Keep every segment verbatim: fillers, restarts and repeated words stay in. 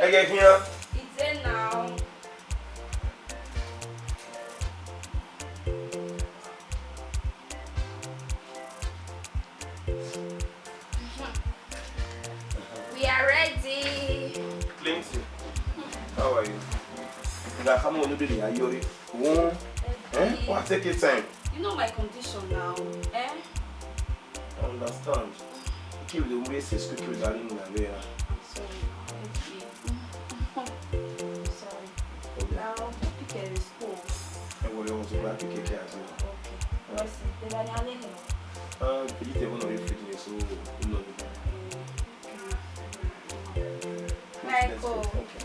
Ẹghẹ khian. Ide now. We are ready. Clinton, how are you? Nga khama onu dede ya yori. Won, eh? Why take your time? You know my condition now, eh? I understand. Keep the way say school, keep the ring na there. I'm sorry. Sorry. Now, pick a school. Ẹ wọlé wọn tó bá pick a as well. Okay. What's it? They are yelling. Ah, could you tell one of your fitness? So, you know. Michael. Okay.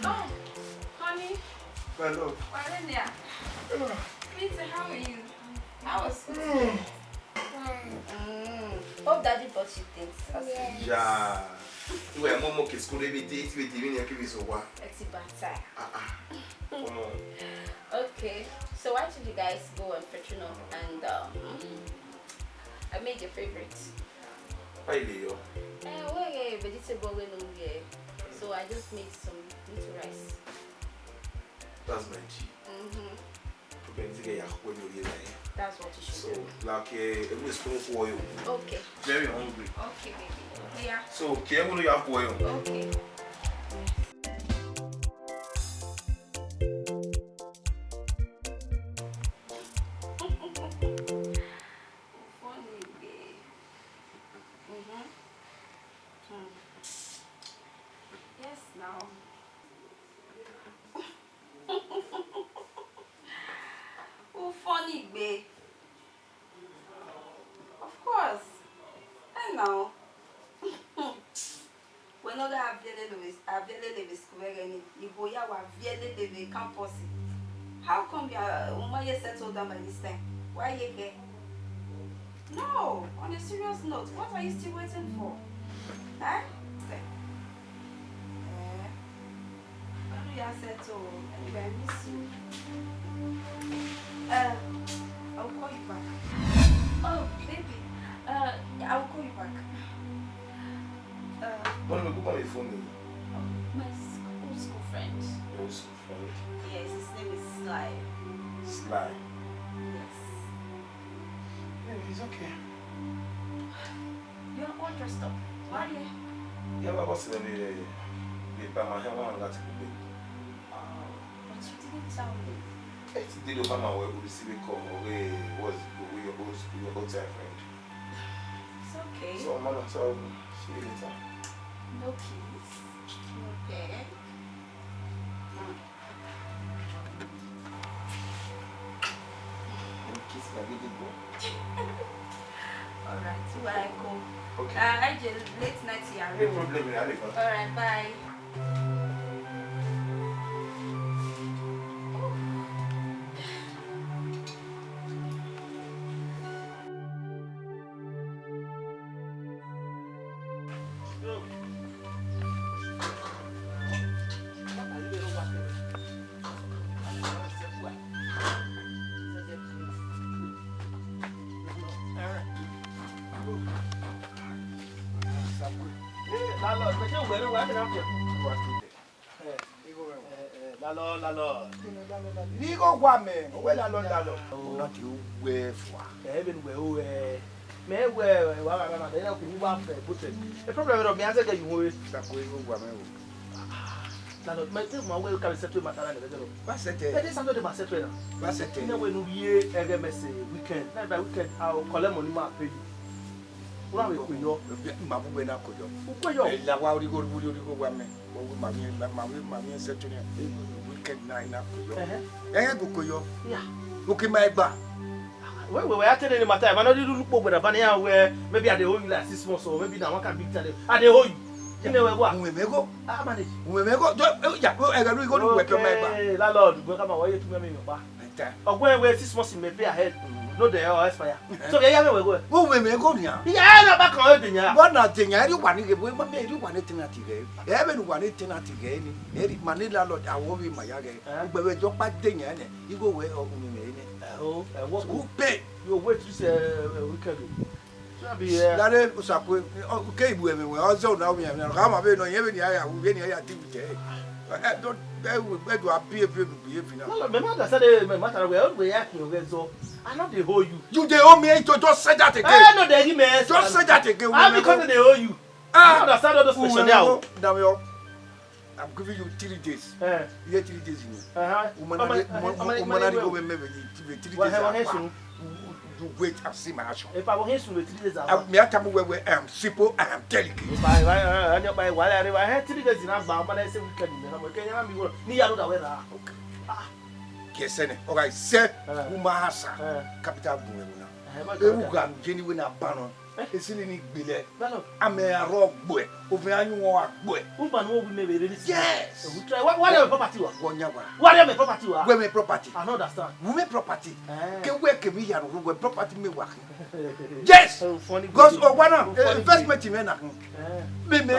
Oh, honey. My love. Wale there. Peter, how are you? How was school today? Mm. Hope daddy bought you things. Yes. Yeah. Iwe mo mo ke school every day, every day, mi ni ke bi so wa. Ẹ ti bata. Ah, ah. Come on. Okay. So why don't you guys go and fetch up and, um, I made your favorite. Why you dey yo? Eh, we get vegetable we no get. So I just made some little rice. That's my G. Mm-hmm. Problem is, get your when you realize. That's what you should do. So, like, eh, every spoon for you. Okay. Very hungry. Okay, baby. Yeah. So, okay, I'm gonna have for you. Okay. Funny, babe. Mm-hmm. Hmm. Yes, now. U funny gbe. Of course. Hey now. Wẹ ne ọ gha viẹ lele vbe, a viẹ lele vbe school vbe ẹghẹ nii, igho ya wa viẹ lele vbe campus. How come you are, u ma ye settle down by this time? Why you here? No, on a serious note, what are you still waiting for? Eh? Eh? When we are settled, anyway, I miss you. Uh, I'll call you back. Oh, baby. Uh, yeah, I'll call you back. Uh, What am I going to phone you? Oh, my sc-, old school friend. Your old school friend? Yes, his name is Sly. Sly? Yes. Baby, it's okay. You're all dressed up. Why are you? Yeah, but what's the name? They buy my hair, one got to be. Oh, but you didn't tell me. Ẹ ti dé ló bá máa wọ ẹrú sí mi kọ ọ̀rẹ́, what's your old, your old time friend? It's okay. So, mama, so, see you later. No kiss. Okay. Mm. Kiss my baby boy. All right, so I go. Okay. Uh, I just late night here. No problem, I leave. All right, bye. Landlord, mẹ te wẹ ne wa mina fiẹ. Eh, igho rẹ wa. Eh, eh, landlord, landlord. Igho wa mẹ, wẹ landlord, landlord. Una ti wẹ fua. Eh, even wẹ o, eh, mẹ wẹ, eh, wa, wa, wa, wa, then I could move up, eh, but, eh, the problem is, me, I say, you won't. Sako igho wa mẹ o. Landlord, mẹ te ma wẹ ka settle matter na, nẹ vbe zẹrọ. Wa settle. Ẹ de Saturday ma settle na. Wa settle. Nẹ wẹ ne u ye ẹghẹ mẹ sẹ weekend. Na by weekend, I will collect money, ma pay you. Una vbe kue yọ. Ma bu wẹ na kue yọ. U kue yọ. Ẹ la wa origho, origho, origho wa mẹ. Wo ma mi, ma mi, ma mi settle ni. Weekend na, na kue yọ. Ẹhẹn. Ẹ gu kue yọ. Ya. U ke ma gba. Wẹ, wẹ, wẹ, a te ne matter, ma no di lu kpo gbẹdẹ, ba ne ya wẹ, maybe I dey owe you like six months or maybe na one kind big time. I dey owe you. Ine wẹ wa. Uwẹ mẹ go. Ah, manage. Uwẹ mẹ go. Jo, eh, ya, eh, ẹghẹ ru igho nu wẹ pẹ ma gba. Okay, landlord, wẹ ka ma wẹ ye tu mẹ mi yọkpa. Ẹta. Ọgbẹn wẹ six months mẹ pay ahead. No dey, oh, expire. Eh. So, ya, ya, wẹ go. Uwẹ mẹ go nia. Ya, na ba kan o de nia. Wa na de nia, eri wa ni ge, wẹ ma mi eri wa ni tenant ghe. Ẹ vbe nu wa ni tenant ghe ni. Eri ma ni landlord, awọ vbe ma ya ghe. Eh. Ugbẹn vbe jọ kpa de nia nẹ. Igho wẹ, ọ, uwẹ mẹ nẹ. Eh, oh, eh, what? So, who pay? You wait this, uh, weekend. Dare Osakwe, ọ, ke ibu ẹmwẹ wẹ, ọ zẹ ọna ovbi ẹmwẹ, ọ ma vbe nọ, yẹn vbe ni a ya wu, vbe ni a ya deal with ẹ. Ẹ, don't, ẹ, ẹ do a bi ebi enu bi ebi na. No, no, me ma understand the, me ma tara wẹ, ọ wẹ ya khin wẹ zọ. I no dey owe you. You dey owe me, so just say that again. Eh, no, dey give me answer. Just say that again. How because they owe you? Ah, I understand all those questions now. Now, I'm giving you three days. Eh. You get three days, you know. Uh-huh. Woman, woman, woman, woman, go me, me, me, three days. Why, why, why, you wait and see my action. If I want him to wait three days, I, me, I tell you where, where I am simple, I am delicate. If I, if I, uh, I, I, why, why, why, three days in a bar, but I say weekend, you know, okay, you know, me, ni ya do that way, ah. Okay. Ah. Yes, sir. All right, sir. Eh. Woman, sir. Eh. Capital, go, you know. Eh, but ewu gha nu ye ni wẹ ne a ban nọ. Eh? Esili ni gbe lẹ. Balo. Amẹ arọ gbe. Ovẹn ayọn wa gbe. Uban wo wi mẹ vbe rere si. Yes. We try. Wa, wa rẹ property wa. Wọ nya wa. Wa rẹ mẹ property wa. Wẹ mẹ property. I no understand. Wẹ mẹ property. Eh. Ke wẹ ke mi ya ru wẹ property mẹ wa. Yes. Oh, funny. Because o wa na, eh, investment mẹ na. Eh. Me, me,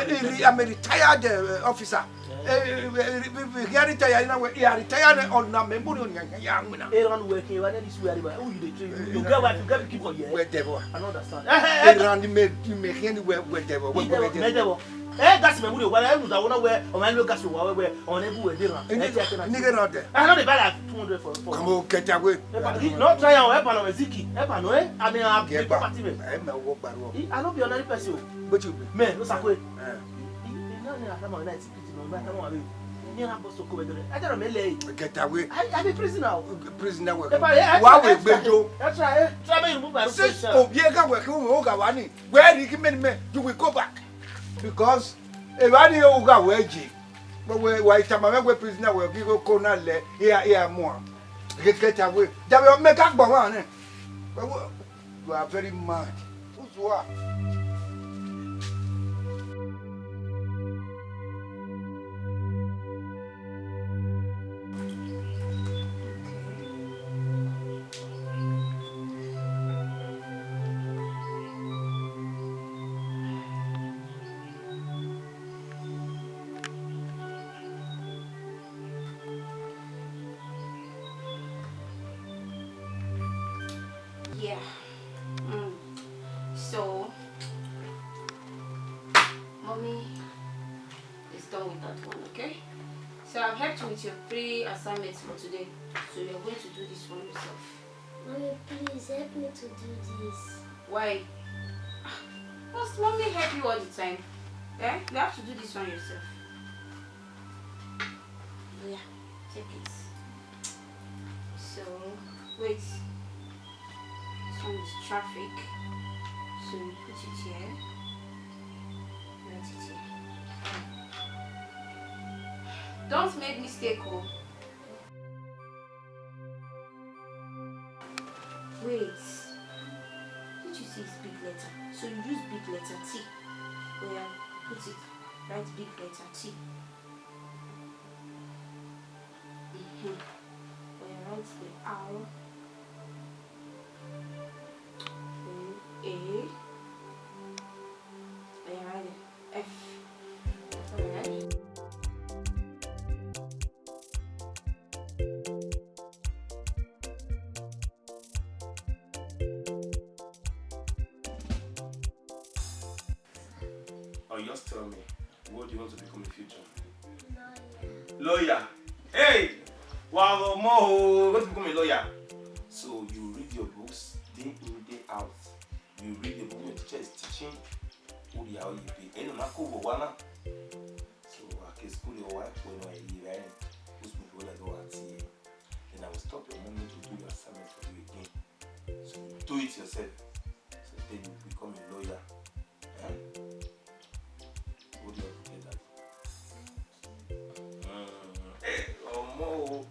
I'm a retired, uh, officer. Eh, eh, eh, eh, eh, he retire, you know, he retire, eh, on na member, on ya, ya, ya, ya. Erhan wẹ khin, why don't you swear about who you dey train? You, you get wife, you get people for here. Wẹ dẹ vbọ? I don't understand. Eh, eh, eh. Erhan ni me, ni me khin ni wẹ, wẹ dẹ vbọ, wẹ, wẹ dẹ vbọ. Me dẹ vbọ. Eh, gas me, we dey, why you don't know where, or my gas, why, where, on everywhere dey run. Eh, nigga, nigga, not there. I know they buy like two hundred for, for. Come on, get away. Eh, but he, no try am, eh, but no, Ziki, eh, but no, eh, I mean, I get back. Property, man. Eh, me, wo gbaru. He, I no be ordinary person. But you be. Me, no sakwe. Eh. He, he, no, no, I come on night. Get away. I, I be prisoner. Prisoner. Why we be do? That's right. Try me remove my. Since obiega we ki wo ga wani. Where you give me, you will go back. Because if I need to go away, but we, why tama we prisoner we give go na le here, here more. Get, get away. That will make up one. But we, you are very mad. Who's what? Yeah. Mm. So, mommy is done with that one, okay? So I've helped you with your three assignments for today. So you're going to do this one yourself. Mommy, please help me to do this. Why? Must mommy help you all the time? Eh? You have to do this one yourself. Yeah, take it. So, wait. This one is traffic. So you put it here. Write it here. Don't make mistake, oh. Wait. Did you see it's big letter? So you use big letter T. Oya, put it. Write big letter T. Mm-hmm. Oya, write the R. Then A. Oya, write the F. Alright. Oh, just tell me, what do you want to become in future? Lawyer. Lawyer. Hey! Wow, more, want to become a lawyer. So you read your books day in, day out. You read the book your teacher is teaching. Who they are you be? Any man could go one. So I can school your wife when I leave, eh? Who's going to go at here? Then I will stop your mommy to do your assignment for you again. So you do it yourself. So then you become a lawyer. Eh? What do you have to get that? Mm, eh, ọmọ o.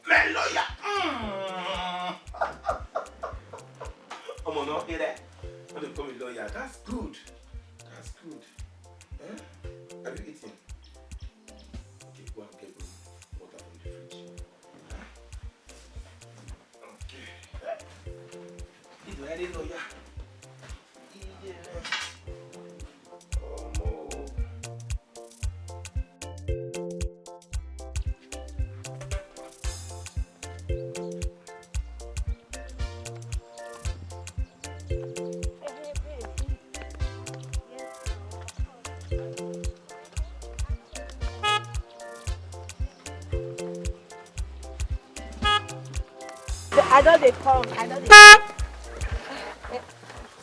My lawyer. Mm. Ọmọ náà, hear that? When they become a lawyer, that's good. That's good. Eh? Ẹre nọ ya. Iye rẹ. Ọmọ. I don dey come. I don dey.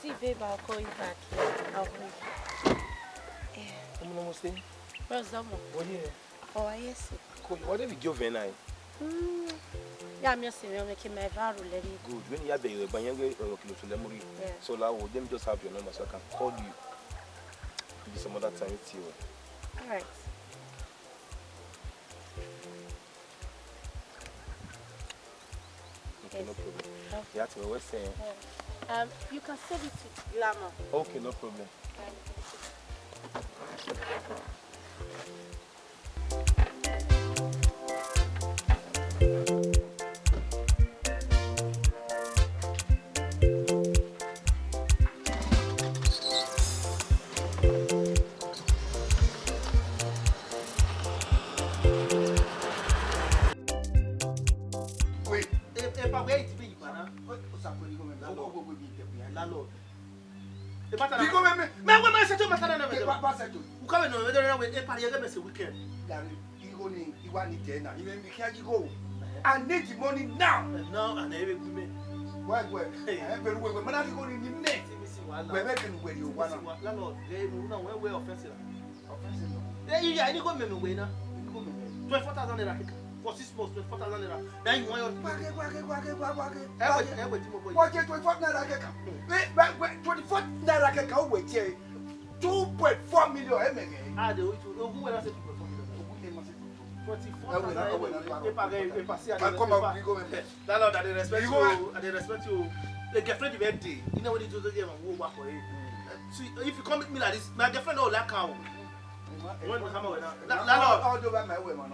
See, babe, I'll call you back. Yeah, I'll call you. Ọmọ, ọmọ, say. Bros, Domo. Oh, yeah. Oh, yes, sir. Cool. What did we give you now? Mm. Yeah, I'm just saying, I'm making my vow already. Good. When you have the, uh, Banyangwe, uh, Kilo to Lemuri. Yeah. So, like, oh, let me just have your number so I can call you. Maybe some other time with you. All right. Okay, no problem. Okay. Yeah, to what say? Yeah. Um, you can send it to Lama. Okay, no problem. Um, Wait, e, epa wẹ i ti be yi kpa na? Wait, Osakweli, come here. Landlord. Wait, wait, wait, wait, wait, wait. Landlord. E matter na. Igho mẹ, mẹ, mẹ, wẹ mẹ settle matter na, na, mẹ. Ba, ba settle. U ka vbe nọ mẹ, mẹ, wẹ, epa rhie ghe mẹ sẹ weekend. Gari, igho ni, I wa ni dẹ na. I mẹ, mẹ khian yi igho. Eh. I need the money now. Eh, now, and I will give me. Why, why? Hey. Eh, very well, well. Man, I need igho ni, ni nẹ. See me, see wahala. Wẹ mẹ kẹ ne uwẹ rhie owa na. See wa-, landlord, eh, no, no, wẹ, wẹ offense na. Offense no. Eh, yeah, I need igho mẹ, mẹ wẹ na. I need igho mẹ, mẹ. Twenty-four thousand naira kika. For six months, twenty-four thousand naira. Then you want your— Wage, wage, wage, wage, wage. Eh, wait, eh, wait, Timo boy. Wage twenty-four naira kẹkan. Hmm. Eh, wait, wait, twenty-four naira kẹkan, o wait here. Two point four million, eh, mẹ, mẹ. Ah, the way to, oh, who will I say two point four million? Who will I say two point four? Twenty-four thousand, eh, wait, eh, wait, eh, wait, eh, pass here, ah, come on, eh, we go, eh. Landlord, I dey respect you, I dey respect you. The girlfriend, the birthday. You know what you do to get my work for you. Hmm. See, if you come meet me like this, my girlfriend don't like her. When we come away now. La-, landlord.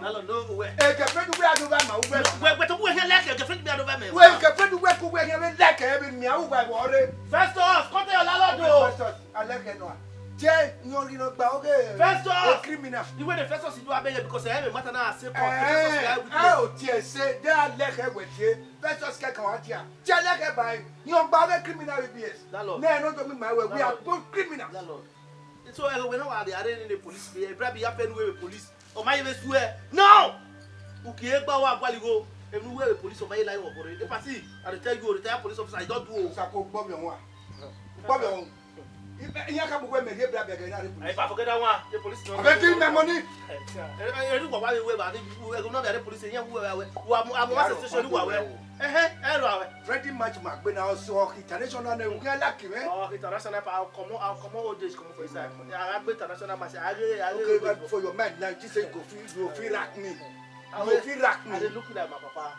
Landlord, no way. Eh, girlfriend, we are over my way. No, wait, wait, we here like a girlfriend, we are over me. Wait, girlfriend, we could we here like a baby, me, I will worry. First off, come tell your landlord, though. First off, I like it, no. Jay, you know, you know, but okay. First off, a criminal. You were the first off, you do a better because I have a matter now, I say, come. Eh, first off, I will— Oh, Jay, say, they are like her with you. First off, get come out here. Jay, like her by. You know, but a criminal with B S. Landlord. No, no, don't make my way. We are both criminals. Landlord. So, eh, we no wa dey arrange the police, eh, bribe ya fẹ nu we police. Ọ ma ye vbe sue. No! Uki egba wa guali go. Enu we police, ọ ma ye la yo bore. If I see, I dey tell you, retire police officer, I don't do o. Sa ko gbọ mi wan. Gbọ mi wan. Iye ka bu we me ye bribe ga na re police. I forget that one. The police no. Abeg, give me money. Eh, eh, eh, wa wa we ba, eh, no be the police, eh, we, we, we, wa mo, mo wa station wa we. Eh, eh, eh, lo we. Ready match ma gbe na, so international ne, we like him, eh? Oh, international pa, I'll come, I'll come all days, come for inside. Yeah, I gbe international match. I, I, I, okay, but for your mind now, you say you go feel, you go feel rack me. You go feel rack me. I dey look like my papa.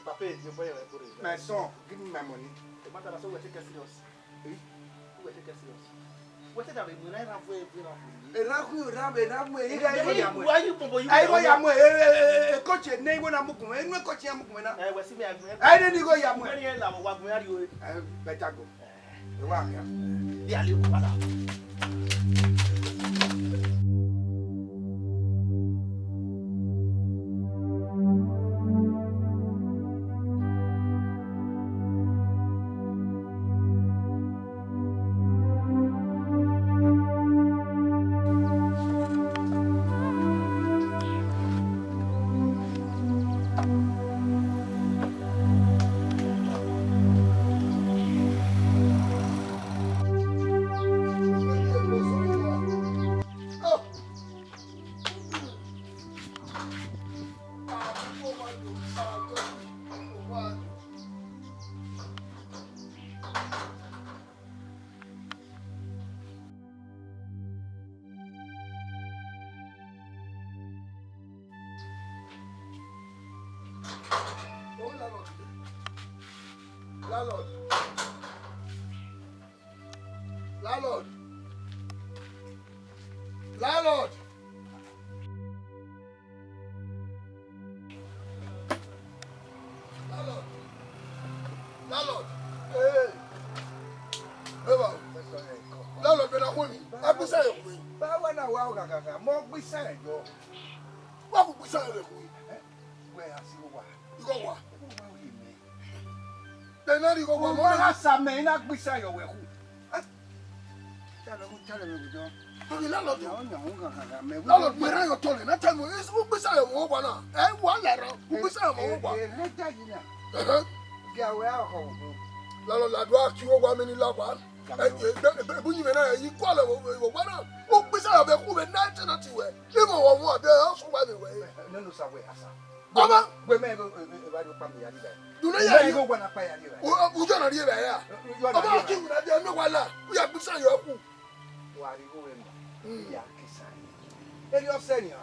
Papa, your boy, my boy. My son, give me my money. The matter is, so we take it serious. Eh? We take it serious. Wete da vbe mu na ra vwe vwe ra vwe. Erha khu ra vbe ra mu, e gha, e gha ya mu. Why you, bobo, you? Ai, wa ya mu, e, e, e, e, coach, ne igho na mu gun, e nu coach ya mu gun na. Eh, we si me, I agree. Ai, ne ni igho ya mu. When you love, wa gun ya ri o. Eh, better go. Eh. E wa ya. Dia le ku wala. Oh, landlord. Landlord. Landlord. Landlord. Landlord. Landlord. Hey. Ọghaghagha, mọ gbe isan yọ. Wa gu gbe isan yọ vbe khu. Wẹ a si igho wa. Igho wa. Igho wa ghi mẹ. Bẹnari igho wa, mọ na sa mẹ, I na gbe isan yọ vbe khu. Tale, tale mẹ gudo. Ọghe landlord. Landlord, mẹ ra yọ tọlẹ, na tell me, is u gbe isan yọ vbe khu wa na? Ẹ, wa la ra, u gbe isan yọ vbe khu wa. Ẹhẹn. Landlord, la do a ki igho wa, mẹ ni la wa. Ẹ, ẹ, ebe uyinmwẹ na, ẹ, i kualọ vbe, vbe, vbe owa na, u gbe isan yọ vbe khu vbe na tenant wẹ. Imọ wọ mu abẹ, ọ sẹ uwa vbe wẹ. Nene Osa wẹ, Asa. Ọmọ. Wẹ mẹ, ẹ, ẹ, ẹ, ẹ, wa do kpa mi ya ni bẹ. Do na ya yi. Igho wa na kpa ya ni bẹ. U, u, u yọ na rhie vbe ya. Ọmọ, ki wẹ na dia, mẹ wa la, u ya gbe isan yọ khu. Wa rhie igho wẹ ma. Mm. Ya ke isan. Eri ọsẹ nian.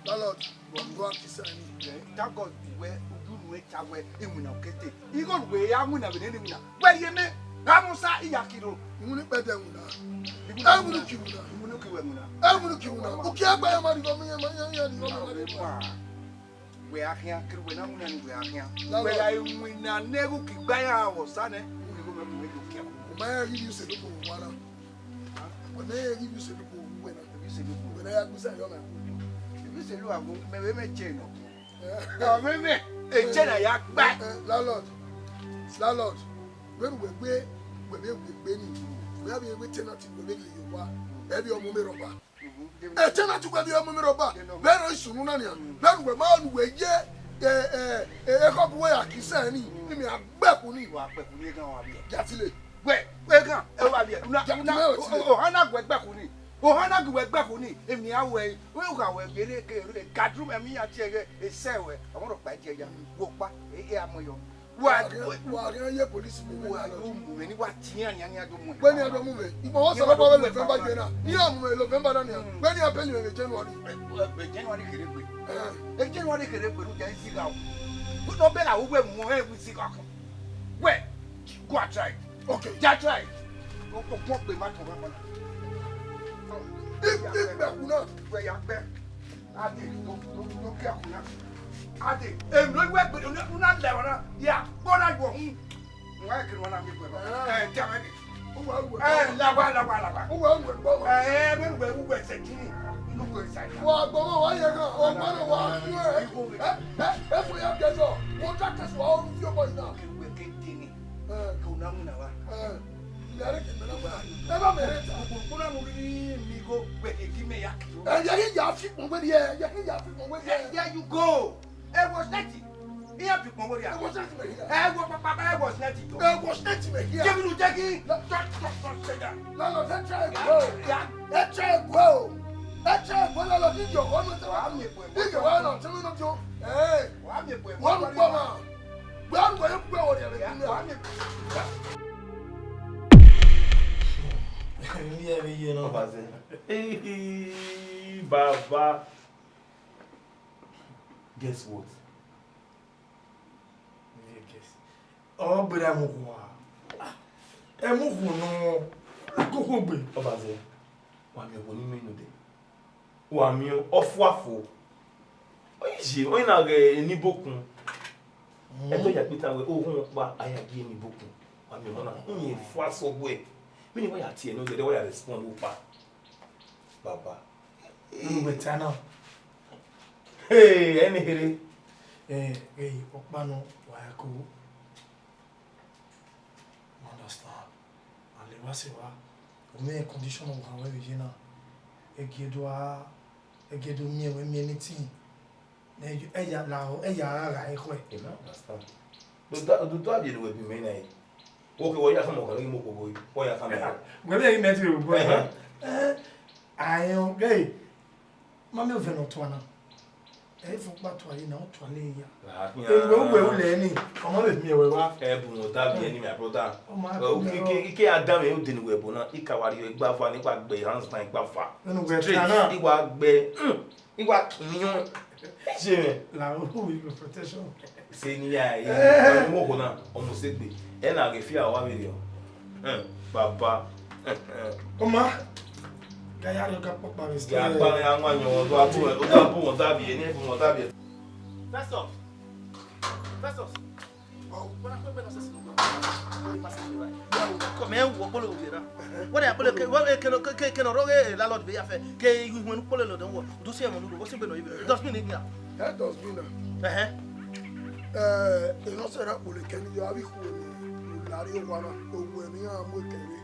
Landlord, wọ mu igho a ke isan ni. Thank God wẹ, udu nuẹn ta wẹ, iwinna kete. Igho ne uwẹ ya winna vbe nene iwinna. Wẹ rhie mẹ, gha mu sa, I ya kiro. Iwinna ikpẹdẹ winna. Iwinna, iwinna ki winna. Iwinna ki wẹ winna. Iwinna ki winna. U ki a gba ya ma rhie igho mẹ, ya ma, ya, ya rhie igho mẹ, ma rhie igho mẹ. Wẹ a khian, kere wẹ na winna ni wẹ a khian. Landlord. Wẹ gha winna ne ẹghẹ u ki gba ya vbe Osa nẹ, igho mẹ bu mẹ do kian. U ma ya ghi use do ko wa na. Wẹ ne ẹ ghi use do ko wẹ na. Use do ko. Wẹ na ya gbe isan yọ na. Use do a, mẹ vbe mẹ che nọ. Ọ mwẹ mwẹ, e che na ya gba. Eh, eh, landlord, landlord, vbene uwẹ gbe, wẹ vbe wẹ gbe ni, wẹ ya vbe wẹ tenant wẹ vbe rhie ye owa, ẹ vbe ọmọ mẹ rọba. Ẹ tenant wẹ vbe ọmọ mẹ rọba, vbene ọ sunu na nian, vbene uwẹ ma nu wẹ ye, eh, eh, eh, ekhọe bu wẹ ya ke isan ni, imẹ a gbẹkun ni. Wa gbẹkun ni, eghan wa vbiẹ. Jatile. Wẹ, eghan, ẹ wa vbiẹ. Una, una, o, o, ohan na gu ẹgbẹkun ni. Ohan na gu ẹgbẹkun ni. Emwi a wẹ, wẹ gha wẹ gere ke, ke, gadrum, emwi ya tie ẹghẹ, esẹ wẹ, ọmọ rọkpa tie ya. Wo kpa, e, e a mu yọ. Wa, wa gha ye police mu mwẹ. Wa yo mu mwẹ ni wa tie iran nian, iran do mu mwẹ. Wẹ ni a do mu mwẹ. Ikpọ wọ sọrọ ba wẹ November ye na. Iran mu mwẹ November na nian. Wẹ ni a bẹlẹ mwẹ vbe January. Ẹ, ẹ, January kere gbe. Eh. Ẹ, January kere gbe, u ya isigha o. U tọ bẹlẹ a, u wẹ mu ẹ, u isigha kan. Wẹ, go and try. Okay. Ya try. O, o, kpọn kpe ma tọ ba kpọna. I, i gbẹkun na. Wẹ ya gbẹ. Ade, do, do, do ke akuna. Ade, em, no, wẹ gbe, no, una lẹ wana. Ya, gbọ na yuọ hun. Wẹ ke wana mi gbe ba. Eh, ja wẹ ke. Uwa, uwa. Eh, lagba, lagba, lagba. Uwa, uwa, uwa. Eh, wẹ, wẹ, wẹ, sẹ kini. Inu ko sa. Wa gbọ wa ye gan. O ma na wa. Eh, eh, eh, fo ya ke so. Wo ta ke so, o fi o boy na. Ke wẹ ke dini. Eh. Ke una mu na wa. Eh. Ẹ ba mẹ rẹ ta. Kpọnmwẹ mu rhirhi mi igho wẹ ke gi mẹ ya kiro. Ẹ, ya ghi ya fi kpọnmwẹ rhie, ya ghi ya fi kpọnmwẹ rhie. There you go. Ẹ wọ snẹti. Iran fi kpọnmwẹ rhie. Ẹ wọ snẹti mẹ hia. Ẹ wọ papa, ẹ wọ snẹti jọ. Ẹ wọ snẹti mẹ hia. Jẹ mi nu jẹ ghi. La- Tọ, tọ, tọ, sẹ da. Landlord, ẹ try ẹ guẹ o. Ya. Ẹ try ẹ guẹ o. Ẹ try ẹ guẹ, landlord, ni yọ ọmọ tẹ wa. Wa mi ẹ guẹ. Ni yọ wa na tẹ mi na jọ. Ẹ. Wa mi ẹ guẹ. Wa mi ẹ guẹ ma. Wẹ a ru wẹ ye kue wọ rhie vbe dunia. Iye vbe iye nọ. Ọbaze. Baba. Guess what? Guess. Ọ gbera mu khu a. Ẹ mu khu nọ. Koko gbe. Ọbaze. Wa miẹn okhuo ne I miẹn nodẹ. Wa miẹn ọfuafo. Ọ i ye, ọ i na ghẹ eni bokun. Mm. Ẹdẹ ya kpeta wẹ, ohun ọkpa a ya gie eni bokun. Wa miẹn ọmọ na, I miẹn fua sẹ wẹ. Vbene wa ya tie ẹre nodẹ, wa ya respond ọkpa. Baba. Unu wẹ ta na. Hey, ẹni here. Eh, eh, ọkpa nọ, wa ya ko. You understand? And the rest wa, o me condition of how we na. E gie do a, e gie do miẹn wẹ miẹn anything. Ne e ya la o, e ya gha gha ekhọe. You know, understand? But that, do that you will be me na. Okay, well, yeah, come on, come on, come on. Well, yeah, come on. Well, yeah, you met me, boy. Uh-huh. Eh, I am gay. Ma miẹn ovẹn ne ọ tua na. Ẹ i fo kpa tua ye na, ọ tua le ya. Ah, yeah. Enu wẹ uwẹ ulẹ ni, ọmọ vbe miẹn wẹ wa. Ẹ bu wọn da bi ẹni, my brother. Ọ ma Well, bu ike, ike, ike Adam ẹ ode ni wẹ bo na, ika wa ri egba fa ni, wa gbe hands down egba fa. Enu wẹ Straight, ta na. Iwa gbe, mm, iwa kimiyan. Ṣe mẹ. La o, with protection. Se ni ya, Eh. Ọmọ ko na, ọmọ se gbe. Ẹ na ghe fi awa vbe rọ. Eh, baba. Ọ ma, ga ya rhie ọka kpọkpa vbe Ya story. Kpa ya nwa yan, o do abu, o do abu wọn da bi, eni bu wọn da bi. Festus. Festus. Oh. Wọ́n á pẹ́ bẹ́ẹ̀ lọ́sẹ̀ sí gbogbo àwọn ọmọ ìpàṣẹ ìlú báyìí. Kọ mẹ wo kpolo vbe na. Wẹ ya kpolo ke, wẹ ke no ke ke no roghe landlord vbe ya fẹ. Ke ihuẹn kpolo lọ dọ wọ. Do si ẹmọ nuru, what's been no even. Dustbin ni gba. That dustbin na. Ẹhẹn. Eh, e no se ra kpolo ke ni yo abi khu ni. Lari owa na, owu ni a mu kere.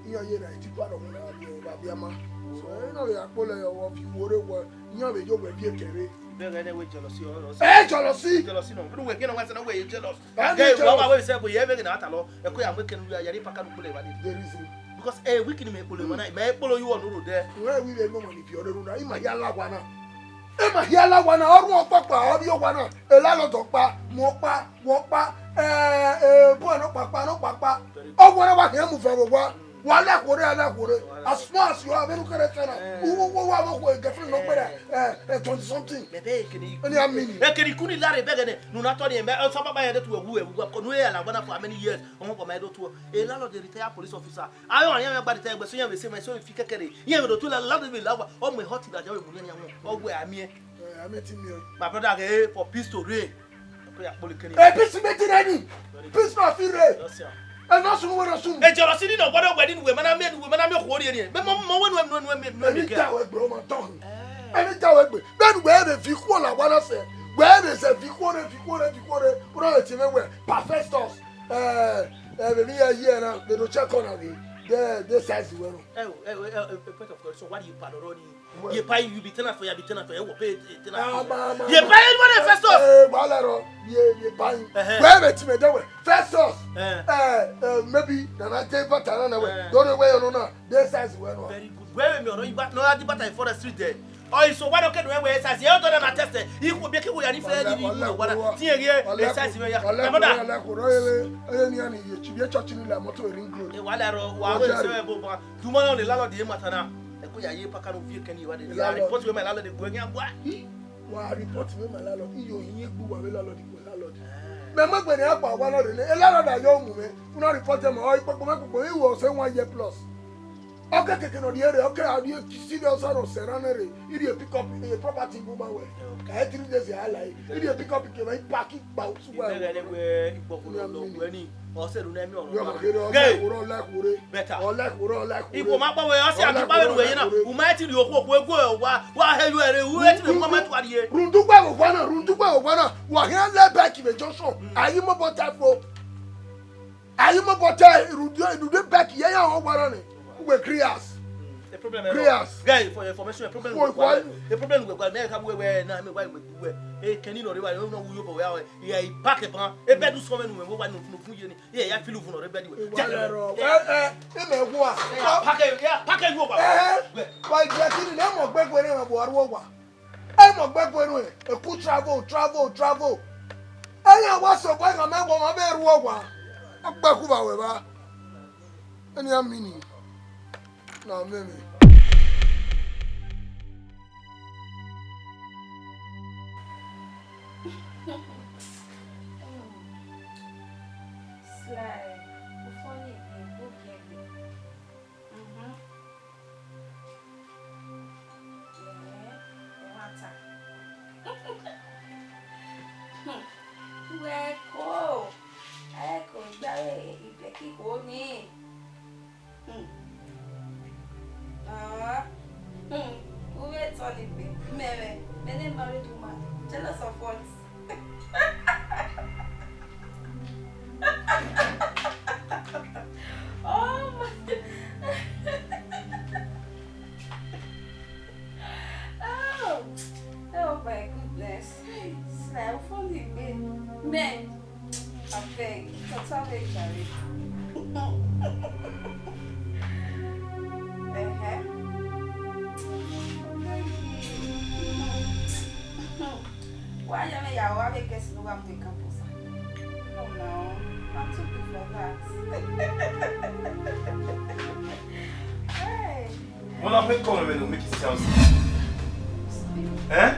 Iran ye ra iti kua dọ mu na abi abi ama. So, e no ya kpolo yo wo fi wo re wo. Iran vbe yo we bi kere. Bẹghe ne wẹ jealousy ọ, ọ, Eh, jealousy. Jealousy no. Bro, wẹ ke no wa se no wẹ jealous. Ẹ, Gẹ jealous. Wa wa wẹ se bo ye vbe na ta lọ. Ẹ ko ya mu kenu ya ya ri paka nu kpolo evba ni. The reason. Because eh week ni mẹ kpolo evba na, mẹ kpolo yu ọnu ro dẹ. Wẹ wi vbe no mani fi ọre ru na. Ima hia la wa na. Ima hia la wa na. Ọrun ọkpọkpa, ọ bi owa na. E landlord kpa, mu kpa, wọ kpa. Eh, eh, bo no kpa kpa, no kpa kpa. Very good. Ọ wa na wa hia mu fa wa. Wa lẹ khuorre, a lẹ khuorre. As small as you are, vbene u kere fẹ na. Eh. U, u, u wa vbe khu girlfriend no kpere, eh, eh, twenty something. Mẹ bẹ ekene iku. Ẹni a mean. Ekene iku ni lare bẹghe nẹ, ne u na tọ ni, mẹ, ọ, sa baba ya do tuẹ wu, wu, wu, ne u ya la gbana for how many years? Ọmọ baba ya do tuẹ. A landlord, a retired police officer. Ayo, iran gba retire, ẹgbẹ so iran vbe se, mẹ so fi kẹkẹre. Iran vbe do tuẹ la, landlord vbe la wa. Ọ mu hot na, ja vbe mu ni, ni wọn. Ọ wẹ a miẹn. Eh, a miẹn ti miẹn. My brother, eh, for peace to reign. Ko ya kpolo keni. Eh, peace mẹ ti rẹ ni. Peace na fi rre. Just ya. Ẹ na sunu wẹ na sunu. E jealousy ni nọ gbọdọ wẹ ni nuwe, mana mẹ nuwe, mana mẹ okhuo rhie rhie. Mẹ mọ, mọ wẹ nuwe, nuwe, nuwe, nuwe, Ẹni nuwe, ta wẹ gbe, ọ ma tọ hin. Eh. Ẹni ta wẹ gbe. Bẹẹni wẹ vbe fi khuo la wa na sẹ. Wẹ vbe sẹ fi khuo re, fi khuo re, fi khuo re. Bro, ẹ ti mẹ wẹ. Pa Festus. Eh, eh, vbe mi ya yi ẹ na, vbe do check on ẹ. De, de size wẹ no. Eh, eh, eh, eh, eh, point of correction, why do you pardon me? Ye pay, you be tenant for, you be tenant for, you pay tenant for. Ye pay anyone Festus. Eh, wala ro, ye, ye pay. Where the team dey we? Festus. Eh, eh, maybe na na take back na na we. Don't know where you know now. This size we no. Very good. Where me no, you back no adi back for the street there. Oh, so why don't get where size? You don't na test it. You go be ki go ya ni fe ni ni no wala. Ti ye size we ya. Brother. Ole ko ro ye, ye ni ani ye chi be church ni la motor ring road. E wala ro, wa we se bo ba. Duma na ne landlord ye mata na. Ẹ ko ya ye paka no vie kẹni wa de. Ya report we ma landlord de gbe yan gua. Wa report we ma landlord. Iyo hin ye gbu wa we landlord gbe landlord. Mẹ ma gbe ne akpa wa na re ne. E landlord a yo mu mẹ. Una report mẹ. O ipopo mẹ popo. Iwo se one year plus. Okay, keke no die re. Okay, a die serious aro serane re. I die pick up a property bu ma we. Ka e three days ya la. I die pick up ke ma park gba otu wa. Ibẹghe ne wẹ ikpọfọ nọ wẹ ni, ọ sẹ ru ne mi ọrọ. Yọ ma kere, ọ like ure, ọ like ure. Better. Ọ like ure, ọ like ure. Ikpọ ma kpọ wẹ, ọ sẹ ati kpawẹ nuwe yena. U ma ti ri okhuo, okhuo egu wa, wa he yu ẹre, u eti mu ma tua rie. Rundu gba wo wa na, rundu gba wo wa na. Wa hia lẹ back vbe junction. Ayi mo bọ ta fo. Ayi mo bọ ta rundu, rundu back ye ya ho wa na ni. Uwe clears. The problem is, Clears. Guy, for your information, the problem Why, with why? Wale, the problem with Wale, me ka we we na me why we we. E keni no re wa no wu yo bo we awe. Yeah, he pack a ban. E bedu so me nu we wa no no fun ye ni. Yeah, ya feel uvun no re bedu we. Wale ro. Eh, eh, e me wa. Yeah, pack a, yeah, pack a you wa. Eh, why you are killing them or beg when they are wa. E mo gbe gbe nu e ku travel, travel, travel. E ya wa so gbe ga me wo ma be ru wa. Ọ gbe ku ba we ba. Ẹni a mi ni. Na me me. Sly, o funny, o gẹgẹ. Mhm. Ẹhẹn, ẹmwata. Wẹ ko, ẹ ko gba ibẹki ko ni. Hmm. Ah, hmm. Uwe tọ ni pe mẹmẹ, many married woman, jealous of what? Oh my. Oh, oh my goodness. Hey, Sly, funny me. Men, abeg, to tell me, Jerry. Uh-huh. Thank you. Why you ya wa make us know I'm the campus? No, no, I'm too good for that. Hey. Mona, pe call me no make it sound. Eh?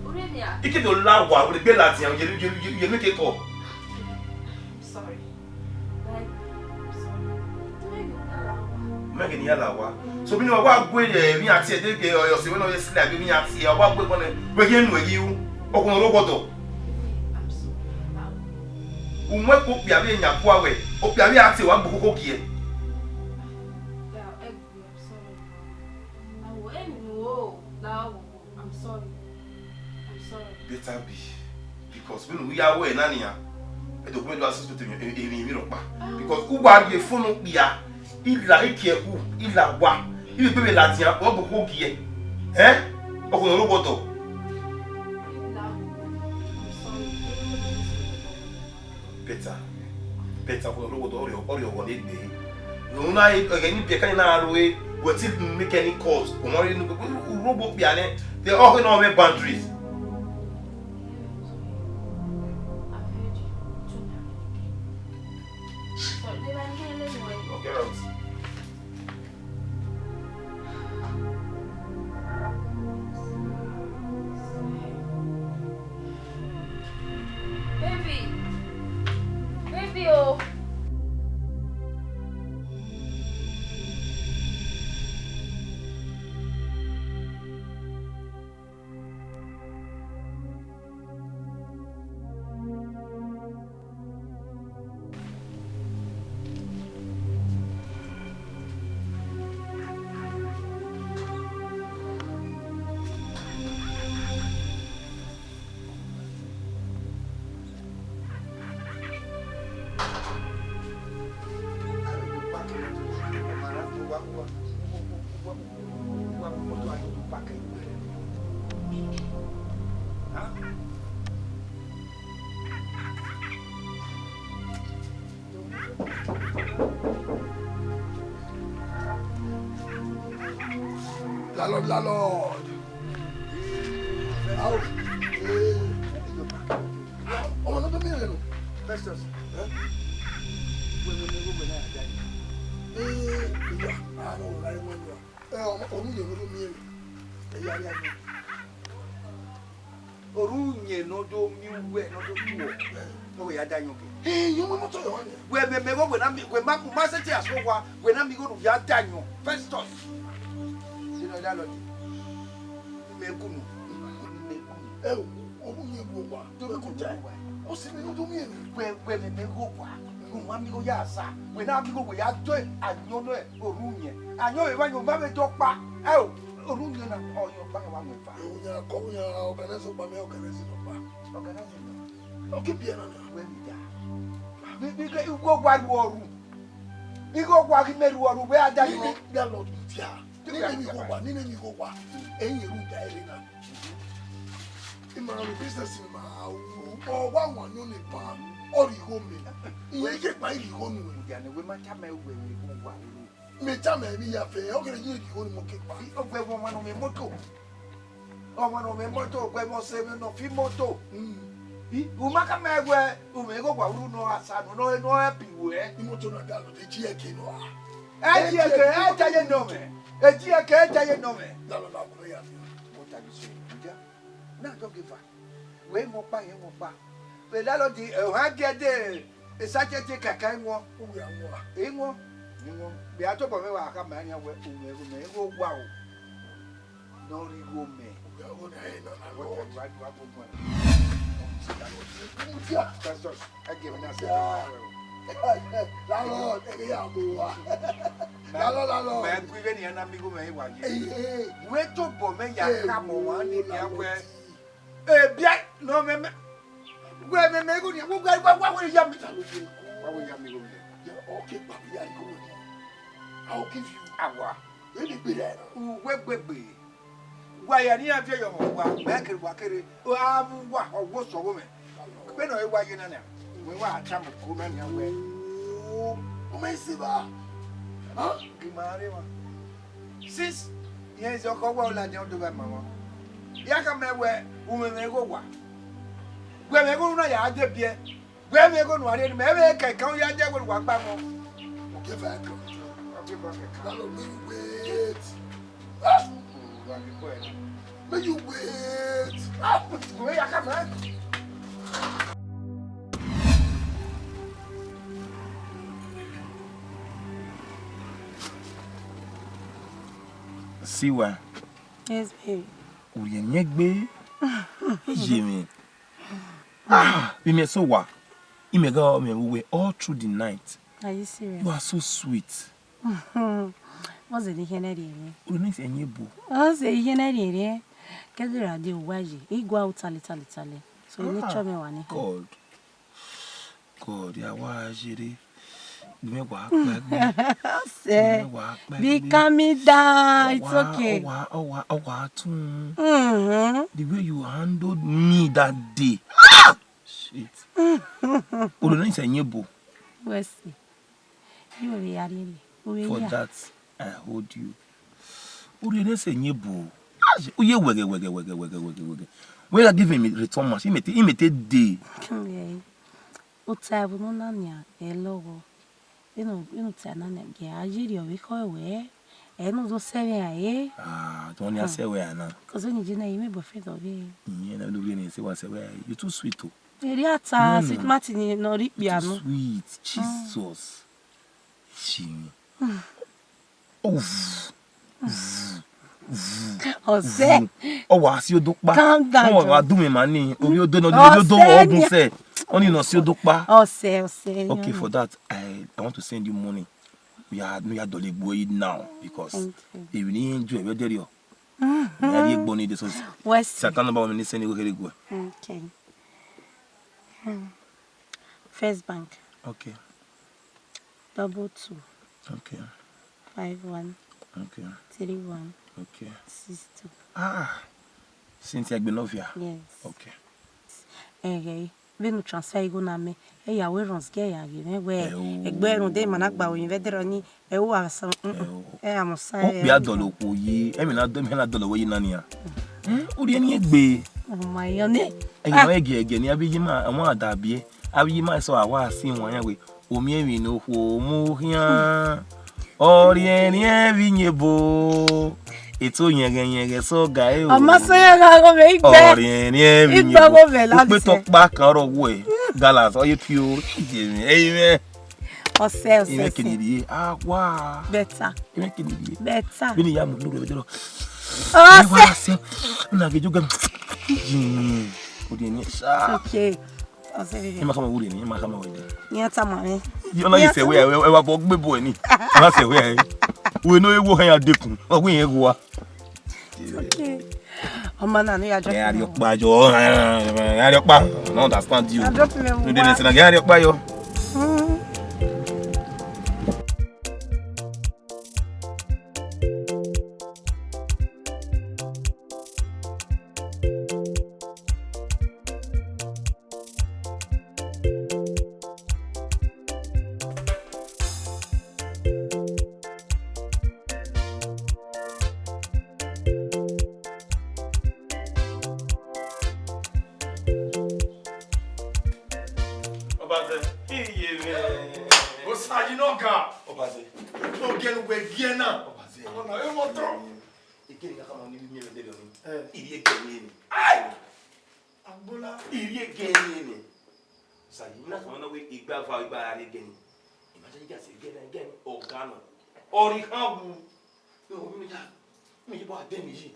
Urenia. Ike do la wa, we be la ti, you, you, you, you make a call. Sorry. Like, sorry. Mẹ gẹ ne I ya la owa. So, bi ne wa gbe emwi a tie dede, ọ sẹ wẹ ne ọ ye Sly, bi emwi a tie, wa gbe ẹgbọn nẹ, wẹ ghi enu ẹre ghi ru, ọkhọ ne ọ rre obọ dọ. U mu ẹko okpia vbe yan bua wẹ, okpia vbe a tie wa gbe okhokho gie. Yeah, Egbe, I'm sorry. Awo, enu o, la wo, I'm sorry. I'm sorry. Better be, because when we are well, nani ya, e do gbẹn do assist with emwi, emwi rọkpa. Because u wa rhie phone okpia, I la, I kie u, I la wa, I vbe gbe vbe ladian, ọ gbe okhokho gie. Eh? Ọghe ne ọ rre obọ dọ. Better. Better, ọghe ne ọ rre obọ dọ, ọ rhie, ọ rhie ọghọ ne egbe. Rhunmwuda ẹghẹ ne ibiẹka ni na ru ẹre, wẹ te make any calls. Ọ ma rhie unu, u rre obọ okpia nẹ, te ọ ghe ne ọ mwẹ boundaries. I've heard you. Too many. So, they were here anyway. Okay, out. Baby, baby, oh. Landlord, landlord. How? Eh, ọmọ ne ọ do miẹn mwẹ nọ. Festus. Eh? Wẹ, wẹ, wẹ, wẹ, wẹ, na ya. Eh, iya, a no, la, wẹ, wẹ. Eh, ọmọ, ọmọ ne ọ do miẹn mwẹ. Eh, ya, ya, ya. Orhunmwu ne ọ do miẹn uwẹ, ne ọ do tuẹ, ne ọ wẹ ya da ayọn ke. Eh, yọ mọ moto yọ wẹ. Wẹ mẹ, mẹ igho wẹ na mi, wẹ ma, ma sẹtin aso owa, wẹ na mi igho ne u ya da ayọn. Festus. Sẹ ne ọ ya lọ dee. Mẹ kunu. Mẹ kunu. Ẹ o, orhunmwu ne ọ do miẹn uwa. Do miẹn uwa. O si mi ne ọ do miẹn mwẹ. Wẹ, wẹ mẹ, mẹ igho wa. U ma mi igho ya sa. Wẹ na mi igho wẹ ya do ayọn nẹ. Orhunmwu, ayọn vbe vba ayọn ma vbe dọkpa. Ẹ o, orhunmwu na, ọ yọ ọkpa wa mu eva. Ehunmwu ya kọ, ehunmwu ya organize ọkpa, mẹ organize ọkpa. Organize ọkpa. Ọ ke biẹ na na. Wẹ mi da. Mi, mi ke igho wa ru ọru. Igho wa ghi mẹ ru ọru, wẹ a da yọ. Ni, ni, landlord dia. Ni ne mi igho wa, ni ne mi igho wa. Ẹyin eru da ere na. Ima ru business ni ma ru. Ọ wa wan yọn ne ba. Ọ rhie igho mẹ. Iye ke kpa rhie igho nu. Mu dia ne wẹ ma tama wẹ igho wa ru. Mẹ tama emwi ya fẹ, ọ gele ye rhie igho ni mọ ke kpa. Ọ wẹ ọmọ ne ọ mwẹ moto. Ọmọ ne ọ mwẹ moto, wẹ ọmọ ọse mwẹ ne ọ fi moto. Mm. I, u ma ka mẹ wẹ, u mwẹ igho wa ru ne ọ gha sa nọ, ne ọ, ne ọ help wẹ. Imoto na da lọ, e ji ẹre ke nọ a. E ji ẹre ke, e ta ye nọ mwẹ. E ji ẹre ke, e ta ye nọ mwẹ. Da lọ, da lọ, ya. What are you saying? Mu dia. Na dọ geva. Wẹ mwẹ ọkpa, rẹn mwẹ ọkpa. Vbe landlord, ohan gie de, e sa tietie kaka iwọn. Uwẹ a wọn. Iwọn, iwọn. Vbe a tobọ mwẹ wa khama iran wẹ, u mwẹ, u mwẹ igho wa o. Ne ọ rhie igho mẹ. Uwẹ a wọn na ẹre na, na. What are you, what, what, what, what? Mu dia. Festus, I give you that. Landlord, ẹ ghi ya mu wa. Landlord, landlord. Mẹ gu ighẹ ne iran na miẹn igho mwẹ wa ye. Ey, ey. Wẹ tobọ mwẹ ya khama ọmwa ni nian wẹ. Landlord. Ebia nọ mẹ mẹ. Wẹ mẹ mẹ igho nian, wẹ, wẹ, wẹ, wẹ, wẹ ya mi. Wẹ, wẹ ya mi igho mwẹ. Ya, okay, papi, ya igho mwẹ. I will give you. Awa. Eni gbe rẹ. Uwẹ gbegbe. Wa ya ne iran viọ ye ọmwa uwa, mẹ kere uwa kere, a mu uwa, ọ wo sẹ ọghe mwẹ. Vbene ọ re wa ye na nia, wẹ wa tama oko na nia wẹ. Oo, ọ ma isi ba. Hàn? Ghi ma rre emwa. Since irẹn zẹ ọkọ wẹ ọ ladian do vbe ma mwa. Ya khama wẹ, u mwẹ mwẹ igho wa. Wẹ mwẹ igho na ya dẹ biẹ. Wẹ mwẹ igho ne uwa rhie ne mẹ, ẹ vbe kẹkan u ya dẹ wẹ ne uwa gba mọ. Okay, fine. Okay, fine. Lalo, make you wait. Ah! Make you wait. Ah! Wẹ ya ka mẹ. Siwa. Yes, babe. U rhie ẹyẹn gbe. Iye mwẹ. Ah, vbe imẹ sẹ owa. Imẹ gha mẹ vbe uwẹ all through the night. Are you serious? You are so sweet. Ọ zẹ ne I khian rhiẹnrhiẹn. Orhiọn ne I sẹ yin ebo. Ọ zẹ I khian rhiẹnrhiẹn. Kẹdẹ ra de uwa ye, I gua ru tale, tale, tale. So, ne chọ mwẹ wa ni. God. God, ya wa yere. Mẹ wa kpa gbe. Sẹ, mẹ wa kpa be gbe. Calm down. It's okay. Ọ wa, ọ wa, ọ wa tun. Mm-hmm. The way you handled me that day. Ah! Shit. Orhiọn ne I sẹ yin ebo. Wẹ si. You will be ready. For that, I hold you. Orhiọn ne I sẹ yin ebo. Ah, shit. Uye wẹgẹ, wẹgẹ, wẹgẹ, wẹgẹ, wẹgẹ, wẹgẹ. When you give him return match, he may take, he may take day. Come here. Ota ẹvbo nọ na nian, ẹ lọghọ. Vbene, vbene ota na nian, gie a ye rhie ọvbokhan ruẹ, ẹ ne u do sẹ vbe ra re. Ah, te ọ nian sẹ ruẹ ra na. Cause vbene I ye na, I mwẹ boyfriend ọvbehe. Iyẹn na, vbene u rhie ne I sẹ wa sẹ ruẹ ra re. You too sweet o. Erriọ ta, no, no, sweet Martin ne ọ rre ikpia nọ. You too sweet, Jesus. Shi. Uff. Uff. Uff. Ọsẹ. Ọ wa si odo kpa. Calm down, ọ wa Joe. Du mwẹ ma ni. Ovbi odo nọ, ovbi odo ọghe ọgun sẹ. Ọni nọ si odo kpa. Ọsẹ, ọsẹ. Okay, for that, I, I want to send you money. Ya, ya dọlegbe ẹre now because emwi ne I enjoy vbe ẹdẹrriọ. Ya rhie egbe ni de so. Wẹ si. Account number wẹ ne I send you kherhe guẹ. Okay. Hmm. First Bank. Okay. Double two. Okay. Five one. Okay. Three one. Okay. Six two. Ah, Cynthia Igbenọvia. Yes. Okay. Ẹghẹ, vbene u transfer igho na mẹ, ẹ ya wẹ runs gẹ ya ghe mwẹ wẹ, ẹgbẹ rhunmwuda ima na gba oyin vbe ẹdẹrriọ ni, ẹ ru wa sa, mm, mm, ẹ ya mọ sa. Okpia dọlọ okhuo yi, ẹmwẹ na dọ, ẹmwẹ na dọlọ wẹ yi na nian. Mm, u rhie eni egbe. Ọmọ ayọn nẹ. Ẹyin ma ẹgiẹgiẹ ni, avbe iye ima, ọmọ a da biẹ, avbe iye ima sẹ a wa si wan yan wẹ, omiẹn emwi ne okhuo mu khian. Ọ rhiẹnrhiẹn vbe iyẹn ebo, eto yẹnghẹnyẹnghẹ sẹ ọga ẹre o. Ọ ma sẹ ya gha gho vbe igbe. Ọ rhiẹnrhiẹn vbe iyẹn ebo. Igbe gho vbe la ukpete ọkpa kan ọrọ wẹ, galas, ọ ye pio, iye mwẹ, ẹyin mwẹ. Ọsẹ, ọsẹ, imẹ kene rhie, a wa. Better. Imẹ kene rhie. Better. Vbene I ya mu unu rre vbe dọrọ. Ọsẹ. Ẹ wa sẹ, una ghe joga. Yin, ọ rhiẹnrhiẹn sa. Okay. Ọsẹ vbe. Ima khama wure ni, ima khama wure ni. Iran tama mwẹ. Yọ na ye sẹ wẹ, ẹ wa bọ gbe bo ni. Ma sẹ wẹ. Wẹ no ewo hẹ ya dekun. Ọ wẹ yẹn gua. Okay. Ọmọ na ni ya drop. Gẹ a rhie ọkpa yọ. Gẹ a rhie ọkpa. I don't understand you. I drop me. No dey listen. Gẹ a rhie ọkpa yọ. Mm. Ọbaze, iye mwẹ. Osayi ne ọ ga. Ọbaze. Ogie ne uwẹ gie na. Ọbaze. Ọmọ na, ẹ mọ tọ. Ike ni ka ma ni mi mi de lo ni. Eh. Iri ege ni ni. Ai! Agbola. Iri ege ni ni. Osayi, na ka ma na wẹ igba va, igba ra ni ege ni. Imagine, you guys, ege na, ege ni, ọga nọ. Ọri khan wu. Mi ò rí mi ya. Mi yẹ bọ adé mi yìí.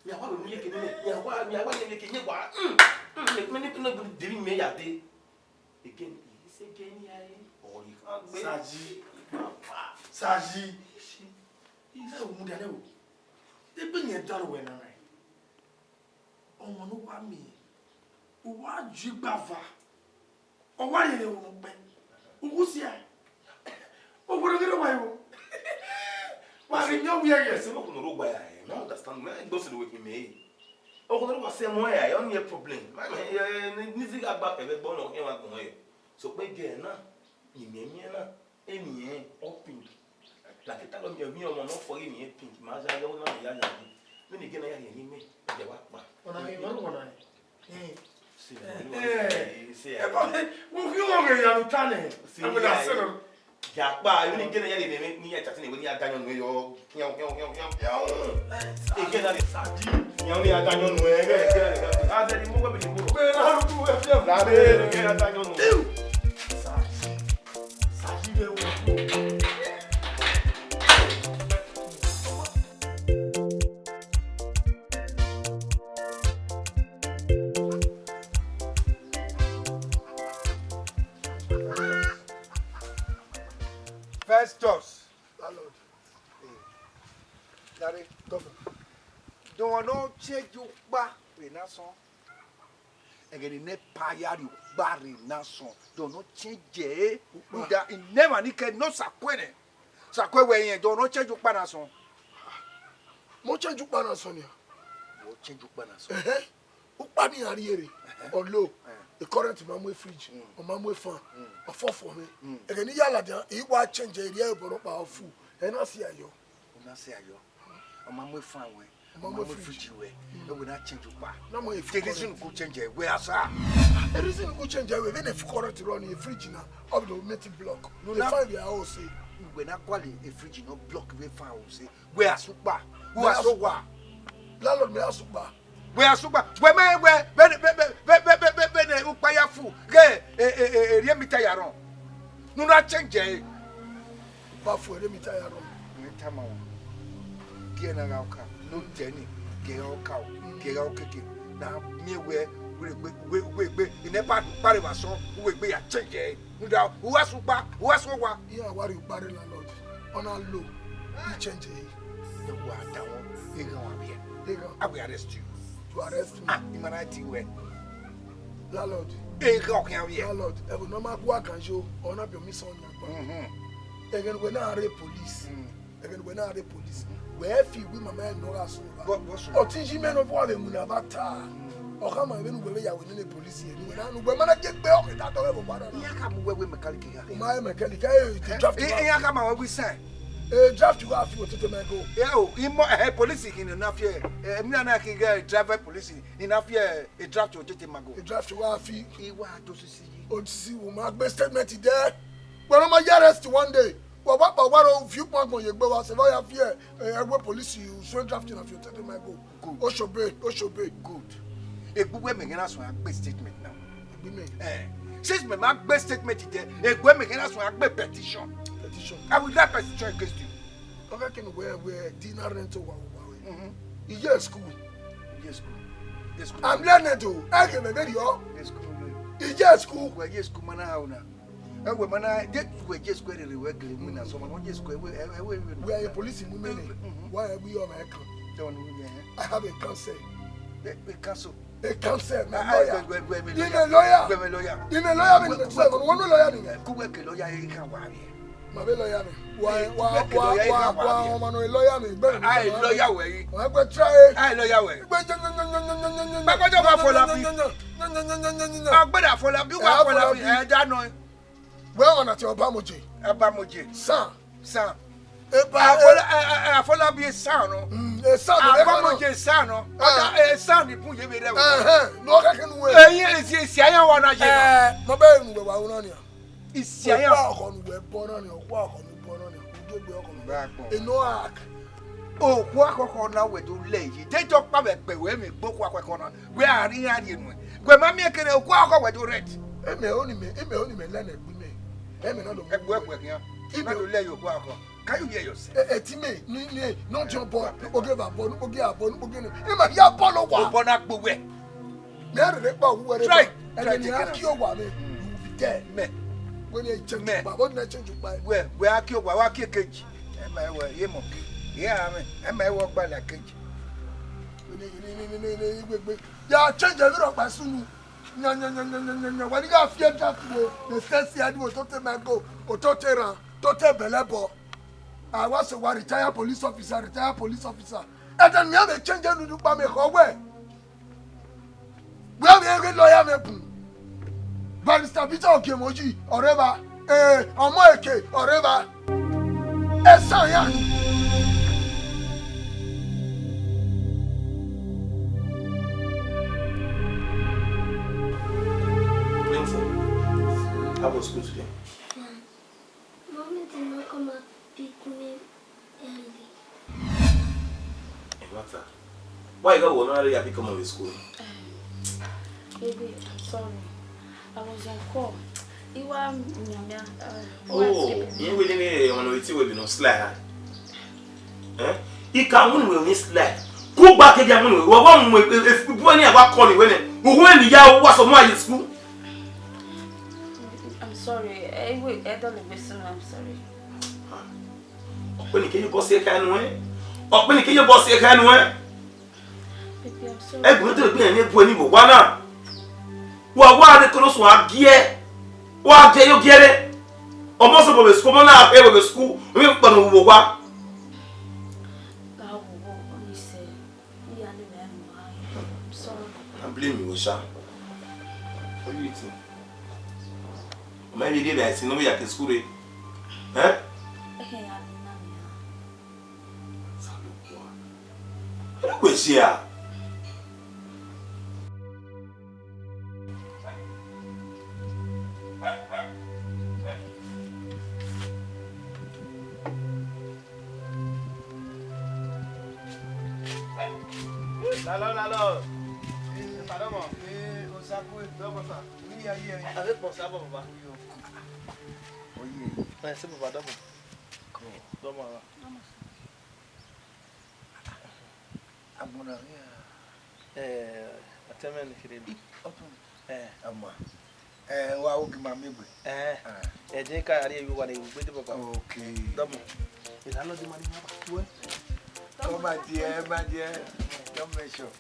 Mi àwa ló ní yé kìíní mi. Mi àwa, mi àwa yẹ yẹ kìíní wa. Mm, mm, mi ní, ní, ní, dèrí mi yà dé. Again, ìyí ṣe gẹ́ ní ayé. Ọ̀rì kan gbé. Saji. Saji. Iṣẹ́ òun dada o. Ẹgbẹ́ yẹn dárò wẹ̀ nana yìí. Ọmọ ló wá mi. Ó wá ju igba va. Ọ wa rhie ẹre unu kpẹ. Uwu sia. Oghoroghe wa yo. Wa ghi miẹn ovbi ẹre. Ẹse ọkhuo ne ọ rre ogba ya, I no understand. Mẹ gbọ sẹ ne wẹ khin mẹ. Ọkhuo ne ọ rre ogba sẹ ẹmwẹ ya, ọ ni problem. Ma mẹ, eh, ni, ni zigha gba kẹvẹ ẹgbẹ nọ, ọ khian wa gbọn ẹre. Sokpan ẹghẹ na, ne I miẹn miẹn na, eni ẹnrẹn, ọ pink. Like, ta lọ miẹn emwi ọmọ ne ọ fọ ghe eni ẹnrẹn pink, ma ya yọ na, mẹ ya ya. Vbene I ghe na ya rhie ẹre mẹ, ẹdẹ wa kpa. Ọna ghi mẹ ọna. Eh. Eh. Ẹ bọ, mo khin ọmọ ghe ya ne u ta nẹ. Ẹ wẹ na sẹ nọ. Ya kpa, emwi ne I ghe na ya rhie ẹre mẹ, ne I ya chat ne wẹ ne I ya da ayọn nuẹn yọ. Khian, khian, khian, khian, khian. I ghe na rhie Saji. Iran ni a da ayọn nuẹn, ẹghẹ, ẹghẹ, ẹghẹ. A zẹ ni mo wẹ bi ni mo. Wẹ na lu ku wẹ fi. La de, ẹghẹ, a da ayọn nuẹn. Saji. Saji vbe wẹ. Festus. Landlord. Eh, Dare, governor. Dọmọ ne ọ change ukpa rre ne asọn. Ẹghẹ ne NEPA ya rhie ukpa rre ne asọn, dọmọ ne ọ change ẹre. Ukpa. Rhunmwuda, I nẹ emwa ni kẹ ne ọ sa kuẹ nẹ. Sa kuẹ wẹ irẹn, dọmọ ne ọ change ukpa ne asọn. Mo change ukpa ne asọn nia. Wẹ ọ change ukpa ne asọn. Ẹhẹn. Ukpa ne iran rhie rre, ẹhẹn, ọ lo, ẹhẹn, e current ma mu e fridge, mm, ọ ma mu e fan, mm, ọ fọfọ mwẹ. Mm. Ẹghẹ ne I ya ladian, I wa change ẹre rhie obọ nọkpa ọ fu, ẹ na si ayọ. U na si ayọ. Ọ ma mu e fan wẹ, ọ ma mu e fridge wẹ, mm, ẹ wẹ na change ukpa. Na mu e fridge. The reason current. Gu change ẹre, wẹ asa. The reason gu change ẹre, vbene e fu current rọ ni, e fridge na, ọ vbe do make it block. No, e na fan vbe a o se. Wẹ na gualọ e fridge nọ block vbe fan o se. Wẹ asukpa, wẹ asowa. Landlord, mẹ asukpa. Wẹ asukpa, wẹ mẹ wẹ vbene, vbene ukpa ya fu, ghe e, e, e, e rhie mita ya rrọọ. Ne u na change ẹre. Ba fu ẹre mita ya rrọọ. Mẹ tama wẹ, gie na gha ọka, ne odẹ ni, gie gha ọka o, gie gha okeke. Na miẹn wẹ, wẹ egbe, wẹ, wẹ egbe, I nẹ ba kpare vbe asọn, wẹ egbe ya change ẹre. Rhunmwuda, u gha sẹ ukpa, u gha sẹ owa. Iran wa rhie ukpa rre landlord, ọ na lo, I change ẹre. Ẹ wa da wọn, eghan wa vbiẹ. Eghan. I will arrest you. You arrest me. Ah, I ma na ti wẹ. Landlord. Eghan ọkhian vbiẹ. Landlord, ẹvbo ne ọ ma gu agan yo, ọ na biẹ omisan ọyan gba. Mhm. Ẹghẹ ne uwẹ na rre police. Mm. Ẹghẹ ne uwẹ na rre police. Wẹ fi iwu mama ẹre ne ọ gha sẹ owa. What, what's wrong? Ọtẹn yi mẹ ne ọ vbe winna vbe ata. Mm. Ọ khama vbene uwẹ vbe ya wẹ nene police ẹre, ne uwẹ na, ne uwẹ ma na gie egbe ọkhe da dọghe vbe owa na. Iran ka mu wẹ wẹ mechanic ya. U ma rẹn mechanic, ẹ, the draft. I, iran ka ma wẹ wẹ sign. E draft wa fi otete ma go. Ẹ o, imọ, ẹ, police khin ne na fi ẹ, ẹ, emwi na na khin ghe driver police, ne na fi ẹ, e draft otete ma go. E draft wa fi. I wa do sisi yi. Otisi, u ma gbe statement dẹ. Wẹ ne ọ ma ya arrest one day. Wa wa kpa wa ro fi ukpọn agbọn ye egbe wa, sẹ vbe ọ ya fi ẹ, ẹ, ẹwẹ police, u suẹn draft na fi otete ma go. Good. Oshobẹ, oshobẹ. Good. Egbe uwẹ mẹ ghe na suẹn a gbe statement na. Egbe mẹ. Eh. Since mẹ ma gbe statement dẹ, egbe uwẹ mẹ ghe na suẹn a gbe petition. Petition. I will write petition against you. Ọ khẹke ne uwẹ, wẹ di na rent owa, owa wẹ. Mhm. Iye school. Iye school. Iye school. I'm learned o. Ẹ ghe mẹ vberriọ. Iye school. Iye school. Wẹ iye school ma na ha una. Ẹ wẹ ma na, de wẹ iye school rere wẹ gele mu na, sọmọ ne iye school, ẹ wẹ, ẹ wẹ, ẹ wẹ. Wẹ police mu mẹ nẹ. Mhm. Wa ẹ wẹ ọmọ ẹ kan. Tell me, yeah. I have a counsel. A, a counsel. A counsel, my lawyer. I'm a lawyer. I'm a lawyer. I'm a lawyer, mi ni sẹ, wọn ni lawyer ni. Ku wẹ ke lawyer e kan wa ye. Ma be lawyer mi. Wa, wa, wa, wa, wa, ọmọ no lawyer mi, gbẹ mi. Ai lawyer wẹ yi. Wa gbẹ try. Ai lawyer wẹ. Gbẹ jẹ, jẹ, jẹ, jẹ, jẹ, jẹ, jẹ, jẹ. Gbẹ jẹ, jẹ, jẹ, jẹ, jẹ, jẹ. Agbẹdẹ Afọlábí, wa Afọlábí, ẹ da nọ. Wẹ ọmọ na ti Ọbamoje. Ọbamoje. San. San. Eba, Afọla-, ẹ, ẹ, ẹ, Afọlábí san nọ. Mm, e san nọ, Abamoje san nọ. Ah. Ọda, e san ni bun ye vbe rẹ wẹ. Ẹhẹn, no kẹkẹ nu wẹ. Eyin esi, esi ayan wa na ye na. Eh, mo bẹ nu wẹ wa una nia. Isi ayan. Okhuo ọkhọ nu wẹ bọ na nia, okhuo ọkhọ nu bọ na nia. Udu egbe ọkhọ nu. Ba gbọn. E no ark. Okhuo akhọkhọ na wẹ do lẹ yi. De jọ kpa vbe ẹgbẹ wẹ mi gbe okhuo akhọkhọ na. Wẹ a ri iran rhie nuẹn. Wẹ ma miẹn kere okhuo akhọkhọ wẹ do rent. Emẹ oni mẹ, emẹ oni mẹ lẹ nẹ egbe mẹ. Emẹ na do. Ẹgbẹ ẹgbẹ khian. Ime na do lẹ yi okhuo akhọkhọ. Can you hear yourself? Ẹ, ẹ ti mẹ, ni, ni, ne ọ diọn bọ, nukpoghe vbe abọ, nukpoghe abọ, nukpoghe nẹ. Ima hia bọ lọ wa. Obọ na gbe wẹ. Mẹ a rere kpa wu wẹrẹ. Try, ba. Try. Ẹgẹ ne take a care. Aki owa mẹ, mm, you will be there. Mẹ. Wẹ ni change, mẹ, ukpa, wẹ ni change ukpa. Wẹ, wẹ aki owa, wẹ aki ekeji. Ẹ ma wẹ, ye mọ. Ye a mẹ, ẹ ma wẹ ọgba la ekeji. Wẹ ni, ni, ni, gbegbe. Ya change ẹmwẹ rhọkpa sunu. Nya, nya, nya, wẹ ni gha fi draft wo, ne sẹsi ẹdun, otote ma go, otote ran, otote bẹlẹ bọ. A wa sẹ owa retire police officer, retire police officer. Ẹdẹ ne mẹ vbe change enu ukpa mẹ khọ wẹ. Wẹ vbe ghe lawyer mẹ bun. Barrister Peter Ogiemọyi, ọreva. Eh, ọmọ eke, ọreva. Esa yan. Prince, how was school today? Mommy did not come and pick me early. Hey, what? Why you got one hour you pick up on the school? Baby, I'm sorry. I was on call. You were, uh, oh, you really need one of the two will be no slide. Eh? You can win with me slide. Go back again, win with. What one with, if you want to call you when, when you are, what's on my school? I'm sorry. I will, I don't listen. I'm sorry. Ah, Ọkpẹnike ye obọ si ekhẹ nuẹn. Ọkpẹnike ye obọ si ekhẹ nuẹn. Baby, I'm sorry. Ẹgbẹn te gbe ne bu eni vbe owa na. Wa wa ne korosu a giẹ. Wa giẹ yo giẹ re. Ọmọ sẹ vbe school, ọmọ na e vbe school, mi kpọnọ vbe owa. Ga wo wo, ọ ni sẹ. Iye a lele ẹ mu a. I'm sorry. I blame you, Osha. What do you think? Ọ ma vbe rhie vbe ẹse ne ọ vbe ya ke school re. Eh? Ẹhẹn, a lele na nia. Osanobua. Ẹ na wẹ sia. Lalọ, lalọ. Ẹ, padọmọ. Ẹ, Osakwe. Dọmọ sa. Ni ya ye. Ave kpọ sa bọ baba. Oye. Ẹ, se baba dọmọ. Ko. Dọmọ ra. Agbọn na ghi a? Eh, atẹmwẹ ne kherhe nọ. Ọtẹn. Eh. Ama. Eh, wa wo gi ma miẹn egbe. Eh. Ah. Ẹdẹ ka a rhie vbe owa ne ugbe de baba. Okay. Dọmọ. Ila lọ di ma ni ma ba. Wẹ. Come my dear, my dear. Don't mention.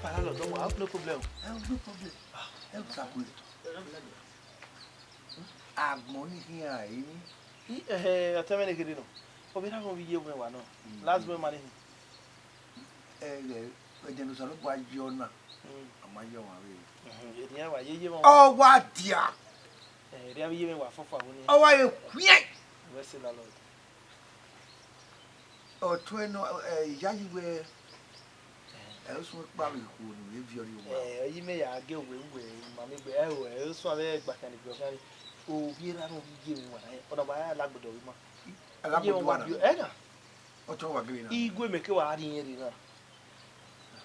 Landlord, don't worry, no problem. Eh, no problem. Eh, Osakwe. Agbọn ni khian emwi. I, eh, eh, atẹmwẹ ne kherhe nọ. Ovbi erha mwẹ vbe iye mwẹ wa nọ. Mm. Last month ma ni hin. Eh, eh, ẹdẹ ne Osanobua yọ na. Mm. A ma yọ ọmwa vbe. Mhm, erriọ wa ye iye mwẹ wa. Ọ wa dia. Eh, erriọ vbe iye mwẹ wa fọfọ vbe ni. Ọ wa ye khuiẹn. Wẹ sẹ landlord. Ọtuẹn nọ, eh, iyayi wẹ, ẹ, usun kpa vbe ikhuo ne u vbe viọ rrie owa. Eh, iye mwẹ ya gie uwẹ, uwẹ, ma miẹn egbe, ẹ, usun avbe ẹgbakhian ne egbe ọkhian ni, ovbi erha ne ovbi iye mwẹ wa na, ọ na wa ya la gbẹdẹ ọvbe ima. Iye mwẹ wa na. Ẹ na. Ọtẹn wa gele na. Igue mẹ ke wa rhie irẹn rre na.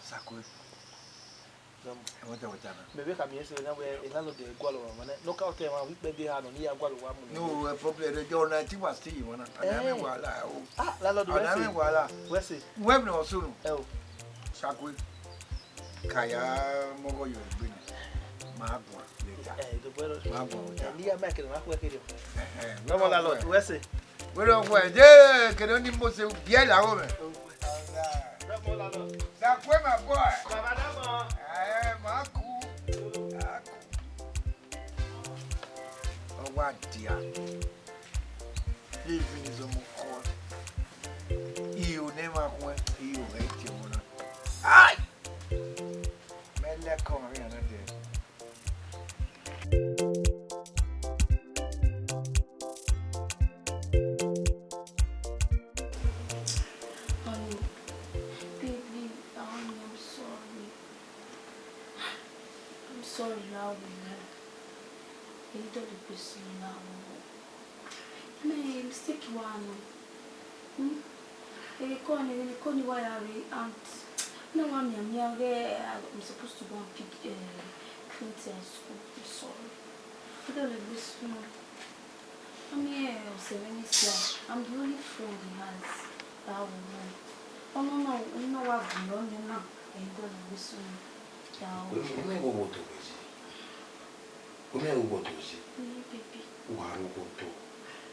Osakwe. Dọmọ. Ẹ wẹta wẹta na. Mẹ vbe khama ẹse na wẹ landlord gualọ ọmwa nẹ. No ka otọ emwa vbe ikpẹdẹ eha nọ ne I ya gualọ owa mu nẹ. No, ẹ problem, ẹ jọ na ti wa stay emwa na. Ọna mwẹ wala o. Ah, landlord, wẹ sẹ. Ọna mwẹ wala. Wẹ sẹ. Wẹ mi nọ sunu. Ẹ o. Osakwe. Ka ya mọghọ yọ egbe nẹ. Ma guan later. Ẹ, do bọ. Ma guan later. Ẹ, ne I ya ma kẹrẹ, ma khuẹ kẹrẹ. Ẹhẹn, dọmọ landlord, wẹ sẹ. Wẹ rọ wẹ, de kene ni Mose biẹ la wo mẹ. Osakwe, my boy. Baba dọmọ. Eh, ma ku. Ma ku. Ọ wa dia. Living is almost called. Iyo ne ma khuẹ, iyo ẹ tie ọmọ na. Ai! Mẹ lẹkọ ọmwa vbe iran na dẹ. Honey, baby, honey, I'm sorry. I'm sorry, Lawo. Èyí tó lè pèsè ìlànà. Mẹ, mistake wa nọ. Hmm? Eko ni, eko ni wa ya rre, and na wa miẹn miẹn ghẹ, I'm supposed to go and pick, eh, Clinton at school. I'm sorry. I don't like this one. I mean, eh, ọsẹ vbe ni sia. I'm the only friend he has. That woman. Ọna, ọna, ọna wa bu ọnẹ na. I don't like this one. That woman. Wẹ, wẹ, wẹ, wẹ, wẹ, wẹ, wẹ, Wẹ mẹ ru obọ do ye. Iye, baby. Wa ru obọ do.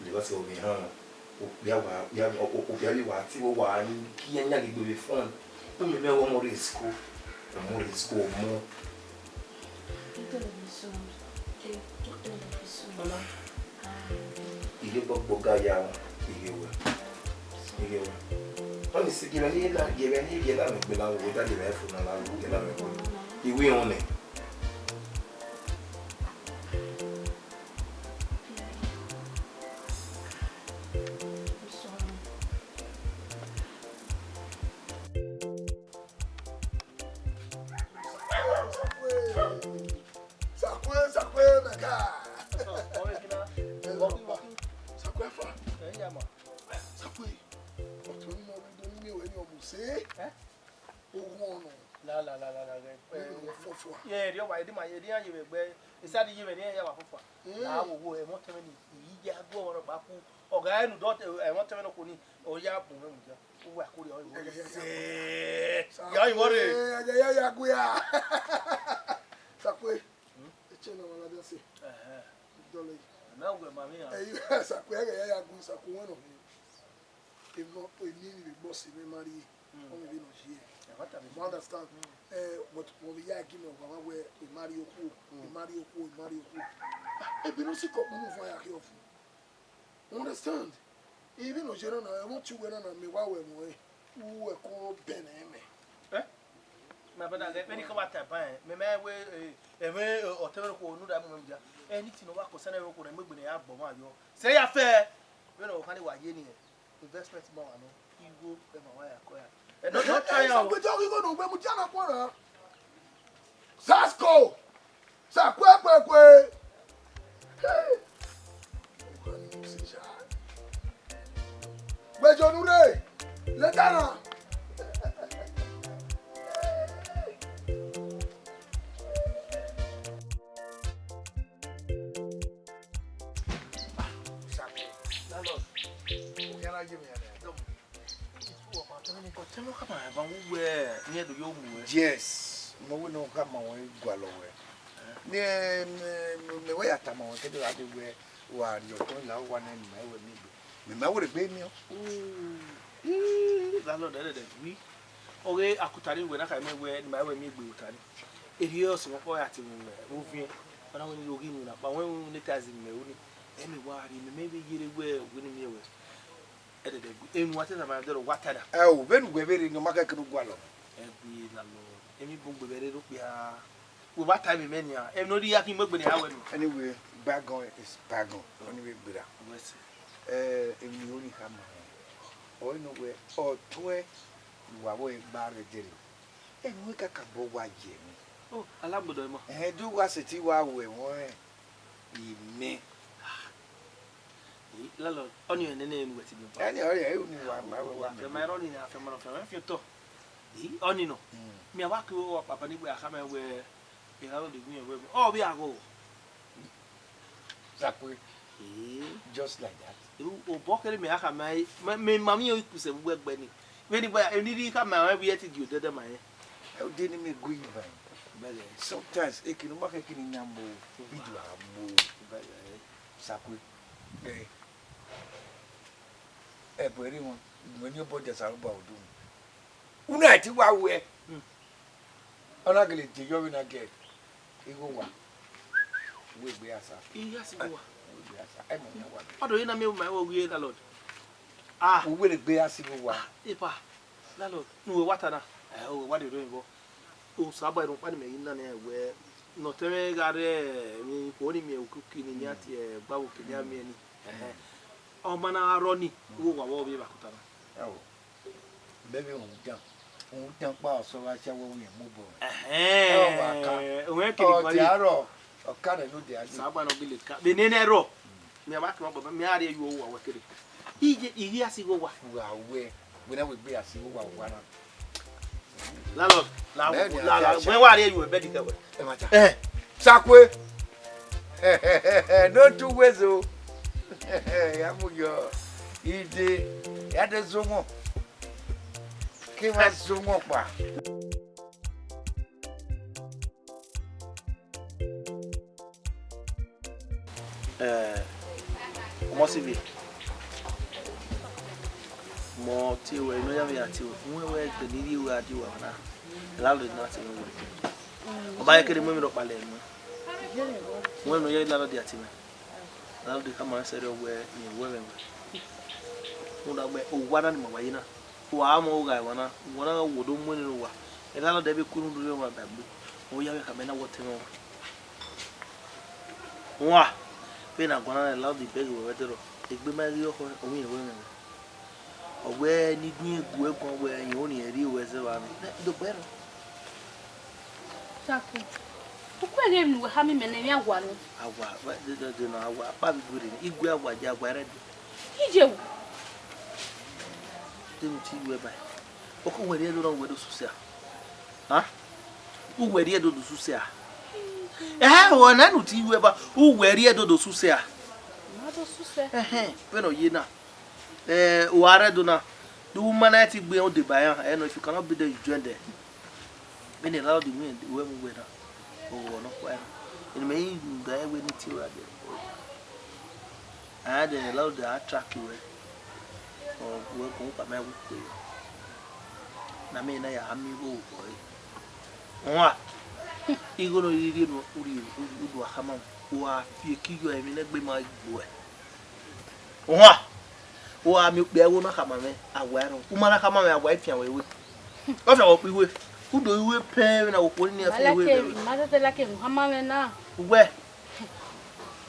Lẹ wa sẹ ọvbe ehan. Okpia wa, okpia, okpia vbe wa ti vbe wa gie iran yan gbe vbe phone. Mẹ mẹ ọmọ rre school. Ọmọ rre school, ọmọ. Ito le bi sun. Ito le bi sun. Ọmọ. Ah. Iye gbọgbọ ga ya wọn. Iye wẹ. Iye wẹ. Ọni si gie mẹ ne iye na, gie mẹ ne iye na mẹ gbe na wo, da gie mẹ phone na la wo, gie na mẹ gbe. Iwe họn nẹ. Sakwe, Sakwe, my guy. Sakwe, fa. Sakwe, ọtẹn ọni ma vbe do ni miẹn wẹ ni ọ mu se. Oghọn nọ. La, la, la, la, la, ghẹ, eh, Wẹ fọfua. Ye, erriọ wa, edi ma, edi iran ye vbe ẹgbẹ, eside ye vbe ne iran ya wa fọfua. Mm. La, wo, wo, ẹmwẹ ọtẹn mwẹ ni, I ya gu ọmwa rhọkpa ku. Ọ gha rẹn ne u dọ, ẹmwẹ ọtẹn mwẹ ne okhuo ni, ọ ya bu mwẹ mudia. Uwa ko rhie ọyunmwọrọ. Ẹghẹ ya ya. Sẹ, ya ọyunmwọrọ. Ẹghẹ ya ya gu ya. Sakwe. Hmm? Ẹchẹ na ma ladian sẹ. Ẹhẹn. Dọlọ yi. Ẹmwẹ uwẹ ma vbe iran. Ẹyi, Sakwe, ẹghẹ ya ya gu, Sakwe wẹ nọ. Emọ, eni vbe egbe ọse mwẹ ma rrie, Mm. ọ mwẹ vbene ọ ye. Ẹ, what have you You understand? Mm. Eh, but wẹ vbe ya gie mẹ owa wẹ, I ma rrie okhuo, Mm. I ma rrie okhuo, I ma rrie okhuo. Ah, ebe ne ọ sikẹ ọkpọnọ ufan ya khian ọfun. You understand? Even no jena na, I want you wena na, me wa wẹ mo, eh. U wẹ ko bẹnẹ mẹ. Eh? My brother, vbene I ka wa ta ban, mẹ ma wẹ, eh, ẹmwẹ, eh, ọtẹn mwẹ ne okhuo ne u da mu mwẹ mudia. Anything ne ọ wa concern ẹmwẹ okhuo ne mu egbe ne ya gbe ọmwa yọ. Sẹ ya fẹ. Vbene ọ khan ni wa ye ni, eh, investment ma wa nọ. Igho, ẹ ma wa ya kọ ya. Ẹ nọ, nọ ta ya o. Ẹgbẹjọ ghi igho ne u gbe mudia na khuan ra. Sasco! Sakuekuekue! Hey! Wẹ jọ nu rre, leta na. Landlord, okhian na ye mwẹ ya nẹ. Ọtẹn mwẹ khama ban uwẹ ne irẹn do yo mu ẹ. Yes, mẹ wẹ ne ọ khama ruẹ gualọ ruẹ. Mẹ, mẹ, mẹ wẹ ya tama ruẹ kẹdẹ gha de wẹ wa rhie ọtẹn la owa nẹ, mẹ ma wẹ miẹn egbe. Mẹ ma wẹ egbe miẹn. Ii, landlord ẹdẹdẹ gui. Ọghe akuta ni wẹ na khama wẹ ne ma wẹ miẹn egbe ota ni. Erriọ ọse mwẹ ọkpa ya te mu mwẹ oviẹn. Ọ na wẹ ne I ghi mu na kpa wẹ ne te a zi mẹ ru ni. Ẹ mẹ wa rhie, mẹ mẹ vbe yere wẹ wẹ ne I miẹn wẹ. Ẹdẹdẹ gui, enu wa te tama ẹdẹrọ wa ta da. Ẹ o, vbene uwẹ vbe rre ne ọ ma khẹke ne u gualọ. Ẹgui landlord, emwi bun gbe vbe rre okpia. Wẹ wa ta emwi mẹ nian, emwi ne ọ rhie ya khin mu egbe ne a wẹ nọ. Anyway, bygone is bygone. Ọni vbe gberra. Wẹ sẹ. Eh, emwi ne I khama ruẹ, ọ i nọ wẹ, ọ tuẹ ne uwa vbe gba rre dele. Emwi kakabọ wa ye emwi. Oh, alagbodọ ima. Ẹhẹn, do wa sẹtin wa ru ẹmwẹ ọnrẹn. Imẹ. Landlord, ọni nene ne wẹ ti miẹn ọba. Ẹni ọrẹ ẹ ni wa ma wẹ wa. Afianma ẹrọ ni, afianma, afianma fian otọ. Ọni nọ. Mm. Mẹ wa ke ọkpa bani wẹ a khama wẹ, landlord gu yẹn wẹ, ọ vbe agho. Sakwe. Eh. Just like that. Obọ kere mẹ a khama, mẹ, mẹ ma miẹn ikpusẹ vbe uwu ẹgbẹ ni. Vbene I gba, emwi ne I rhie khama ruẹ vbe irẹn te gie odẹdẹ ma rẹn. Ẹ, odẹ ne mẹ gu yi ba. Bẹghe. Sometimes, eke ne u ma khẹke ne I na mu, I do a mu. Bẹghe. Sakwe. Ẹ, ẹ bu ẹre wọn, ẹ ne obọ dia Osanobua odu. Unu a i te wa wẹ. Hmm. Ọ na gele de yọ vbe na gie igho wa. Uwẹ egbe asa. Igho asi igho wa. Uwẹ egbe asa. Ẹ mọ yan wa. Ọ do ye na miẹn ma wẹ ovbi landlord. Ah. Uwẹ egbe asi igho wa. Epa, landlord, ne uwẹ wa ta na. Ẹ, uwẹ wa de rre vbọ. Osanobua rhunmwuda ne imẹ ghi na nẹ wẹ, ne ọtẹn mwẹ gha rre emwi ikhuo ni miẹn okuki ni, iran tie gba vbe oke ne iran miẹn ni. Ẹhẹn. Ọ ma na rrọọ ni, igho wa vbe ovbi evba kota na. Ẹ o. Mẹ vbe rhunmwuda, rhunmwuda ọkpa ọsọ gha si awẹ wẹ irẹn mu obọ. Ẹhẹn. Ọ wa ka. Ọ dia rrọọ, ọ ka rẹ ne ọ dia ye. Osanobua ne ọ gele ka. Vbe nene ẹrọ, mẹ ma kẹ mwa baba, mẹ a rhie ye uwa wẹ kere. Iye, ighi asi igho wa. Wa wẹ, wẹ na wẹ egbe asi igho wa wa na. Landlord, la, la, la, wẹ wa rhie ye uwa bed kẹ wẹ. Ẹ ma ta. Eh. Sakwe. No two ways o. Ya mu yọ. Ide, ya de zo wọn. Ke wa zo wọn kpa. Eh, ọmọ Sylvie. Mọ tie wẹ, inu ya vbe ya tie wẹ. Mu wẹ ẹgbẹ ne I rhie gha die uwa na. Landlord na tie wẹ. Ọ ba ye kere mu emwi rhọkpa lẹ nuẹn. Mu emwi ne ọ ye landlord dia tie mwẹ. Landlord khama mwẹ sẹrriọ wẹ, rẹn wẹ mwẹ wẹ. Rhunmwuda wẹ, owa na ni ma wa ye na. Uwa mọ ogha emwa na, uwa na wo do mu eni ne uwa. Landlord ẹbe ku unu rre ọmwa ba egbe. Ọ ya vbe khama na wẹ ọtẹn mwẹ ọmwa. Wan, vbene a guan na, landlord bẹghe wẹ vbe ẹdẹrọ. Egbe ma ghi ọkhọ, ọ wẹ rẹn wẹ mwẹ wẹ. Ọ wẹ ne I gu irẹn gu ẹre guan wẹ irẹn ọnii rhie ruẹ zẹ vbe amwẹ. Nẹ, do gbe ẹre. Sakwe. Uku ẹghẹ emwi ne uwẹ khama imẹ nẹ, emwi awa nọ. Awa, wẹ, de, de, de nọ, awa, akpa vbe igue rre, igue awa, je awa rẹ dee. Iye wo? Deghẹ u ti ru ẹe ba. Ọke uwẹ rhie ẹdẹ nọ, uwẹ do susia. Ha? Uwẹ rhie ẹdodo suse a? Ẹhẹ, ọna ne u ti ru ẹba, uwẹ rhie ẹdodo suse a? Ma do suse. Ẹhẹn, vbene ọ ye na. Eh, u gha rre Ẹdo na, the woman na ti gbe iran deba iran, ẹ nọ, if you cannot beat them, you join them. Vbene landlord wẹ uwẹ mu uwẹ na, ọ nọkpa ẹre. Eni mẹ i rhunmwuda ẹre wẹ ne I tie ora dẹ. A ya dẹ landlord a track wẹ, ọ wẹ kọn ukpa ma wu kue yọ. Na mẹ na ya miẹn igho vbọ ẹre. Ọhan, igho ne ọ rhirhi ne u rhie, u, u do a khama, u gha fi eki yọ emwi ne egbe ma gbe uẹ. Ọhan, u gha miẹn okpia igho na khama mwẹ, a wa rrọọ. U ma na khama mwẹ, a wa i fian wẹ iwe. Ọ fian wẹ okpia iwe. U do iwe pẹn vbene okhuo ni a fi iwe vbe. Ma tete like mu khama mwẹ na. Uwẹ.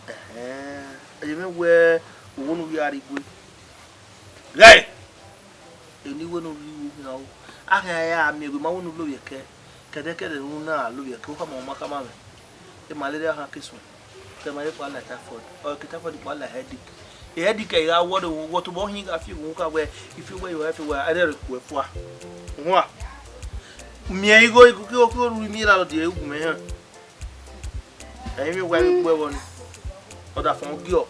Ẹhẹn, ẹyẹ mwẹ wẹ, owẹ ne u ya rre igue. Ghẹ! Eni wẹ ne u rhie iwe khian o. A khian ya miẹn wẹ ma wẹ ne u lovbiẹ kẹ. Kẹdẹkẹdẹ ne u na lovbiẹ kẹ, u khama, u ma khama mwẹ. Malaria kha ke suẹn. Te malaria kpa la typhoid. Ọ ke typhoid kpa la headache. Headache ẹre I gha wọrọ, wọ tobọ hin gha fi ghun kha wẹ, I fi wẹ, I fi wẹ, a rẹrẹ khuẹ fua. Uhua. Miẹn igho, igho, igho, igho ru miẹn landlord, e gu mwẹ hẹn. Ẹmwẹ wa vbe gbe ẹvbo ni. Ọdafẹn ọ giọ.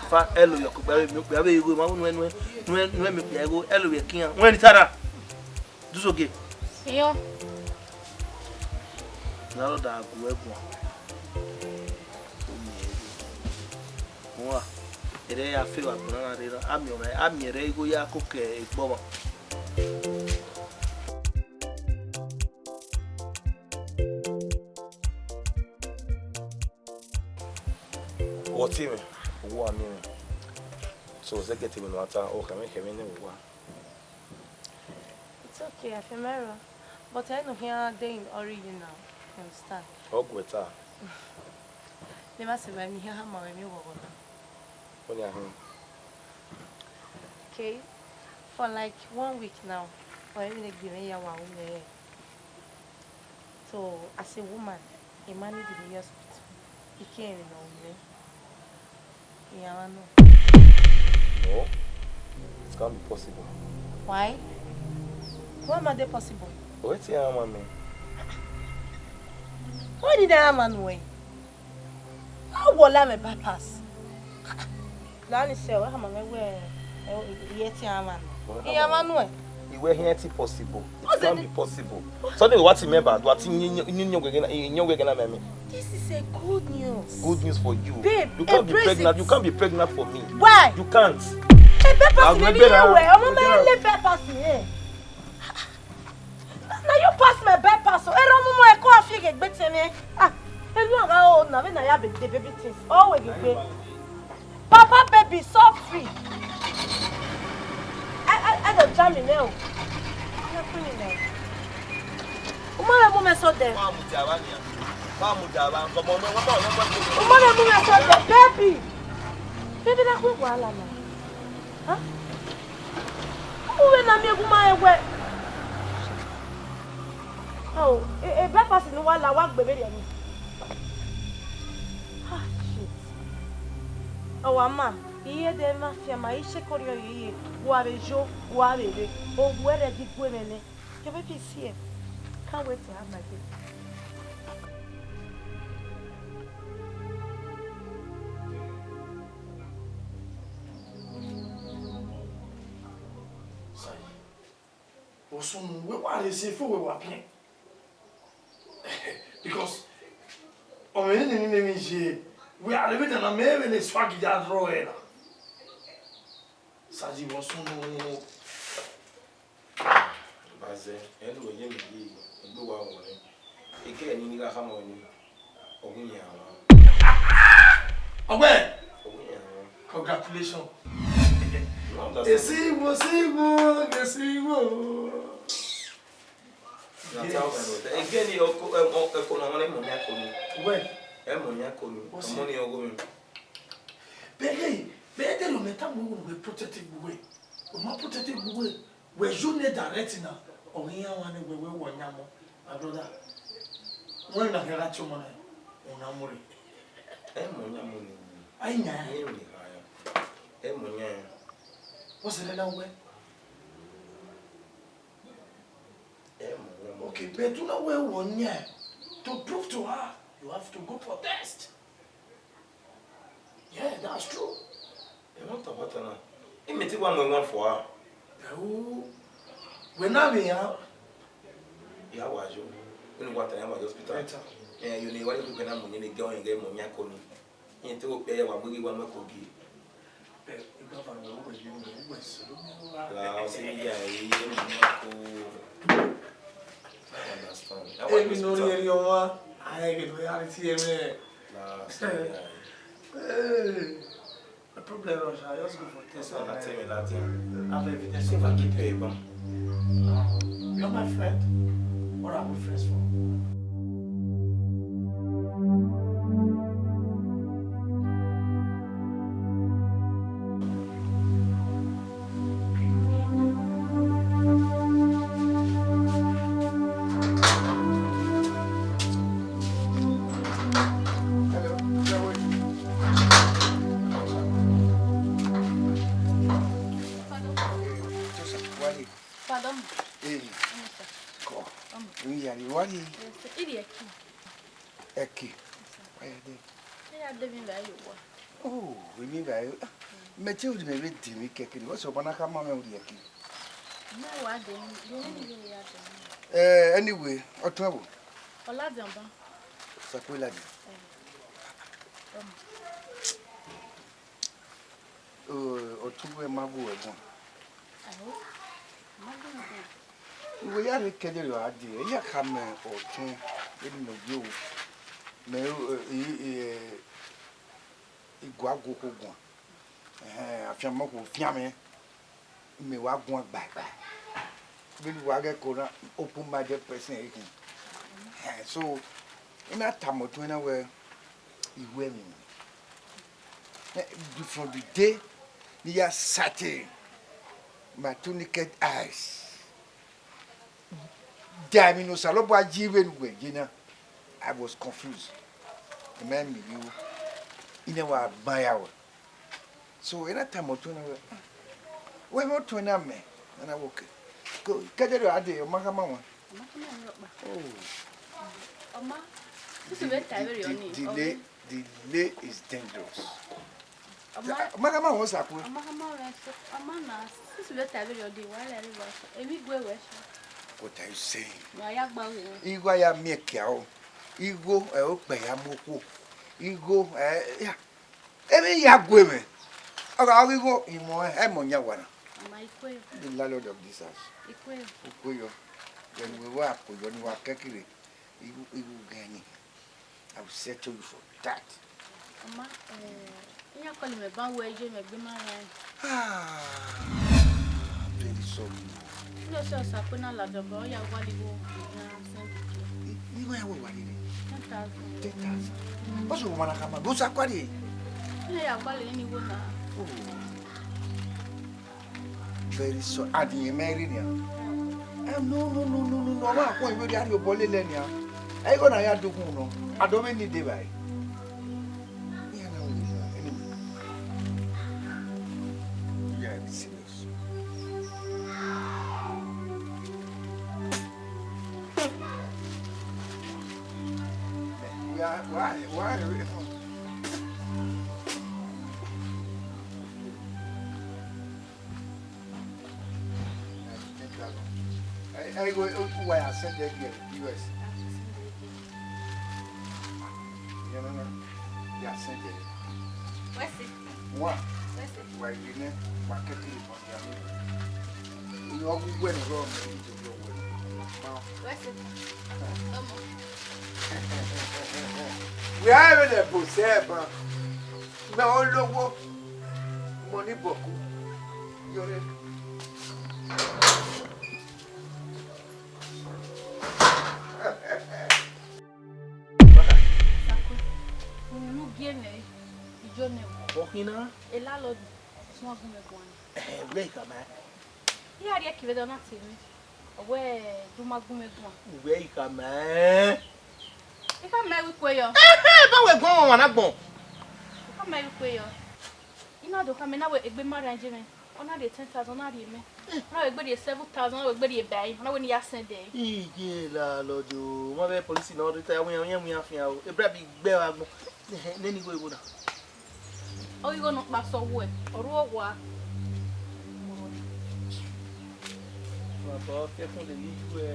Fa ẹlo yọ kugbe avbe miẹn okpia avbe igho, ma wu nuẹn, nuẹn, nuẹn, nuẹn miẹn okpia igho, ẹlo vbe ẹkian. Wẹ ni tara. Dusogie. Iyọ. Na rọ da gu ẹguan. Uwa, ẹre ya fe vbe agbọn na rre na, a miẹn ọmwa, a miẹn rẹ igho ya koko egbọmwa. Wọ tie mwẹ, owa miẹn mwẹ. So, zẹgẹ te emwi ne a ta, ọ khẹ mwẹ, khẹ mwẹ ne vbe owa. It's okay, I feel merry. But I know here day in hurry you now. You understand? Ọ guẹ ta. Never say by me here, how my me work on. What do you mean? Okay, for like one week now, or even a given year, one week. So, as a woman, a man need to be hospital. He can't even know me. Yeah, I know. No, it can't be possible. Why? Why am I there possible? Wetin a man mean? Why did I man way? How will I bypass? Lani sẹ, wẹ hama mwẹ wẹ, iye te a mwa nọ. Iye a mwa nọ ẹ. Iwẹ hiẹn ti possible. It can't be possible. Something what remember, do ati nyi nyi nyi wege na, nyi wege na mẹ mi. This is a good news. Good news for you. Babe, you can't be pregnant. You can't be pregnant for me. Why? You can't. Ebe pasi mi mi ye wẹ, ọmọ mẹ le be pasi eh. Na you pass my bypass o. Ero mu mo eko afi ghe gbe tẹmẹ. Ah, elu agha o na vbe na ya be the baby things. O we ghe gbe. Papa baby so free. I I I don't jam in now. Na kuni now. Uma me mu me so de. Wa mu ja wa ni. Wa mu ja wa. Ko mo mo mo mo mo. Uma me mu me so de baby. Baby na ku wala na. Huh? Uwe na miẹn gu ma rẹn wẹ. Oh, e, e bypass ne uwa la, wa gbe vberriọ ni. Ah, shit. Ọ wa ma, iye de ma fian ma, I shekọ rriọ ye iye, wa vbe yo, wa vbe rre, owu ẹre gi gu mwẹ nẹ. Your baby is here. Can't wait to have my baby. Sai. Osunu, wẹ wa rre sẹ fo wẹ wa biẹn. Because ọmọ ne ne ne mi ye, wẹ a rre vbe dana mẹ vbe ne swag ya rrọọ ẹre na. Saji, Osunu. Bazẹ, ẹn do ye mi yi egbe wa wọnẹ. Eke ẹni ni gha khama ọni, ọ gu yan wan. Ọgbẹn! Ọ gu yan wan. Congratulations. Esi wo, si wo, esi wo. Na ta ọmọ ẹro. Eke ni ọkọ, ẹkọ na wọn mọ ni ẹkọ ni. Wẹ? Ẹ mọ ni ẹkọ ni. Ọmọ ni ọgọ mi. Bẹgẹ, bẹgẹ de lo mẹ ta mu wo wẹ protective wẹ. Wẹ ma protective wẹ. Wẹ you need direct na, ọ ghi yan wan ne wẹ wẹ wọ yan mọ, my brother. Wẹ na kẹ gha tie ọmọ na, ọ yan mu rre. Ẹ mọ yan mu ni. Ai yan. Ẹ mọ ni ha ya. Ẹ mọ yan. What's the other way? Ẹ mọ yan mu. Okay, but you know where we need to prove to her, you have to go for test. Yeah, that's true. Ẹ ma tama ta na. Imẹ te wa mu ẹmwẹ fua. Ẹo, wẹ na vbe ya. Ya wa yo. Unu wa ta ya wa yo hospital. Better. Eh, you need wa yo na mu ni ge ọyẹn ge mu yan ko ni. Iyẹn te wo kpe ya wa mu ghi wa mu ẹko gie. Ẹ, igba va wẹ, wẹ ye, wẹ, wẹ sẹ, wẹ wa. La, ọ sẹ ya, ẹ, ye mu yan ko. I understand. Emwi ne ọ rhie rhie ọmwa, a i ghe ne ọ ya rhie tie mwẹ. La, ọ sẹ ya, ẹ. Hey, no problem, Rosh. I just go for test. Ọna tẹ mwẹ ladian. Have evidence. Sẹ wa gi pẹ ban. You're my friend. What are we friends for? Hello, how are you? Pardon? Joseph, wari. Pardon? Eh. Yes, sir. Ko. Um. Wi yari wari. Yes, sir. Iri ẹki. Ẹki. Yes, sir. Why are they? They are living where you were. Oh, we mean by, ah, mẹ te uri mẹ vbe de emwi kẹkẹ ni, what's your banana man uri ẹki? No, I didn't. You didn't really have them. Eh, anyway, ọtẹn ẹvbo? Ọladiọba. Sakueladi. Eh. Um. Oh, ọtẹn ẹvbo ma gu ẹvbo. Aho, ma gu ẹvbo. Uwẹ ya rre kẹdẹrriọ a dee, I ya khama ọtẹn, emwi ne ọ gie ru. Mẹ, eh, i, i, eh, I gua gu okhuo guan. Ẹhẹn, afianma okhuo fian mwẹ, mẹ wa guan gbaegbae. Vbene uwa ghẹ ko na, open-minded person ẹre khin. Ẹhẹn, so, I na tama ọtẹn na wẹẹ, I ru ẹmwẹ mwẹ. Eh, from the day ne I ya sight my two naked eyes, da emwi ne Osanobua yi vbene uwẹ ye na, I was confused. I ma miẹn ivbi ru, I na wa gban ya ruẹ. So, I na tama ọtẹn na wẹẹ, ah, wẹ mwẹ ọtẹn na mẹ, I na wẹẹ, okay. Ko, kẹdẹrriọ a dee, ọ ma khama wan. Ọ ma khama wan rhọkpa. Oh. Ọ ma, this is where time very on. Delay, delay is dangerous. Ọ ma, ọ ma khama wan, Osakue. Ọ ma khama wan, ọ ma na, this is where time very on, why are you rushing? Emwi gue wẹ sha. What are you saying? Wa ya gba wẹ. Igho a ya miẹn kia o. Igho, ẹ, okpẹ ya mu okhuo. Igho, ẹ, ya. Emwi ya gue mwẹ. Ọ gha ghi igho, imọ, ẹ, mọ yan wa na. Ma, I kue yọ. The landlord of this house. I kue yọ. I kue yọ. Then we wa kue yọ ni wa kẹkire. Igho, igho gẹ ni. I will settle you for that. Ọ ma, eh, iran call mẹ ban wẹ iye mẹ gbe ma rẹn. Ah, very sorry. Ilo sẹ Osakue na ladian, but ọ ya gualọ igho na send to. I, igho ya wẹ wa rere? Ten thousand. Ten thousand. What's your woman come? Go Sakwari. Iran ya gualọ ni igho na. Oh. Very sorry. And you marry him? Eh, no, no, no, no, no, no. Ọ ma khuẹ vberriọ, a rhie obọ lele nian. Ẹ i gho na ya do gun nọ. A do vbe ni de vba ẹre. Iran na wẹ anyway. Yeah, it's serious. Why, why, why? Ẹ, ẹ, igho, uwa ya send ẹre gie U S. No, no, no. Ya send ẹre. Wẹ sẹ? Wa. Wẹ sẹ? Wa ivbi nẹ, wa kẹkẹ mọ dia. Uwẹ ọghe uwẹ ne ọ rrọọ mẹ, I do rrọọ wẹ. Ma. Wẹ sẹ? Ọmọ. Wẹ a vbe nẹ bo sẹ ẹban. Mẹ ologho. Mọ ni bọku. Yọrẹ. Saku, unu ne u gie mwẹ, I yo nẹ. Ọ khin na? Landlord suẹn gu mwẹ guan. Ẹhẹn, wẹ I khama ẹn. I gha rhie ẹki vbe ẹdẹ ọ na tie mwẹ. Ọ wẹẹ, de u ma gu mwẹ guan. Wẹ I khama ẹn. I khama ẹn wẹ I kue yọ. Ẹhẹn, ba wẹ guan ọmwa na gbọn. I khama ẹn wẹ I kue yọ. I na do khama ẹn na wẹẹ egbe ma rran ye mwẹ. Ọ na rhie ten thousand, ọ na rhie mẹ. Na wẹ gbe rhie seven thousand, na wẹ gbe rhie ba ẹre, na wẹ ne I ya send ẹre. Iye la lọdio, ma vbe police na ọ rita, wẹ, wẹ, wẹ afian o. E bribe gbe wa gbọn. Nene igho igho na. Ọ ghi igho nọ kpa sẹ uwẹ, ọ ru owa. Baba, ọ kẹfun lele iyu ẹ,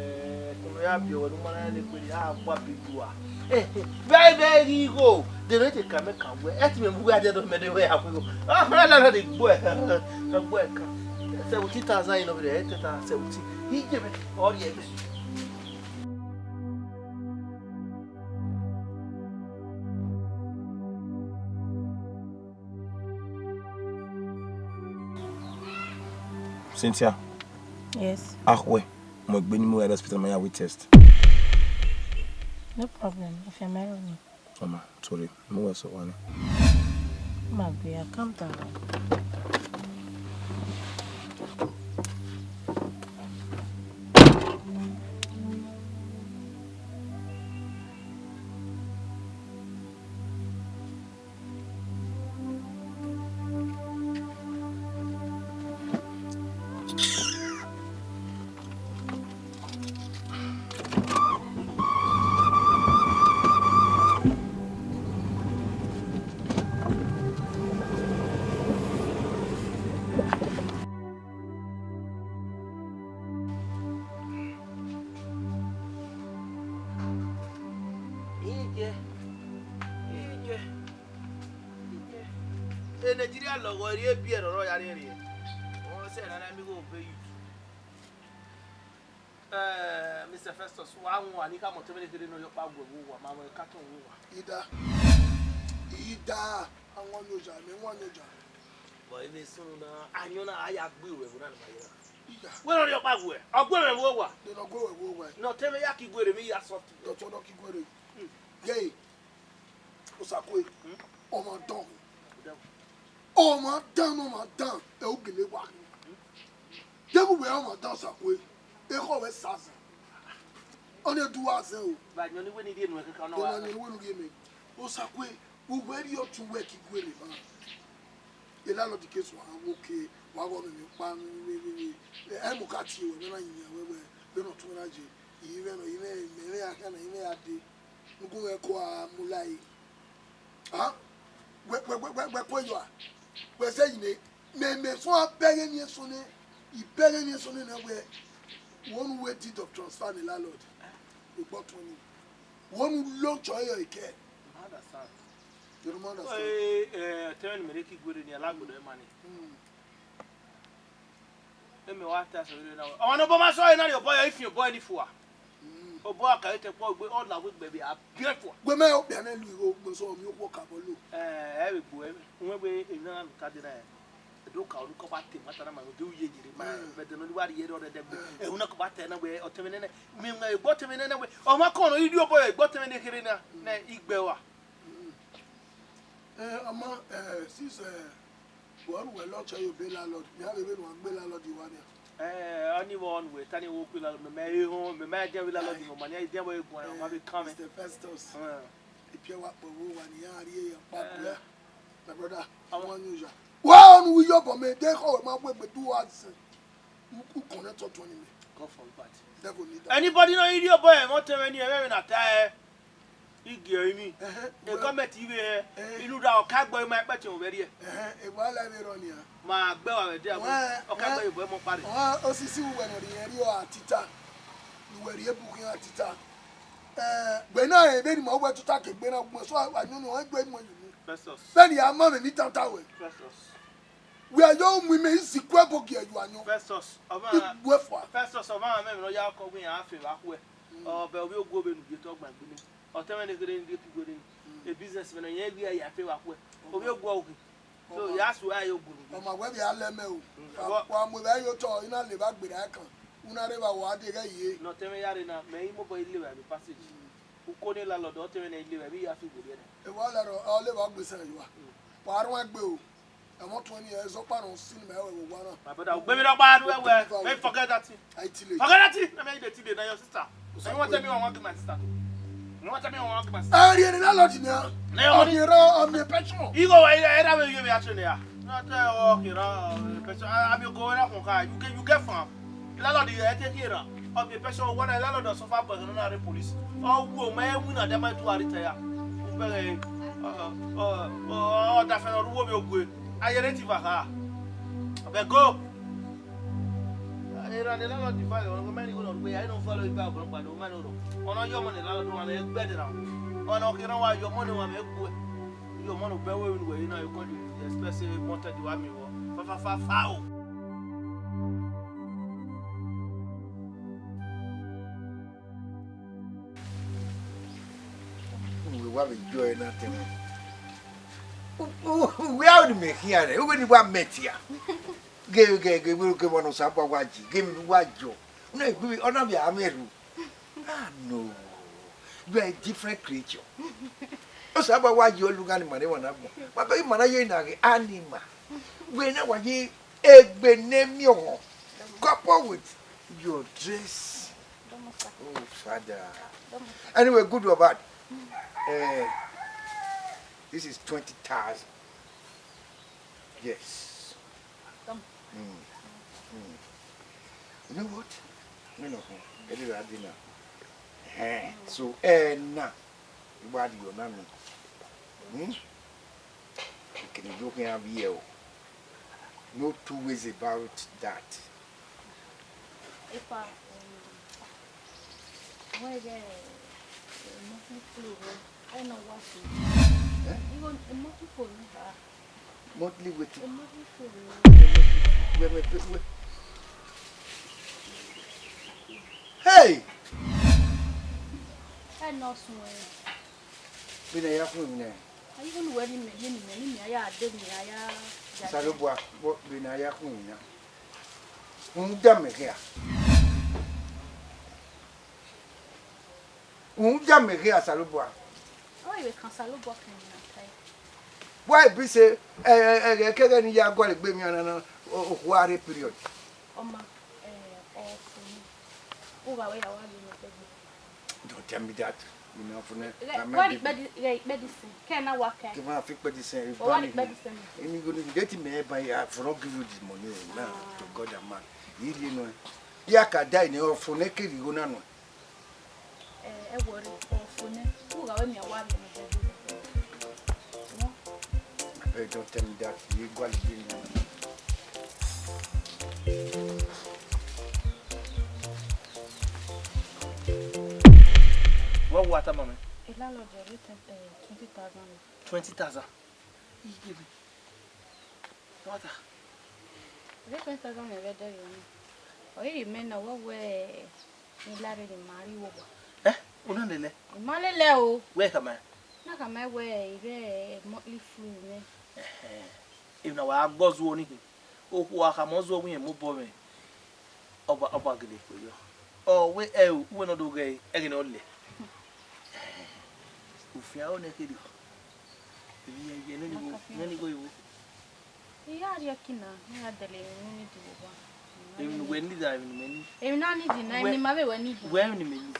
ẹkun ne ọ ya biẹ ruẹ ne u ma na le kpere, a wa be iyu a. Vbe, vbe ghi igho, de ne te ka mẹ ka wẹ, ẹ ti mẹ mu wẹ adẹ dọ mẹ de wẹ a fu igho. Ah, na, na, na, de gbo ẹ, na gbo ẹ kan. Seventy thousand in over there, eight thousand, seventy. He give it all the. Cynthia. Yes. Akhue, mu egbe ne I mu ẹ hospital ma ya wẹ test. No problem. If you're married, Mama, sorry. Mu wẹ sẹ ọmwa ni. Ma gbe ya, calm down. Iye, iye, iye. E Nigeria lọghọ, erriọ ebiẹ rrọọ ya rhiẹnrhiẹn. Ọ sẹ ne a na miẹn igho obọ youth. Eh, Mister Festus, wa wan, ne I khama ọtẹn mwẹ ne kherhe ne ọ yọ ọkpa guẹ vbe uwa, ma mwẹ carton vbe uwa. Ida, Ida, a wan yan oja, mẹ wan yan oja. But ivbi sunu na, ayọn na, a ya gbe ruẹ ẹvbo na ne ima ye na. Ida. Wẹ ne ọ rhie ọkpa guẹ, ọ gu mwẹ vbe uwa. De ne ọ gu ruẹ vbe uwa? Ne ọtẹn mwẹ ya ki guerre, emwi ya soft. Dọtun ọ ki guerre. Hmm. Yee. Osakue, ọmwa dan. Ọmwa dan ne ọmwa dan, ẹ u gele wa. Deghẹ uwẹ ọmwa dan Osakue, ekhọe ruẹ sa zẹ. Ọnii do uwa zẹ o. Vbe ayọn ne I wẹ ne I rhie nuẹn kaka, ọ na wa. Vbe ayọn ne I wẹ ne u rhie mẹ. Osakue, uwẹ rhie ọtẹn uwẹ ki guerre ma. Landlord ke suẹn, wa wo ke, wa ghọ mẹ ọkpa, ẹ mu ka tie wẹ, ne ọ na yin wẹ, wẹ, vbene ọtẹn mwẹ na ye, I mwẹ, I mwẹ, I mwẹ ya khian, I mwẹ ya dee. Nugun mwẹ ko a mu la ẹre. Ah? Wẹ, wẹ, wẹ, wẹ, wẹ kue yọ a? Wẹ zẹ yi nẹ, mẹ, mẹ sẹ a bẹghe emwi eso nẹ, I bẹghe emwi eso nẹ wẹ, wẹ unu wẹ deed of transfer ne landlord. Wẹ gbọ tuẹn ni. Wẹ unu launch ọre yọ kẹ. I understand. You don't understand? Eh, eh, ọtẹn mwẹ ne mẹ rhie ki guerre ni, a la gbọdọ ma ni. Hmm. Emẹ wa ta sẹ vberriọ na. Ọmwa ne obọ ma sẹ ọre na rhie obọ yọ, I fian obọ ni fua. Obọ a ka te kpọ gbe, ọ la wẹ egbe vbe a biẹ fua. Wẹ mẹ okpia nẹ lu igho, gbẹn sẹ ọ miẹn okhuo kabọ lo. Eh, ẹ vbe gbe uwẹ, uwẹ wẹ emwi na ka dee na. Ẹdẹ ọka ọre kọ ba te mata na ma, de u ye yere ma, vbe ẹdẹ nọ ni wa rhie ẹre ọrẹdẹgbe. Ẹhun na kọ ba ta na wẹ ọtẹn mwẹ nene, mẹ mwẹ egbe ọtẹn mwẹ nene wẹ, ọmwa kọ nọ, I rhie obọ yọ egbe ọtẹn mwẹ ne kherhe na, nẹ I gbe ua. Eh, ọmọ, eh, since, eh, wẹ ru wẹ launch ọre yọ obọ landlord, mẹ a vbe vbene uwa gbe landlord wa nia. Eh, ọni vbe ọni wẹ ta ni wo kue landlord, mẹ ma he họn, mẹ ma dian vbe landlord nọ, ma ni dian vbe guan, ma vbe kan mẹ. Mister Festus. Eh. Ipiẹ wa kpọ vbe uwa ne iran rhie ye ọkpa kue. My brother, ọmọ, I wan use ya. Wa ọnu wi yọ obọ mẹ, de ekhọe ruẹ ma wẹ egbe do uwa zẹ. U, u connect ọtuẹn ni mẹ. God forbid. Devil need that. Anybody nọ rhie obọ ẹmwẹ ọtẹn mwẹ ni, ẹmwẹ vbe na ta ẹre. I gie ẹre emwi. Ẹhẹn, e well, government ivbe hẹ, ẹhẹn, inu da ọka gbe ima ẹkpẹtin vbe rriẹ. Ẹhẹn, e wa la vbe rọ nia. Ma gbe wa vbe dia, wẹ, ọka gbe wẹ, ivbo ẹmọ kpare. Wa osisi uwẹ nọ rhie rhie a tita. Uwẹ rhie bu khian tita. Eh, gbe na, eh, vbene ima uwẹ tuta ke gbe na, ugbẹn so wa ni unu, ọ gbe mu yu. Festus. Vbene a ma vbe ni tata wẹ. Festus. Wẹ a yo mu ime isi ku ẹbo gie yu ayọn. Festus, ọmọ. Igbu ẹfua. Festus, ọmọ, mẹ vbe nọ ya kọ wẹ iran fe vbe akhuẹ. Mm. Ọ, bẹ ovbi oguo vbe nu ye tọ gban gbele. Ọtẹn mwẹ ne kherhe ni de ki were. Mm. E business mwẹ nọ, irẹn ghi ya fe vbe akhuẹ. Ovbi oguo oke. So, ya su a yo gburu. Ọma wẹ vbe a lẹ mẹ o. Mm. Wa, wa mu vbe a yo tọ, I na levba gberra ẹkan. U na rre vbe a wa deghẹ ye. Ne ọtẹn mwẹ ya rre na, mẹ i mobọ i levba vbe passage. Mm. Uko ne landlord, ọtẹn mwẹ ne I levba, vbe I ya fi werriẹ na. E wa la rọ, ọ levba gbe sẹ yua. Mm. Wa rhuan egbe o. Ẹmwẹ ọtuẹn ni, ẹzọ ọkpa nọ sin mẹ ẹvbo ẹvbo wa na. My brother, ugbẹn vbe nọkpa ru ẹwẹ. Hey, forget that thing. I tile. Forget that thing. Na me I dey tile na your sister. So you wan tell me I wan give my sister to? You wan tell me I wan give my sister? Ẹ rhie ne landlord nia. Na your money. Ọmọ rẹ, ọmọ pension. You go, eh, eh, that way you be actually there. Not all here, person, I am your governor from Kai. You get, you get farm. Landlord, you take here. Of the person who want a landlord or suffer, but no na police. Oh, wo, my winner, that might do a retire. But, uh, uh, uh, uh, that fellow who will be good. I get it, Vaha. But go. Era ne landlord divide, ọmọ mẹ ni wẹ ne ọ ru, I don't follow you back, but no man, no. Ọna yọ ọmọ ne landlord wa mẹ gbẹdẹ na. Ọna kherha wa yọ ọmọ ne wa mẹ kue. Yọ ọmọ ne obẹ wẹ ne wẹ na, you come dey expect say montage wa mi wọ. Fa, fa, fa, fa o. Uwe wa vbe yọ ẹre na tẹmwẹ. U, u, uwe a ni mẹ khian rẹ, uwe ni wa mẹ tia. Ghe, ghe, ghe, ghe, ghe, vbọ ne Osanobua wa yi, ghe emwi ne uwa yọ. Una egbe, ọna vbe a mwẹ erhu. Ah, no. You are a different creature. Osanobua wa yi ọlughan ni ma ne emwa na gbọn. Ma bẹghe ima na ye na ghe animal. Wẹ na wa ye egbe ne miọnmwọn. Couple with your dress. Oh, Father. Anyway, good or bad, eh, this is twenty thousand. Yes. Mm. Mm. You know what? No, no, no. Get it right now. Eh, so, eh, now, you want your name? Hmm? You can do him here. No two ways about that. Epa, um, wẹ ghẹ, eh, monthly flow, eh, ẹ nọ wa so. Eh? Igho, eh, monthly flow ni ba. Monthly wetin? Eh, monthly flow ni. Wẹ mẹ pe, wẹ. Hey! Ẹ nọ sun ẹ. Vbene a ya khuẹn emwi na? Ayi, igho ne uwẹ ne imẹ, ne imẹ, ne imẹ ya de, ne imẹ ya ya. Osanobua, vbene a ya khuẹn emwi na, rhunmwuda mẹ khian. Rhunmwuda mẹ khian, Osanobua. Ọ i vbe kan Osanobua kan emwi na tae. Why be say, eh, eh, eh, ẹghẹ kẹghẹ ne I ya gualọ egbe emwi na na, o, okhuo a rre period? Ọ ma, eh, ọ fo ni. U gha wẹ ya wa ye mẹ kpẹgbe. Don't tell me that. You know, for now, ghẹ, I might wa rhie be ikpẹdẹ, ghẹ ikpẹdẹ sẹ, kẹ na wa kẹ. Ke ma fi ikpẹdẹ sẹ, ọ wa rhie ikpẹdẹ sẹ. Eni go ni get me by, I for not give you this money, oh, now, to God and man. You really know. Ya ka da ni ofo ne ke righo na no. Eh, ẹ wọrẹ, ofo nẹ, u gha wẹ mẹ wa rhie mẹ. Abeg, don't tell me that. You go and give me. Wẹ wa tama mẹ? Landlord, rhie ten, eh, twenty thousand. Twenty thousand? Iye vbe. What? Rhie twenty thousand mẹ vbe ẹdẹrriọ ni. Ọ i re mẹ na, wẹ wẹ, I la rre ne ima rri owa. Eh? U na lele? I ma lele o. Wẹ khama? Na khama wẹ I rre monthly flow nẹ. Ẹhẹn. Emwi na wa gbe ọzuọ ni khin. Okhuo a khama ọzuọ wẹ irẹn mu obọ mwẹ. Ọba, ọba gele kpe yọ. Ọ wẹ ẹ o, uwẹ ne ọ do ghẹ ẹghẹ ne ọ lẹ. Ufian ro nẹ kherriọ. Emwi hia ye nene igho, nene igho iwo. I ya rhie ẹki na, ne I ya dẹlẹ emwi ne u need vbe owa. Emwi ne uwẹ need a, emwi ne imẹ need? Emwi ne a need na, emwi ne ima vbe wẹ need. Wẹ emwi ne imẹ need?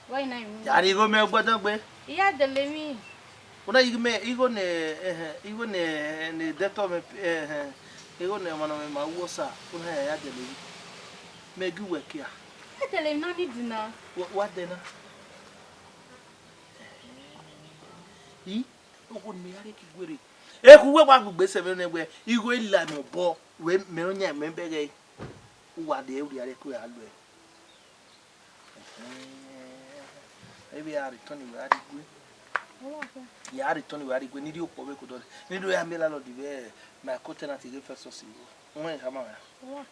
Wẹ i na emwi ne? Ya rhie igho mẹ gbọdọgbe. I ya dẹlẹ emwi. U na ye igho mẹ, igho ne, ẹhẹn, igho ne, ne debtor mẹ, ẹhẹn, igho ne ọmwa ne ọ mwẹ ma ru Osa, u na ya, ya dẹlẹ emwi. Mẹ gi uwẹ kia. I dẹlẹ emwi ne a need na. Wa, wa dẹ na. I, okhuo ne mẹ ya rhie ẹki guerre. Ekhu uwẹ wa gu gbe sẹ mwẹ nẹ wẹ, igho i la mẹ obọ, wẹ mẹ ọ yan mẹ bẹghe, u wa de urria rẹ ẹko ra luẹ. Ẹhẹn. Ẹ vbe a return wẹ a rhie gue. Ya return wẹ a rhie gue, ne I rhie okpọ vbe ẹko dọlẹ. Ne I do ya miẹn landlord vbe my co-tenant ghe Festus igho. Wẹ khama mẹ. Ọ,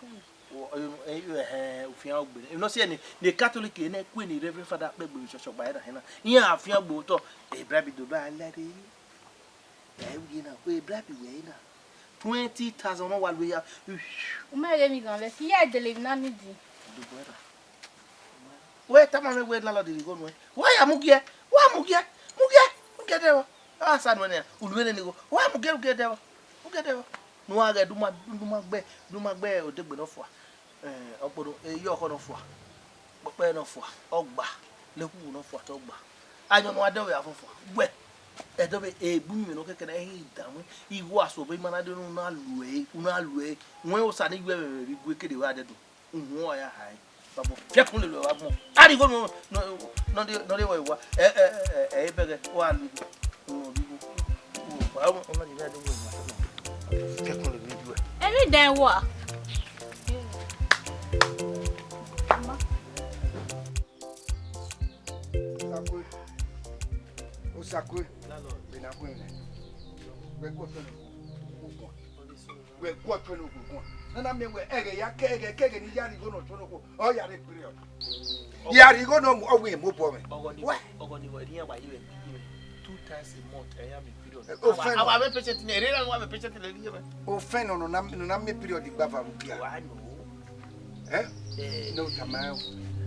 ọ, ọ, ẹhẹn, ufian ogbe nẹ. Emwi ne ọ si ẹre ne, ne Catholic ne ku ne Reverend Father kpẹgbe vbe church ọgba ẹre na hẹ na. Iran afian gbe otọ, e bribe do ba lẹre. Ẹ wi na, e bribe wẹ na. Twenty thousand ọmọ wa lu ya. U ma ghe emwi ghan vbe ẹki, I ya dẹlẹ emwi ne a need. Do bọ ẹre. Wẹ tama mwẹ wẹ landlord rhie igho nuẹn. Wa ya mu giẹ, wa mu giẹ, mu giẹ, mu giẹ dẹ vbọ. A sa nuẹn nian, unu ẹre ni igho. Wa mu giẹ, mu giẹ dẹ vbọ, mu giẹ dẹ vbọ. Ne uwa ghẹ du ma, du ma gbe, du ma gbe odegbe nọ fua. Eh, ọkpọdọ, eh, iyọkhọ nọ fua, kpẹkpẹre nọ fua, ọgba, lekhukhu nọ fua te ọgba. Ayọn ne uwa dẹ vbe a fọfua, wẹ. Ẹdẹ vbe egbe uyinmwẹ ne ọ kẹkẹ na, ẹre I danmwẹ, igho aso vbe ima na dee ne u na lu ẹre, u na lu ẹre. Wẹ Osa ne I yu ẹmwẹ vbe igue kede vbe adẹdun, uhunmwu ọ ya hae. Babọ, fiẹkun lele ọre agbọn. A rhie igho nọ, nọ, nọ, nọ, nọ, wa. Ẹ, ẹ, ẹ, ẹ, ẹ, bẹghe, wa lu igho. Nọ, igho. Igho, wa, wa, wa, wa, wa, wa. Fiẹkun lele igho. Emwi dan wa. Osakue. Osakue. Landlord. Bena khuẹn nẹ. Wẹ gu ọtẹn ne okhuo guan. Wẹ gu ọtẹn ne okhuo guan. Ne a na miẹn wẹ ẹghẹ ya ke ẹghẹ ke ẹghẹ ne I ya rhie igho ne ọtẹn ne okhuo, ọ ya rre period. Ya rhie igho ne ọ mu, ọ wẹ mobọ mwẹ. Ọghọ ni, wẹ, ọghọ ni wẹ, ne iran wa ye vbe, ye vbe two times a month, ẹ ya miẹn period. Ofẹn nọ. Awa, awa vbe patient nẹ, erriọ iran wa vbe patient nẹ, erriọ mwẹ. Ofẹn nọ, nọ na, nọ na miẹn period gba va mu kia. Wa nọ. Eh? Eh. Ne u tama ẹre o.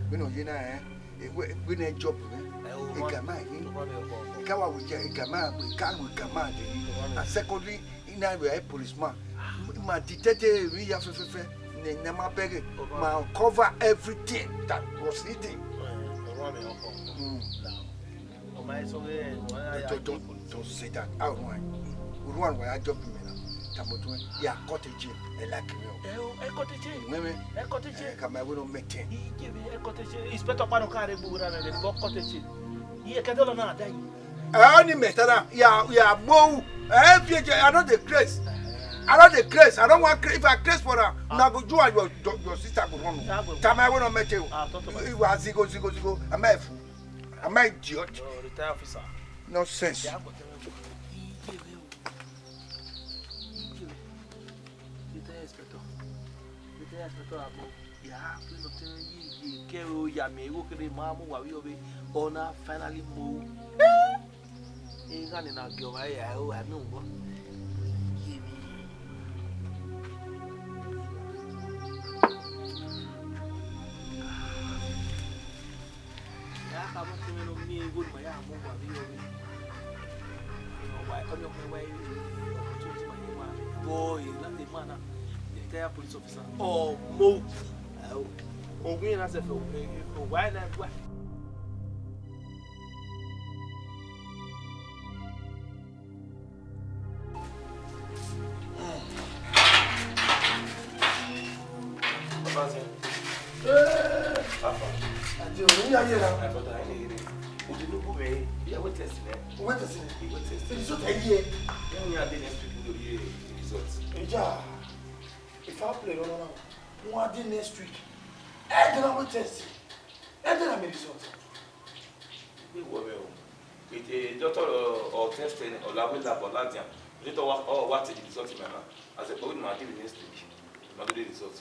Vbene ọ ye na, eh? Egbe, egbe ne job mwẹ. Eh, o, Egama ẹre. O, o, o, o. Ka wa wẹ Egama, ka wẹ Egama de. O, o, o. And secondly, I na wẹ policeman. Ma detect emwi ya fẹfẹfẹ. Ne, ne ma bẹghe. O, o, o. Ma uncover everything that was hidden. Eh, o, o, o, o. Mm. Now, Don't, don't, don't, don't say that. How do I? Urhan wa ya jump me now. Tamoto, ya cut a chain. I like you. Ẹ o, ẹ cut a chain. Women, ẹ cut a chain. Come on, we don't make ten. Iye mi, ẹ cut a chain. Inspector pa no ka re bu ra na, go cut a chain. Iye kẹtẹ lọ na da yi. Ẹ ni mẹ tara, ya, ya mo. Ẹ fi je, I no dey craze. I no dey craze. I don't want craze. If I craze for her, na go you and your, your, your sister go run. Come on, we don't make ten. Ah, talk to me. You are zigo, zigo, zigo. Am I fool? Am I idiot? Oh, retired officer. Nonsense. Ya kọ tẹrẹ wẹ, iye rẹ o. Iye rẹ. Retired inspector. Retired inspector abo. Ya pe nọ tẹrẹ ye ye kẹrẹ o ya miẹn igho kere ma mu wa vbe ọvbe. Ọ na finally mu. Iran ni na gie ọmwa ya o, a miẹn ugbọ. Iye rẹ. Ya kha vbe ọtẹn mwẹ ne ọ miẹn igho ne ima ya mu wa vbe irọvbe. Ọ wa, ọnii ọkpa wa, opportunity ma ye wa. Boy, that a man na, retired police officer. Ọmọ. Ọ win na sẹfẹ, ọ wa na wa. Papa Zin. How far? Ade, o ni ya ye na. My brother, I need you. O dey look me. Yeah, wait test me. Wait test me. Wait test. The result I hear. When we are the next week, we go hear the result. Eja. If I play, no, no, no. We are the next week. I don't know what test. I don't know the result. Wẹ wọ vbe o. Ete doctor ọ, ọ test ẹre, ọ la wẹ lab, ọ ladian. Doctor wa, ọ wa te the result ima na. As a boy, ma give next week. Ma give the result.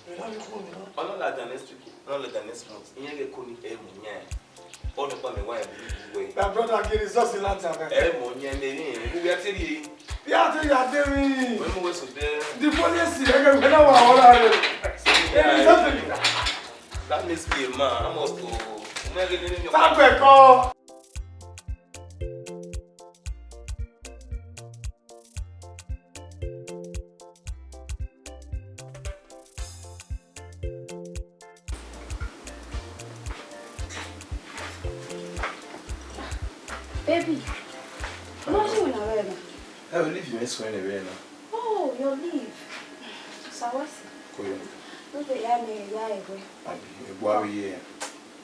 Ẹ na vbe khuọnmwi na. Ọ na ladian next week, ọ na ladian next month. Iran ghẹ ko ni ẹ mu yan. Ọ nọ kpa mẹ wa ya bi wẹ. My brother, give result ladian, man. Ẹ mu yan ne rin, u ya te rhie. Ya te ya te rin. Wẹ mu wẹ so de. The police, ẹ kẹ wẹ na wa ọra rẹ. Ẹ result. That makes me a man. I must go. Tagbe kọ. Baby, what you wanna wear now? I will leave you next one away now. Oh, your leave. Sawasi. Koyo. No be ya me ya ewe. Abi, egbe abi ye.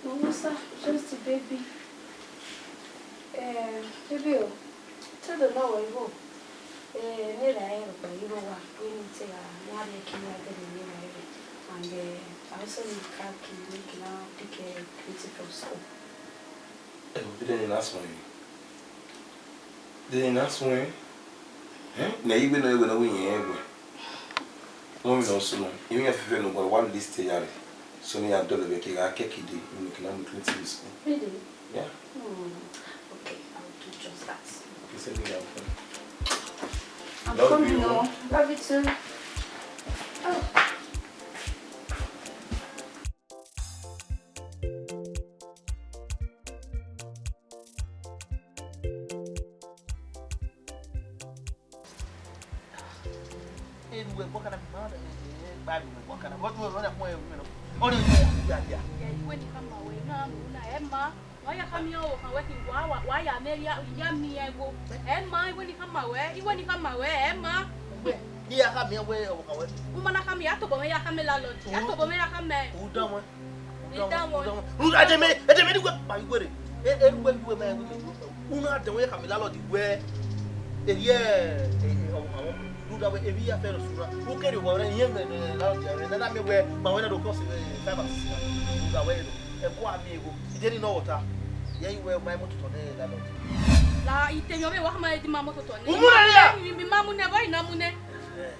No, no, sir. Just the baby. Eh, baby, oh. Tell the Lord, oh. Eh, me da e ro pa iro wa. We need to, uh, we have a key at the name of it. And, uh, I also need car key, make now pick a creative from school. Ẹ, vbene na suẹn. Vbene na suẹn. Ẹ? Ne I wẹ ne ọ wẹ ne ọ wẹ iyẹn ẹguẹ. Wẹ ne ọ sunu. Imẹ fẹfẹ ne ugbọrọ wa list ya rre. So ne ya dọlọ vbe ke gha kẹ kide, ne ke na mu clean things. Really? Yeah. Hmm. Okay, I'll do just that. Okay, send me that phone. I'm coming, oh. Love you too. Oh. Enu ẹgbọkana mi ma, eh, eh, gba enu ẹgbọkana. But we run up one, you know. Only you, yeah, yeah. Yeah, you went to come away. No, I'm not. Emma. Wa ya khama ọvbokhan wẹ khin, wa, wa, wa ya mwẹ ya, ya miẹn igho. Ẹ ma, iwẹ ne I khama wẹ, iwẹ ne I khama wẹ, ẹ ma. Wẹ, ne I ya khama wẹ ọvbokhan wẹ. U ma na khama, ya tobọ mwẹ ya khama landlord, ya tobọ mwẹ ya khama. U dan wẹ. I dan wẹ. U dan wẹ. U, ẹdẹ mwẹ, ẹdẹ mwẹ ni wẹ kpa igho rre. E, e, wẹ, wẹ, wẹ, wẹ, wẹ. U na dan wẹ ya khama landlord wẹ. Erriẹ, e, e, ọvbokhan wẹ. U dan wẹ, emwi ya fẹ rọ sunu. U kere wẹ, iyẹn mẹ, e, landlord ya, e, na, na miẹn wẹ, ma wẹ na do kọ sẹ, e, five and six na. U dan wẹ, e, ẹko a miẹn igho. Ideni nọ wọta. Yẹ i wẹ ma i mu ototọ nẹ landlord. La, I te emwi ọvbehe wa khama ẹre di ma mu ototọ nẹ. U mu nẹ ya? Mi, mi ma mu nẹ, vbọ I na mu nẹ?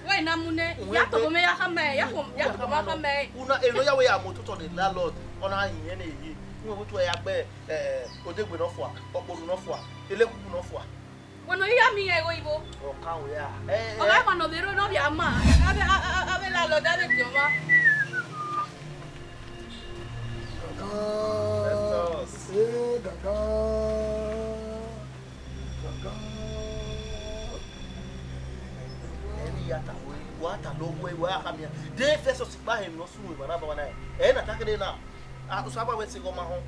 Vbọ I na mu nẹ? Ya tobọ mwẹ ya khama ẹre, ya tobọ, ya tobọ mwẹ ya khama ẹre. Una, emwi nọ ya wẹ ya mu ototọ nẹ landlord, ọ na yin ẹre ne eye. Uwẹ vbe otu ya gbe, eh, odegbe nọ fua, ọkpodu nọ fua, elekuku nọ fua. Wẹ ne ọ ya miẹn igho igho. Ọ kan wẹ a. Eh, ọ gha eh. Ma nọ vbe rre nọ vbe a ma. Avbe, a, a, a, avbe landlord, avbe diọn mwa. Gangan. Festus. Eh, gangan. Gangan. Ẹni ya ta wẹ, wa ta lọ wẹ, wa khama. De Festus kpa hẹ emwi ne ọ sunu emwa na baba na. Ẹ na ta kere na. A, Osanobua wẹ sẹ igho ma họn.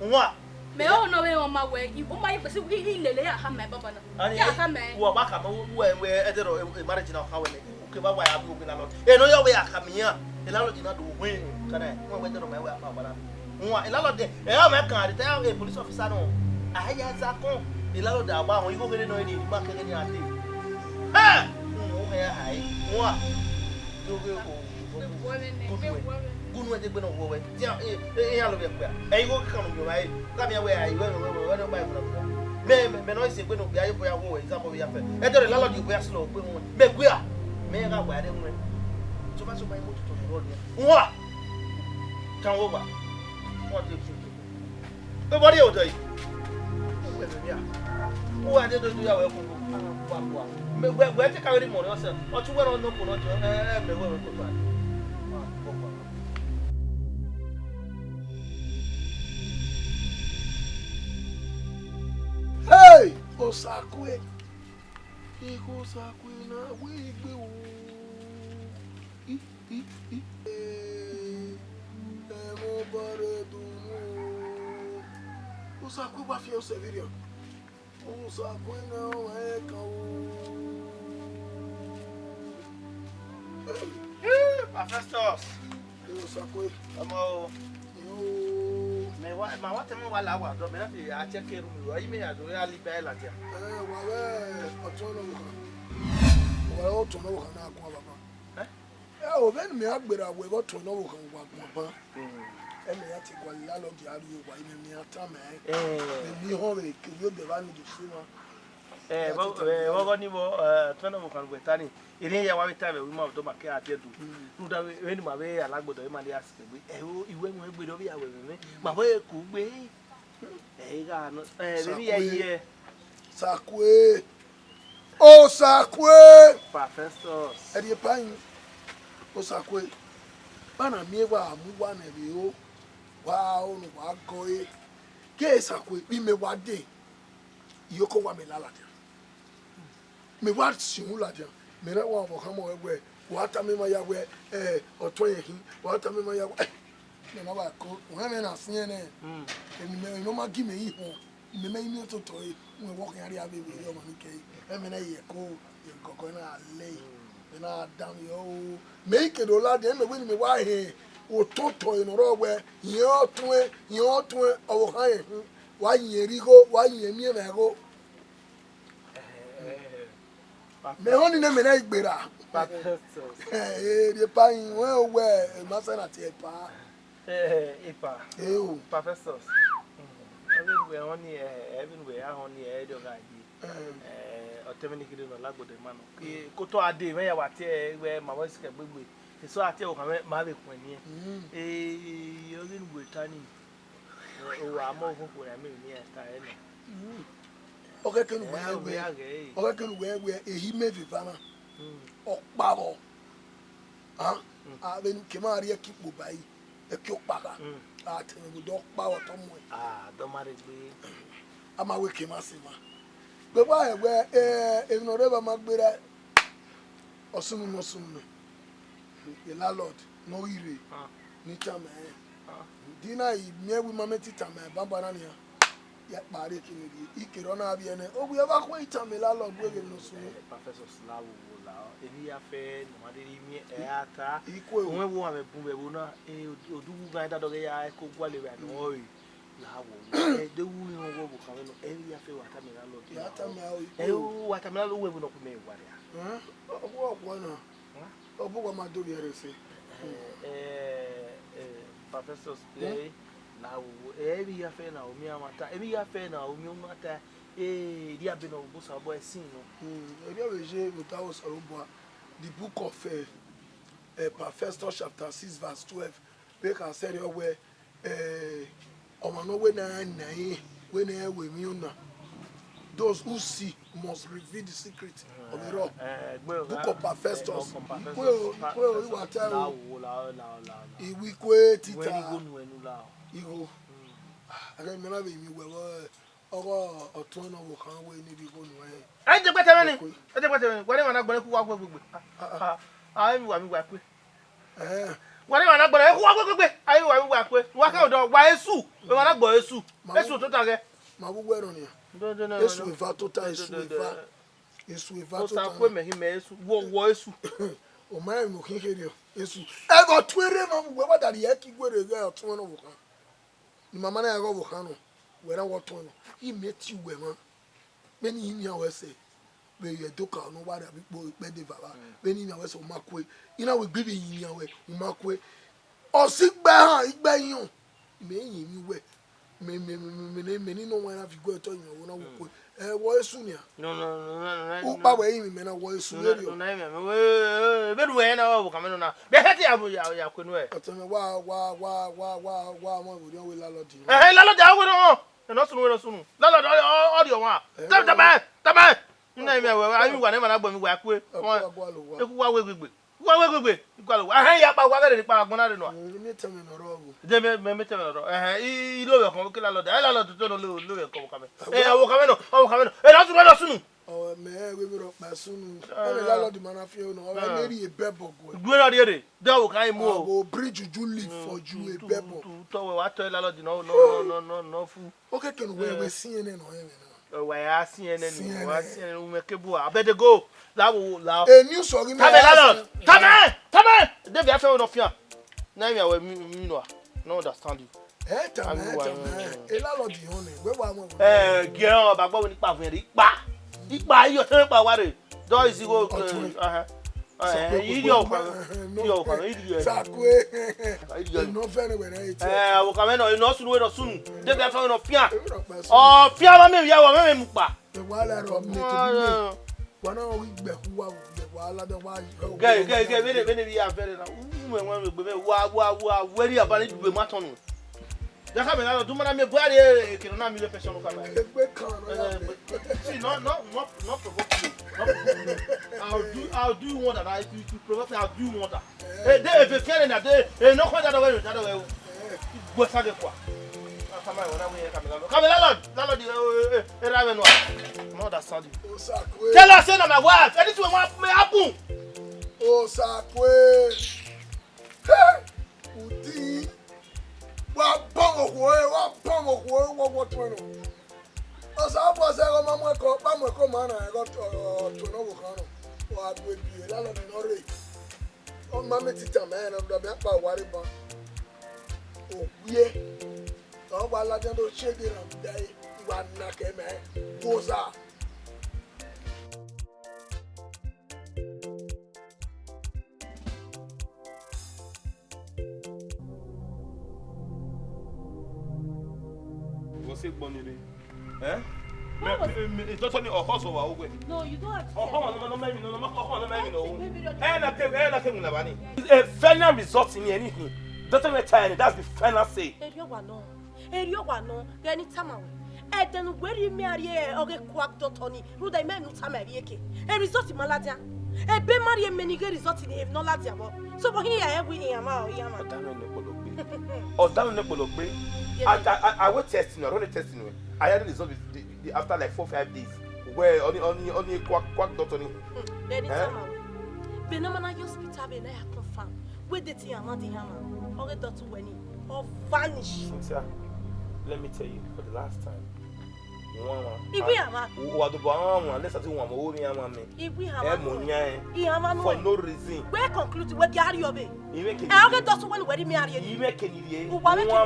Uwa. Mẹ ọ nọ vbe ọ ma wẹ, I, ọ ma ye kpesi, I, I lele ya khama ẹre baba na. Ani, ya khama ẹre. Wa ba khama, wẹ, wẹ, ẹdẹrọ, e, e marriage na kha wẹ nẹ. Uke ba wa ya bi owe landlord. E nọ yọ wẹ ya khama iran. E landlord na do wẹ, kana, wẹ, wẹ, ẹdẹrọ ma wẹ ya khama baba na. Uwa, e landlord, e, ọ mẹ kan, retire, e, police officer nọ. A ya za kọn. E landlord a wa họn, igho ghere nọ ni, ma kẹghe ni a dee. Ẹ! Uwa, o hẹ ya hae. Uwa. Do ghe o. Good way. Good way, degbe ne ọ wọ wẹ. Dia, eh, eh, iran lọ vbe ẹkpẹa. Ẹ igho kan ne u miẹn ọmwa ẹre. Ka miẹn wẹ, ai, wẹ, wẹ, wẹ, wẹ, wẹ, wẹ, wẹ, wẹ. Mẹ, mẹ, mẹ ne ọ sẹ egbe ne okpia, ye obọ ya wọ wẹ, izabọ vbe ya fẹ. Ẹdẹrẹ landlord obọ ya silo gbe mu. Mẹ gbe a. Mẹ gha wa ẹre mu. So far so my motor to run here. Uwa. Kan wo wa. Uwa de fi. Everybody odọ yi. Uwẹ vbe via. Uwẹ ade do do ya wẹ koko. Wa wa. Mẹ wẹ wẹ te ka vbe rhie imọ rẹ ọsẹ. Ọ tu wẹ rọ nọ kpo nọ jọ. Ẹ ẹ mẹ wẹ wẹ koko. Hey! Osakue. Igho Osakue na wẹ igbe o. I, i, i. Ẹmwẹ ọba rre dunu. Osakue wa fian sẹ vberriọ. Osakue na ọmwa ẹkan o. Eh, Pa Festus. Osakue. Ọmọ o. Yo. Mẹ wa, ma wa tẹmwẹ wa la wa dọ, mẹ na te a check room ro, yi mẹ ya do ya li ba ladian. Eh, wa vbe ọtọn nọ vbe okhan. Wa vbe ọtọn nọ vbe okhan na guan baba. Eh? Eh, o vbene mẹ a gberra wẹ vbe ọtọn nọ vbe okhan wa guan ban. Mm. Ẹ mẹ ya te gualọ landlord a rrie owa, imẹ mẹ a tama ẹn. Eh. Mẹ miẹn ehọn vbe kevbe odẹ vbe a ni do sẹ emwa. Eh, vbọ, eh, vbọghọ ni vbọ, eh, ọtọn nọ vbe okhan wẹ ta ni. Erriọ ya wa vbe ta vbe ima ọdọ ma ke a die do. Mm. Rhunmwuda vbe, vbene ima vbe alagbodọ ima ni a sikegbe. Eh, o, iwẹ mu egbe rọ vbe ya wẹ mwẹ. Ma vbe ku gbe. Eh, gha nọ, eh, vbe ya Osakue. Ye. Osakue. Osakue. Pa Festus. Ẹ rhie pa yin. Osakue. Ba na miẹn wa mu wa nẹ vbe o. Wa o nu wa gọ e. Ke Osakue, imẹ wa dee. Iyoko wa mẹ la ladian. Mẹ wa sinmwi ladian, mẹ na wa vbe okhan mẹ wẹ, wa tama ima ya wẹ, eh, ọtọn ẹre khin, wa tama ima ya wẹ, eh, mẹ na wa ko, wẹ mẹ na fian nẹ, mm, emwi mẹ, emwi ne ọ ma gi mẹ yi họn, mẹ mẹ yi miẹn ototọ ẹre, wẹ wẹ khian rhie avbe vbe ọmọ ni kẹe, ẹ mẹ na ye ẹko, ye gọgọ na le, mm, mẹ na danmwehọ o, mẹ i ke do ladian, mẹ wẹ ne mẹ wa hẹ ototọ ẹre ne ọ rrọọ wẹ, rẹn ọtuẹn, rẹn ọtuẹn, ọvbokhan ẹre khin, wa yin erha igho, wa yin emwi ẹmwẹ igho. Mẹ họn ni nẹ mẹ na i gberra. Pastors. Eh, rhie pa yin wẹ owẹ, eh, ma sẹ na tie pa. Eh, ipa. Eh, o. Pastors. Mm. Ẹvin wẹ họn ni, eh, ẹvin wẹ a họn ni, eh, do gha ye. Eh. Eh, ọtẹn mwẹ ni kede nọ lagbodo ma nọ. Ke, ko to a de, mẹ ya wa tie, eh, wẹ ma vọ sikẹ gbegbe. Eso a tie o kan mẹ, ma vbe khuẹn ni. Mm. Eh, ẹvin wẹ ta ni. Uwa mọ okhokho ra miẹn emwi ne iran ta ẹre nọ. Ọ ghẹ kene uwẹ wẹ, ọ ghẹ kene uwẹ wẹ ehi mẹ vbe eva na. Ọkpa vbọ. A, vbene u ke ma rrie ẹki kpo ba ẹre, ẹki ọkpa gha. A te mwẹ vbe odẹ ọkpa vbọ tọ muẹn. A dọ ma rre egbe. A ma wẹ ke ma sẹ emwa. Vbe wa rẹn wẹ, eh, emwi ne ọ rre evba ma gberra, ọ sunu mẹ, ọ sunu mẹ. E landlord ne ọ ghi rre, ne I tama ẹre. Di na i miẹn wẹ ima mẹ te tama ẹre banbanna nian. Ya kpare kene rhie, I kere ọ na vbiẹ nẹ, ovbi ẹvbo akhuẹ I tama landlord wẹ vbene ọ sunu. Professor Slavo wo la, emwi ya fẹ ne ọ ma rhirhi miẹn ẹ a ta. I kue o. Uwẹ wo amẹ bun vbe ẹvbo na, eh, odughu ghan da dọghe ya ẹko gualọ vbe anọ ọre. La wo, eh, de wu ni wọ wo khan vbe nọ, emwi ya fẹ wa tama landlord. Ya tama o, I kue o. Eh, wa tama landlord wẹ vbe nọ ku mẹ wa ria. Eh, ọgua ọgua na. Ọ bu wa ma do vbiẹ rre ẹse. Eh, eh, eh, Professor Slay, la wo, eh, emwi ya fẹ na, omi a ma ta, emwi ya fẹ na, omi a ma ta, eh, rhie abe nọ vbe Osanobua ẹsin nọ. Hmm, erriọ vbe ye vbe otọ Osanobua, the book of, eh, eh, Professor chapter six verse twelve, vbe kha sẹrriọ wẹẹ, eh, ọmwa ne ọ wẹ ne a na ẹre, wẹ ne ẹ wẹ emwi na. Those who see must reveal the secret of the rock. Eh, eh, gbe Book of Professors. Eh, Book of Professors. Ikue o, ikue o, I wa ta o. La wo, la wo, la wo, la wo. Iwe ikue tita. Wẹ ni igho nu ẹnu la o. Igho. Hmm. Ah, ẹghẹ mẹ na vbe yin wẹ vbe ọghe ọtuẹn ne ọvbokhan wẹ ne I vbe igho nu ẹre. Ẹ jẹ gbẹtẹ mwẹ ni. Ẹ jẹ gbẹtẹ mwẹ ni. Wẹ ne emwa na gbẹn ne ku wa wẹ gbegbe. Ah, ah. Ah, ah, emwi wa mi wa kue. Eh. Wa ne emwa na gbẹn ne ku wa wẹ gbegbe. Ayi wa mi wa kue. Wa kẹ odọ wa Esu. Emwa na gbọ Esu. Ma Esu wo, tota ghẹ. Ma vbe uwẹ nọ nian. Do, do, no, Esu no. Eva tota, do, do, Esu do, do, eva. Do. Esu eva tota. Osa tota kue na. Mẹ hin mẹ Esu. Wọ, wọ Esu. O ma rẹn emwi ne ọ khin kherriọ. Esu. Ẹghẹ ọtuẹn rre ma mu wẹ wa da rhie ẹki guerre ghe ọtuẹn ne ọvbokhan. Ne ima ma na ghe ọvbokhan nọ, wẹ na wẹ ọtuẹn nọ. I mẹ tie uwẹ mwa. Vbene I miẹn ruẹ sẹ, vbe Ẹdoka ne ọ wa rre avbe ikpo ikpẹdẹ eva vba, vbene I miẹn ruẹ sẹ, u ma kue. I na wẹ egbe vbe I miẹn ruẹ, u ma kue. Ọ sẹ igbe ehan, igbe ihiọn, mẹ i yin emwi uwẹ. Mẹ, mẹ, mẹ, mẹ, mẹ, mẹ, mẹ ni nọ wan na viọ iguẹ otọ yin ọvbo na wẹ kue. Ẹ, wọ Esu nian. No, no, no, no, no, no. Ukpa wẹ i rin mẹ na wọ Esu. No, no, vberriọ. No, no, no, no, we, eh, vbene uwẹ na wọ ọvbokhan mwẹ nọ na. Bẹ hẹ te ya, ya, ya kue nuẹ. Ọtẹn mwẹ, wa, wa, wa, wa, wa, wa, mọ vbe orhiọn wẹ landlord. Ẹhẹn, landlord a wẹ nọ. Ẹnọ sunu, ẹnọ sunu. Landlord, ọ, ọ, ọ rhie ọmwa. Ẹ, tama, tama, tama. Nna imi awẹ, ayi wa ne ma na gbọ mi wa kue. Ẹ, kue wa gualọ owa. Eku wa wẹ gbegbe. Wa wẹ gbegbe, igualọ owa. Ẹhẹn, ya kpa wa gẹrẹ ni kpa agbọn na rre nua. Mm, mi tẹmwẹ ne ọ rrọọ vbo. De me, me, me tẹmwẹ ne ọ rrọọ. Ẹhẹn, I, I lo vbe ọkhọn ke landlord. Ẹ landlord to no lo, lo vbe ọkhọn vbe ọkhọn. Ẹ, ọvbokhan mwẹ nọ, ọvbokhan mwẹ nọ. Ẹ, na sunu, na sunu. Ọ, mẹ, wẹ vbe rọ kpa sunu. Ẹ, landlord ma na fi ẹre nọ. Ọ, ẹ, ne rhie ebẹbọ guẹ. Gue na rhie rre. De ọvbokhan i mu o. I will bring juju leaf for you, ebẹbọ. Tu, tu, tu, tọ wẹ wa tọ landlord nọ, nọ, nọ, nọ, nọ, fu. Okeke ne uwẹ, wẹ si ẹnẹ nọ, ẹnẹ na. Wa ya si ẹnẹ ni, wa si ẹnẹ ni, u mwẹ kebua. Abeg dey go. La wo, la. Eni usọ ghi mẹ. Tama landlord. Tama, tama. De vbe a fẹ wẹ ne ọ fian. Na imi awẹ mi, mi nọ. No understand you. Ẹ tama, ẹ tama. E landlord họn nẹ, wẹ wa mọ. Ẹ, giẹ ọ ba gbọ wẹ ni kpa vẹn rre, ikpa. Ikpa, iyo, tẹmwẹ kpa wa rre. Dọ isi wo, ọtun. Ẹhẹn. Ẹ, iri ọvbokhan, iri ọvbokhan, iri ẹ. Sakue. Iri ẹ. Enọ fẹrẹ wẹ na ete. Ẹ, ọvbokhan mwẹ nọ, enọ sunu, enọ sunu. De vbe a fẹ enọ fian. Ọ fian ma mẹ ya wa, mẹ mẹ mu kpa. Ẹ wa la rọ mi to mi. Wa na wi gbẹ ku wa, wa la de wa. Gẹ, gẹ, gẹ, vbene, vbene vbe ya fẹrẹ na. U mẹ wan egbe mẹ, wa, wa, wa, wẹ rri aba ni dugbe ma tọn nu. Ya khama landlord, ma na miẹn egbe a rrie eke ne ọ na miẹn vbe pension ne u khama. Egbe kan nọ ya. Eh, see, no, no, no, no provoke me. No provoke me. I'll do, I'll do you wonder now. If you, if you provoke me, I'll do you wonder. Eh, de, eve fian na de, eh, no kọ da dọghe, da dọghe. Gbẹ sa ghe kua. Ah, khama, wẹ na miẹn khama landlord. Khama landlord, landlord, eh, eh, eh, eh, ra vbe nua. No understand you. Osakwe. Tell her say na my wife. Anything we want may happen. Osakwe. Hey! Udi, wa bọmọ okhuo ẹre, wa bọmọ okhuo ẹre, wa wọ tuẹn nọ. Osanobua zẹ ẹghẹ ọ ma mu ẹko, ọ kpa mu ẹko ma na ẹghẹ ọ tuẹn ne ọvbokhan nọ. Ọ gha gu ebi landlord ne ọ rre. Ọ ma mẹ tita mẹ rẹn, ọ da mẹ akpa wa rre ban. Okpia, ọ wa ladian do shege rhan da ẹre, I wa na kẹ mẹ, woza. What's it, Bonnie? Eh? What was— Me, me, me, it's not only a horse or a— No, you don't have to say that. Oh, come on, no, no, no, no, no, no, come on, no, no, no. Baby, don't— Eh, na ke, eh, na ke, na bani. It's a final result in anything. Don't tell me tired, that's the final say. Hey, you are no. Erriọ wa nọ, ghẹ ne I tama ruẹ. Ẹdẹ ne uwẹ rhie mẹ a rrie ọghe quack doctor ni, rhunmwuda imẹ ne u tama ẹre eke. E result ma ladian. Ebe ma rhie mẹ ni ghe result ni emwi ne ọ ladian vbọ. So, vbọ hin iran rẹn wẹ iran ma, iran ma. Ọdafẹn ne kpọlọ gbe. Ọdafẹn ne kpọlọ gbe. Yeah. I, I, I, I wait test nuẹ, I run a test nuẹ. I had the result the, the, the, after like four, five days. Wẹ, ọni, ọni, ọni quack, quack doctor ni. Hmm, ghẹ ne I tama ruẹ. Vbene a ma na ye hospital vbe na ya confirm. Wẹ de te iran ma de iran ma. Ọghe doctor wẹ ni. Ọ vanish. Cynthia, let me tell you for the last time. Igbe iran mwa. Wa do bọ iran mwa, let's say wa mọ, wo iran mwa mẹ. Igbe iran mwa. Ẹ mọ yan ẹ. Iran mwa nuẹ. For no reason. Wẹ conclude, wẹ gie a rrie ọvbe. Imẹ ke. Ẹ, ọ ghe dọsụ wẹ ne uwẹ rhie imẹ a rrie. Imẹ ke ni rrie. Uwa mẹ ke ni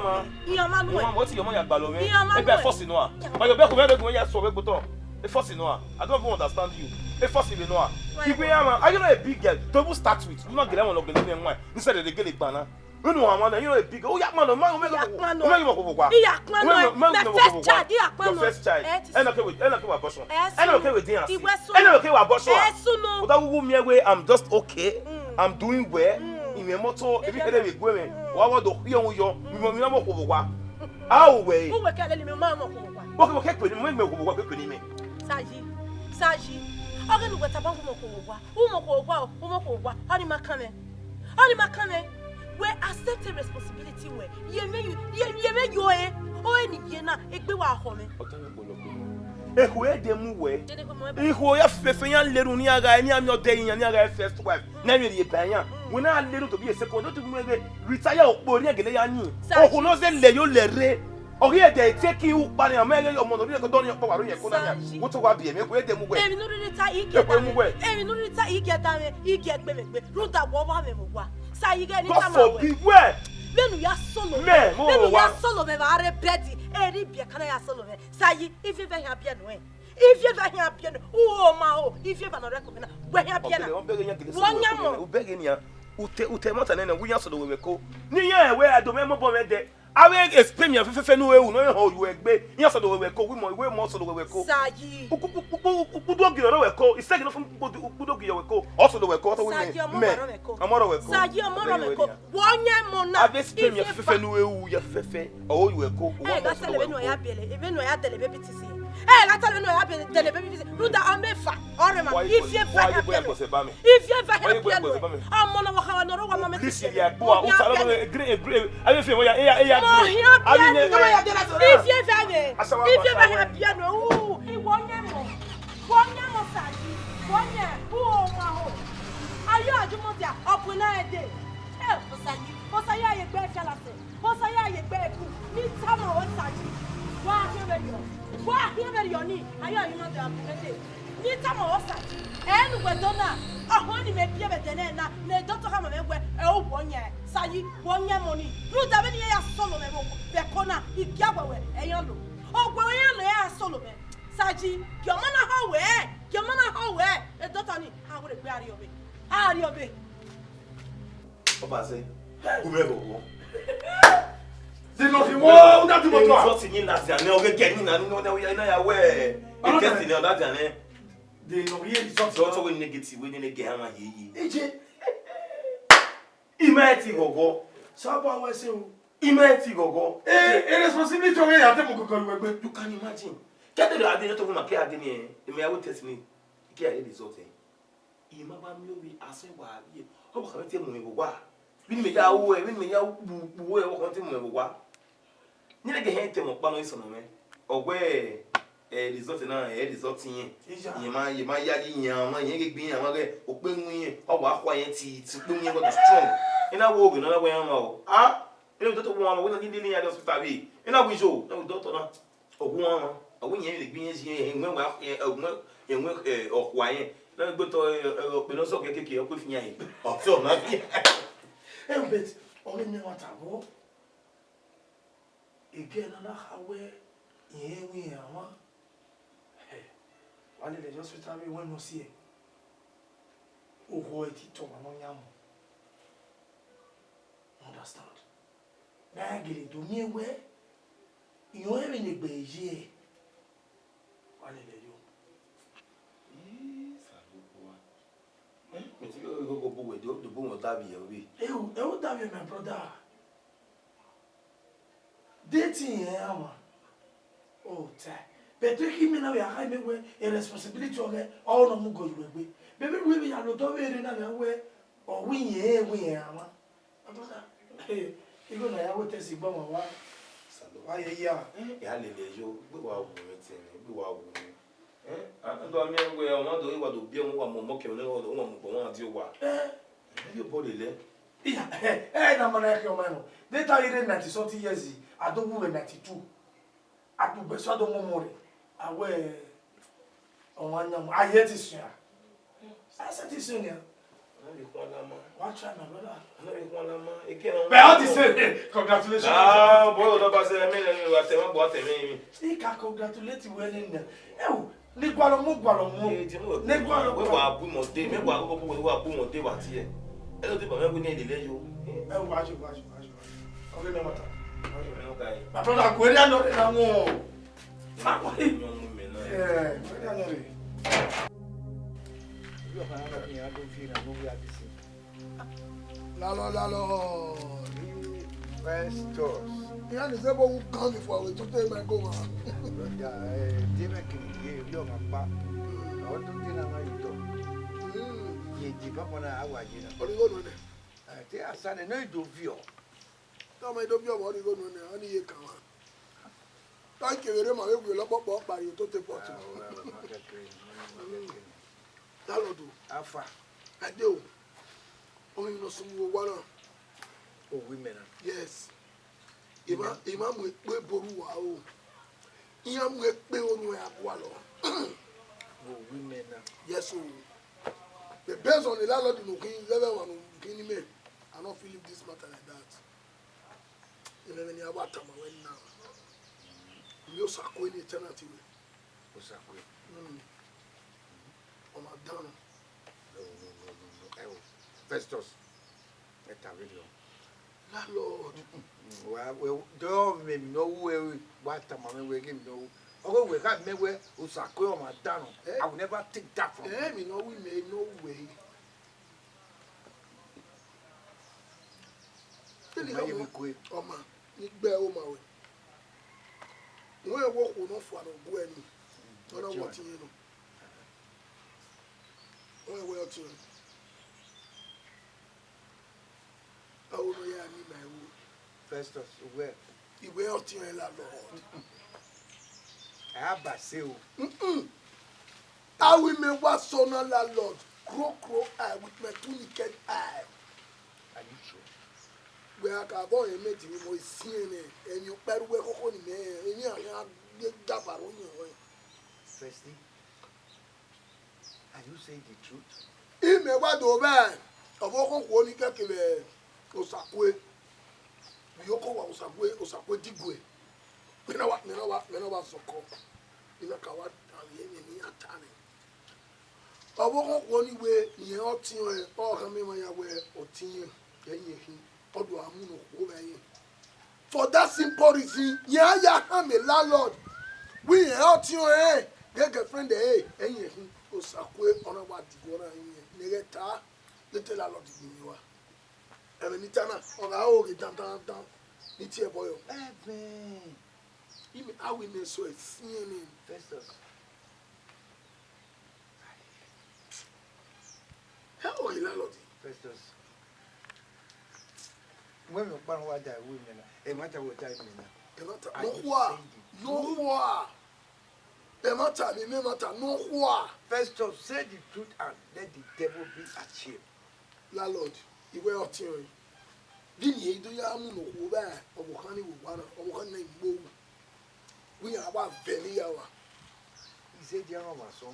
rrie. Iran mwa nuẹ. Iran mwa, what is your mother gbalọ mẹ? Iran mwa nuẹ. Ebe force nọ a. Ma yo be ko mẹ be gun ya so be gbotọ. E force nọ a. I don't even understand you. E force be nọ a. Igbe iran mwa, are you not a big girl? To even start with, you not gele wọn lọ gele mẹ nwa. Instead of the gele gbana. Unu wa mwana, you know, a big. Oh, ya kpano, ma, ma, ma, ma, ma, ma, ma, ma, ma, ma, ma, first child, ya kpano. Your first child. Ẹ na ke we, ẹ na ke wa abortion. Ẹ na ke we dance. Ẹ na ke wa abortion. Ẹ sunu. But that woman me, I'm just okay. I'm doing well. Ìwé mọ́tò, ebi kede we gwe me. Wa wa do hiẹ ohun yọ. Mi mo, mi mo ko wa. A o we. Uwe kele ni mi ma mo ko wa. Wo ke, wo ke pe ni, mo mo ko wa, ke pe ni me. Sayi, Sayi. Ọghe ne uwẹ tama, wo mo ko wa. Wo mo ko wa, wo mo ko wa. Ọ ni ma kan mwẹ. Ọ ni ma kan mwẹ, wẹ accept responsibility wẹ. Ye mwẹ yo, ye, ye mwẹ yo e. Ọ e ni ye na, egbe wa họ mwẹ. Ehu e de mu wẹ. Ihu ya fẹfẹ ya lerun ni a gha, ni a miẹn ọdẹ iyan, ni a gha first wife. Na mi rie ba yan. Wẹ na lerun to be a second, don't even retire okpo ni a gele ya yin. Okhuo nọ zẹ lẹ yo lẹ rre. Ọ ghi ẹdẹ tie ki ukpa ni, a ma ghe ọmọ ne ọ rhie ẹko dọ ni ọkpa wa ro yẹn ẹko na nia. Wo to wa biẹ mwẹ, eku ẹdẹ mu wẹ. Emwi ne u rhirhi ta, I gie da mwẹ. Emwi ne u rhirhi ta, I gie da mwẹ, I gie gbe mwẹ gbe. Rhunmwuda wẹ ọ wa mwẹ vbe owa. Sayi, ghẹ ne I tama wẹ. God forbid wẹ. Vbene u ya solo mwẹ. Mẹ, mo wa. Vbene u ya solo mwẹ vbe a rre bed, eri biẹ kan na ya solo mwẹ. Sayi, ivie vbe hia biẹ nuẹn. Ivie vbe hia biẹ nuẹn. U ho ma ho, ivie vbe nọ rre ẹko mwẹ na. Wẹ hia biẹ na. Ọ bẹghe, ọ bẹghe yan gele solo wẹ ẹko. Wẹ ọyan mọ. U bẹghe nian. U te, u te mọta nene, wẹ iran solo wẹ ẹko. Ne iran wẹ a do mwẹ mobọ mwẹ dẹ. Avbe Spain fẹfẹfẹ ne u ru ne ọ họn yu egbe, iran solo wẹ ẹko, wẹ mọ, wẹ mọ solo wẹ ẹko. Sayi. Ukpu, ukpu, ukpu, ukpu, ukpu do gie ọre wẹ ẹko, isẹgin nọ fun ukpu do, ukpu do gie wẹ ẹko, ọ solo wẹ ẹko, ọ sọ wẹ mẹ. Sayi, ọmọ mẹ. Ọmọ rọ wẹ ẹko. Sayi, ọmọ rọ wẹ ẹko. Wẹ ọyan mọ na. Avbe Spain fẹfẹfẹ ne u ru ya fẹfẹ, ọ yu ẹko, wẹ mọ solo wẹ ẹko. Ẹ, gha tẹle vbene ọ ya biẹlẹ, vbene ọ ya dẹlẹ baby tisi. Ẹ, gha tẹle vbene ọ ya biẹlẹ, dẹlẹ baby tisi. Rhunmwuda ọ mẹ fa, ọ rre ma. Ivie vbe hia biẹ nuẹn. Ivie vbe hia biẹ nuẹn. Ọmọ ne ọ wa kha wa ne ọ rre wa ma mẹ tisi. Listen, ya kpo, u ta lọ gre, gre, avbe Spain ya, ya, ya. Mo hia biẹ nuẹn. Ivie vbe mwẹ. Ivie vbe hia biẹ nuẹn. U, iwọ ọyan mọ. Wẹ ọyan mọ Sayi. Wẹ ọyan, u ho ma ho. Ayo ajumọ dia, ọ bu na ẹdẹ. Ẹ, Osayi, Osayi a ye egbe fialasẹ. Osayi a ye egbe eku. Ne I tama ruẹ Sayi. Wa khian vberriọ. Wa khian vberriọ ni. Ayo ajumọ dia, ọ bu na ẹdẹ. Ne I tama ruẹ Sayi. Ẹ ne uwẹ do na. Ọhọn ni mẹ biẹ vbe ẹdẹ nẹ na, ne dọtọ khama mwẹ wẹ, ẹ, u wẹ ọyan. Sayi, wẹ ọyan mọ ni. Rhunmwuda vbene iran ya solo mwẹ vbe ẹko na, I gie wẹ wẹ, ẹ yan lo. Ọ wẹ wẹ iran lo, iran ya solo mwẹ. Sayi, gie ọmọ na họn wẹ, gie ọmọ na họn wẹ. E dọtọ ni, a wẹ egbe a rrie ọvbe. A rrie ọvbe. Ọba sẹ, gu mwẹ vbe ọghọ. Di nọ fi wọ, u da di moto a. Sọsi ni na sia nẹ, ọghe kẹ ni na, ni nọ, na ya wẹ. E test ni, ọ da dia nẹ. Di nọ fi ye result. Sọ tọ wẹ negative, wẹ nene gẹ hama ye ye. Eje. I ma ti ghọghọ. Saba wẹ sẹ o. I ma ti ghọghọ. Eh, eh, responsibility ọghe ya te mu koko ru egbe. You can imagine. Kẹdẹ a de to ma ke a de ni, e me ya wẹ test ni. Ke a ye result. I ma ba miẹn ovbi asẹ wa vbiẹ. Ọ wa khama te mu mwẹ vbe owa. Vbene imẹ ya ru ẹre, vbene imẹ ya ru kpu, kpu ẹre, ọ wa khama te mu mwẹ vbe owa. Ne I na ghe hẹ te mwẹ ọkpa nọ, isọn nọ mwẹ. Ọ wẹ, eh, result na, eh, result irẹn. Iya. Irẹn ma, irẹn ma yayi iran, ma irẹn ghe gbe iran, ma ghe okpenu irẹn, ọ wa khua irẹn ti, ti okpenu irẹn wa do strong. I na wo oghe nọ, na wẹ iran ma o. Ah, I na wi doctor wan ma, wẹ na ni lele iran dẹ hospital vbe. I na wi yo, na wi doctor na. Ọ gu wan ma, ọ wẹ irẹn vbe gbe irẹn yi, irẹn wẹ wa, irẹn wẹ, irẹn wẹ, eh, ọkhua irẹn. Na gbe otọ, eh, eh, okpia ne ọ sẹ kekeke, ọ kue fi iran yi. Ọtọ na. Eh, but, ọ ghi miẹn ẹmwata vbọ. Egẹ ne a na kha wẹ irẹn wẹ iran mwa, eh, wa lele ye hospital vbe wẹ ne ọ si ẹe. Oghọ ẹre te tọ ọmwa ne ọ yan mu. Understand? Ne a gele do miẹn wẹ irẹn ọnrẹn vbene egbe ye ẹe. Wa lele yo. Ii, Osanobua. Eh, mẹ te ghe ighọghọ bu wẹ, do, do bu wẹ ọdavbiẹ vbe. Ehu, ehu ọdavbiẹ, my brother. De te irẹn ra mwa? O ta. But te khin mẹ na vbe a kha mẹ wẹ, e responsibility ọghẹ, ọ nọ mu gọ yu egbe. Baby, vbe ya lo dọ vbe rre na, na wẹ, ọ wẹ irẹn, wẹ irẹn ra mwa. My brother, eh, igho na ya wẹ test igbe ọmwa wa. Osanobua. Wa ye ya. Eh, ya lele yo, gbe wa wu mwẹ te, gbe wa wu mwẹ. Eh, a na do miẹn wẹ, ọmwa do, wa do biẹ, wa mu ọmọ kẹ, wa do, wa mu ọmọ, wa di owa. Eh. Ẹ yọ bọ lele. Iya, eh, eh, na ma na khin ọmwa ẹmwẹ. De ta ghi rre ninety something years, a do wu vbe ninety two. A kpugbe so a do mu ọmọ rre. A wẹ ọmwa yan mu, a ye ẹtin suẹn a? A sẹ ẹtin suẹn nian. Ana vbe khuan lama. Wa try, my brother. Ana vbe khuan lama. Eke na. But all the same, congratulations. Ah, boy, ọdọ ba sẹ, mẹ nẹ wa tẹ, wa tẹ mẹ. I ka congratulate wẹ nẹ nẹ. Ẹ o, ne gualọ mu, gualọ mu. Ne gualọ. Wẹ wa bu mọ de, mẹ wa koko, wẹ wa bu mọ de wa tie. Ẹ lo de ba mẹ bu ne lele yo. Ẹ o, wa jo, wa jo, wa jo, wa jo. Okay, no matter. Wa jo, no guy. My brother, go area no na wo. Ma ko. Yo mu mẹ na. Yeah, go area no re. Yo, ha na ni a do fi na mo we a di si. Lalọ, lalọ. Festus. Iran ni zẹ vbe u kan mi fua wẹ, to te ma go ma. Brother, eh, de mẹ kiri ye, yo ma pa. Ọ do de na ma yi tọ. Mm. Ye di ba mọ na a wa ye na. Ọni go nọ nẹ. Eh, te a sa nẹ, no i do viọ. Tọ ma i do viọ, ọni go nọ nẹ, ọni ye kan wa. Tọ i kevbe rre ma vbe wiẹ lọkpọkpọ kpari ototo pọtu. Ah, well, ma kẹkẹ, ma kẹkẹ. Lalọdu. Afa. Ẹde o. Ọmọ ne ọ sunu vbe owa na. Owa imẹ na. Yes. I ma, I ma mu ekpe ebo ru uwa o. Iran mu ekpe unu ẹre a gualọ. Owa imẹ na. Yes o. But based on the landlord ne u khin, level one ne u khin ni mẹ, I no fit leave this matter like that. Ẹmwẹ ne a wa tama wẹ na. Imi Osakue ni tenant wẹ. Osakue. Mm. Ọ ma dan nọ. No, no, no, no, no. Ẹ o, Festus, ẹ ta vberriọ. Landlord. Mm, wa, wẹ, dọ mẹ emwi ne ọ wu ẹre, wa tama mwẹ wẹ ghe emwi ne ọ wu. Ọghe wẹ gha mẹ wẹ Osakue ọ ma dan nọ. Eh? I will never take that from you. Eh, emwi ne ọ wu mẹ, emwi ne ọ wu ẹre. Vbene I ma ye vbe gue. Ọma, ne I gbe ẹre ma ruẹ. Wẹ wo okhuo ne ọ fua ne ọ gu ẹre ni, ọ na wẹ ọtiẹn nọ. Wẹ wẹ ọtiẹn. Aro ne ọ ya ni ma ẹvbo. Festus, wẹ. I wẹ ọtiẹn landlord. A ba se o. Mm-mm. Aro imẹ wa sẹ ọna landlord, crocodile with my two naked eye. Are you sure? Wẹ a ka vbọ rẹn mẹ di vbe mọ esiẹn nẹ, ẹmwẹ ọkpa ẹre uwẹ khokho ni mẹ, emwi a khian gbe daba ro yan ọnrẹn. Firstly, are you saying the truth? Imẹ wa do vbẹ ọvbokhan okhuo ni kẹke vbe Osakue. Vbe iyoko wa Osakue, Osakue digue. Mẹ na wa, mẹ na wa, mẹ na wa zọkọ. I na ka wa da vbe emwi ne iran ta nẹ. Ọvbokhan okhuo ni wẹ irẹn ọtiẹn ọnrẹn, ọ khama emwa ya wẹ ọtiẹn, ẹ i rẹn khin, ọ do a mu ne okhuo vbe ẹre. For that simple reason, iran ya khama landlord wẹ irẹn ọtiẹn ọnrẹn, ghe girlfriend ẹre, ẹ i rẹn khin. Osakue, ọ na wa diguẹ ọna rinmwian, ne ghẹ ta, ne te landlord gbe iyẹn wa. Ẹmwẹ ne I ta na, ọ gha ro ghe dan dan dan, ne I tie ẹbọ yọ. Ẹvẹn. Imẹ, a wẹ imẹ sẹ ẹre siẹn nẹ. Festus. Ẹ, ọ ghi landlord. Festus. Wẹ emwi ọkpa ne wa da ru imẹ na, ẹmwata wẹ da imẹ na. Ẹmwata, I nọkhua, will say the truth. Nọkhua. Ẹmwata, vbe imẹ ẹmwata, nọkhua. Festus, say the truth and let the devil be ashamed. Landlord, I wẹ ọtiẹn ọnrẹn. Vbene I do ya mu ne okhuo vbe ọvbokhan ni vbe owa na, ọvbokhan na i mu owu. Wẹ iran wa vẹ ne iran wa. Izẹdẹ ọmwa sọ.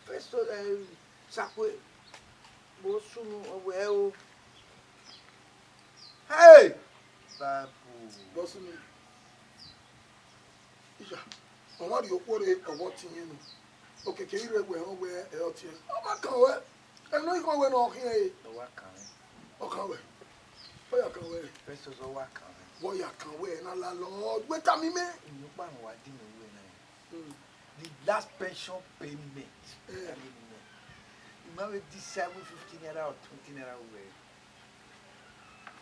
First, eh, Sakwe, vbe sunu, ọ wẹ o. Hey! Babu. Vbe sunu. Iya, ọ ma rhie okhuo rre, ọ vbe ọtiẹn nọ. Okeke i rre wẹ, ọ wẹ ẹ ọtiẹn. Ọ ma kan wẹ. Ẹmwẹ ne ọ i khọn wẹ ne ọ khian ẹre. Ọ wa kan mwẹ. Ọ kan wẹ. Ọ ya kan wẹ. Festus, ọ wa kan mwẹ. Vbe ọ ya kan wẹ na, landlord, wẹ tama mẹ. Emwi ọkpa ne wa di mwẹ wẹ na. Hmm. The last pension payment. Eh. I mean, I ma vbe decide with fifty naira or twenty naira wẹ.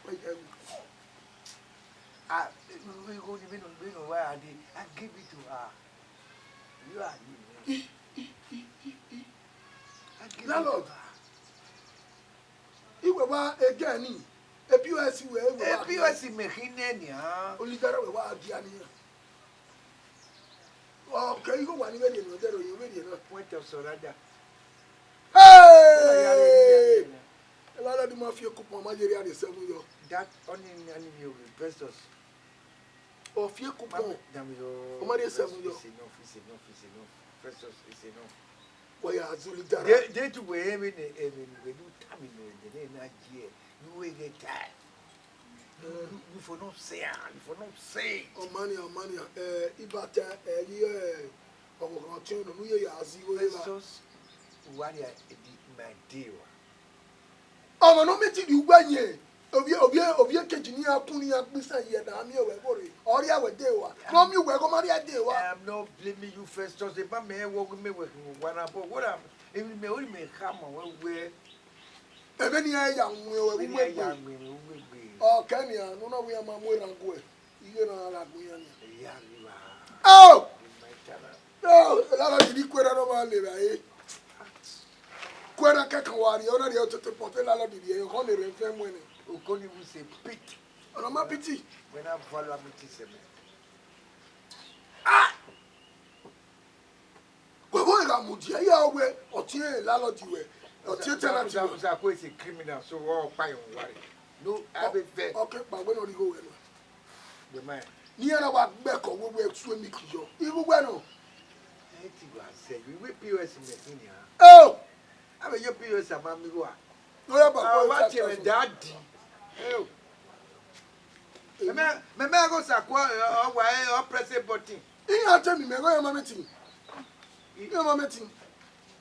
Wẹ ya ru. Ah, igho ni vbene, vbene ọ wa gha dee, I give it to her. You are you. I give it to her. Landlord, iwẹ wa again ni, e P O S wẹ, iwẹ wa. E P O S mẹ khin nẹ nian. Oligara wẹ wa gia nian. Ọ kẹ igho wa ni vberriọ nọ, ọ dẹrẹ oyin vberriọ na. Point of surrender. Hey! Landlord ma fi ekupọn ma ye rria rhie seven yọ. That ọni, ọni mi o Festus. Ọ fi ekun kpọn. Damn it, oh, ọ ma rhie seven yọ. It's enough, it's enough, it's enough. Festus, it's enough. Wẹ ya zulu dara. They, they do wẹ emwi ne, emwi ne wẹ do tami ne de na ye. You will get tired. You, you, you for not say am, you for not say it. Ọmania, ọmania, eh, ibata, eh, yi, eh, ọmọ kan ọtiẹn nọ, ne u ye ya zigho ye la. Festus, uwa dia edi my day wa. Ọmọ ne ọ miẹn te rhie uwu ẹyẹn, ovbi, ovbi, ovbi ekeji ne iran kun ne iran gbe isan ye ẹdẹ a miẹn wẹ ẹvbo rre, ọ rhie wẹ de wa. Ne ọ miẹn uwẹ ẹghẹ ọ ma rhie de wa. I'm not blaming you, Festus. Eva mẹ wẹ ọghe mẹ wẹ khin owa na, but what I'm, emwi mẹ, ọre mẹ khama wẹ wẹ. Ẹmwẹ ne iran ya winna wẹ, ẹmwẹ ne iran ya winna wẹ, uwẹ gbe. Ọ kẹ nian, ne ọ na wẹ iran ma mu erhan guẹ, ighẹ ne a gha gu iran nian. Eya rri evba. Oh! Ema itara. Oh, landlord ni kuẹrha ne ọ ma le ra e. Kuẹrha kẹkan wa rrie, ọ na rrie ọtẹtẹ pọtẹ landlord rrie, ọkhọ ne rẹn fẹ muẹn nẹ. Okoni will say pity. Ọna ma pity. Wẹ na value pity sẹ mẹ. Ah! Wẹ vbe gha mudia ya wẹ ọtiẹn landlord wẹ, ọtiẹn tenant wẹ. Usaku is a criminal, so ọ kpa yọ ware. No, have a vet. Ọ ke kpa wẹ ne ọ rhie igho wẹ nọ. The man. Ne iran na wa gbe ẹko wẹ wẹ su eni kiyọ. Igho wẹ nọ. Ẹ ti wa sẹ you, iwe P O S machine ya. Oh! Avbe yo P O S a ma miẹn igho a. No ya ba. Ah, wa tie mẹ daddy. Oh. Mẹ, mẹ, mẹ, mẹ go Usaku, ọ wa, ọ press a button. Iran te mi mẹ, igho ya ma meeting. Iran ma meeting.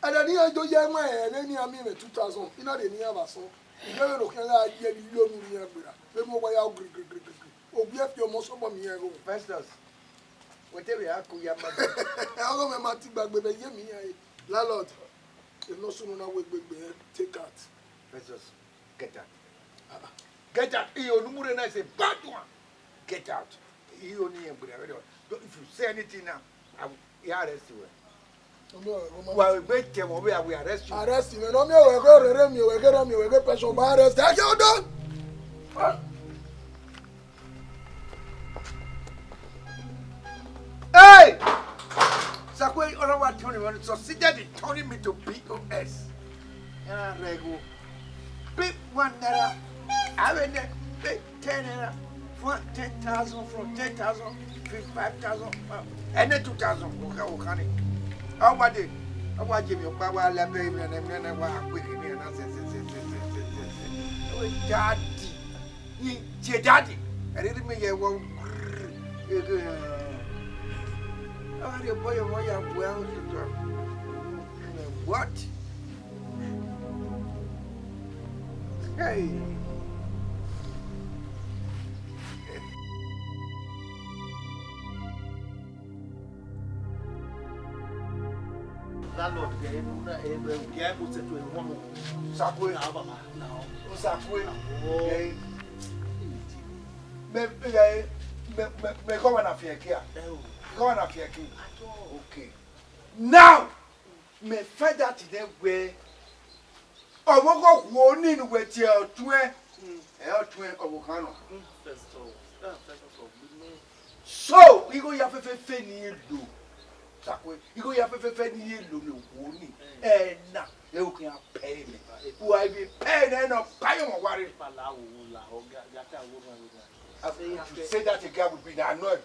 Ẹdẹ ne iran do ya ẹmwẹ ẹre ne iran miẹn mwẹ two thousand, I na rhie ne iran vbe asọn. Mẹ vbe ne okhian gha ye ẹre, I lo unu rhie iran gberra. Vbe mu owa ya gri, gri, gri, gri, gri. Owiẹ fi ọmọ sọbọ miẹn igho. Festus, wẹ te vbe a ku ya ma. Ọghe mwẹ ma ti gbagbe vbe ye miẹn iran re. Landlord, emwi ne ọ sunu na wẹ egbe gbe, take out. Festus, get out. Ah, ah. Get out. Iyo ne u mu rre na is a bad one. Get out. Iyo ne irẹn gberra vbe dọ. If you say anything now, I will, I arrest you. Wa egbe tẹ mọ vbe, I will arrest you. Arrest me. Ne ọ miẹn wẹ ghe orere miẹn wẹ ghe, ne ọ miẹn wẹ ghe pension, ba arrest. Ẹ jẹ ọdọ. Hey! Usaku, ọna wa turn him, succeeded in turning me to P O S. Ẹna rẹgho. Pay one naira. Avbe nẹ, pay ten naira. From ten thousand, from ten thousand, fifty-five thousand. Ẹnẹ two thousand, okha, okha ni. Ọ wa de, ọ wa je mi ọkpa wa la ẹbẹ, emwi ne, emwi ne wa kpe khe ni na sẹ, sẹ, sẹ. Daddy. Ye daddy, ẹre rhie mẹ ye ẹvbo. Ọ gha rhie obọ ye ọmọ ya bu ẹre otutu. What? Hey. Landlord, ghẹ enu na, ẹ, ẹ, ghẹ enu sẹ to ẹ, one more. Usaku. Na, baba, na. Usaku. Oh. Ghẹ, mẹ, mẹ, mẹ, mẹ, mẹ kọ wa na fiẹ kia. Ẹ o. Kọ wa na fiẹ kia. At all. Okay. Now, mẹ find out today where Ọvbokhan okhuo ni ne uwẹ tie ọtuẹn, ẹ ọtuẹn ọvbokhan nọ. Mm, first of, ah, first of all, good man. So, igho ya fẹfẹfẹ ne I ye lo. Sakwe, igho ya fẹfẹfẹ ne I ye lo ne okhuo ni. Eh. Ẹ na, ẹ o khian pẹ mẹ. Wa vbe pẹ nẹ nọ, payọ mọ ware. Ipa la wo, wo la, ọ ga, ga ta wo, wo la. If you say that again, I will be annoyed.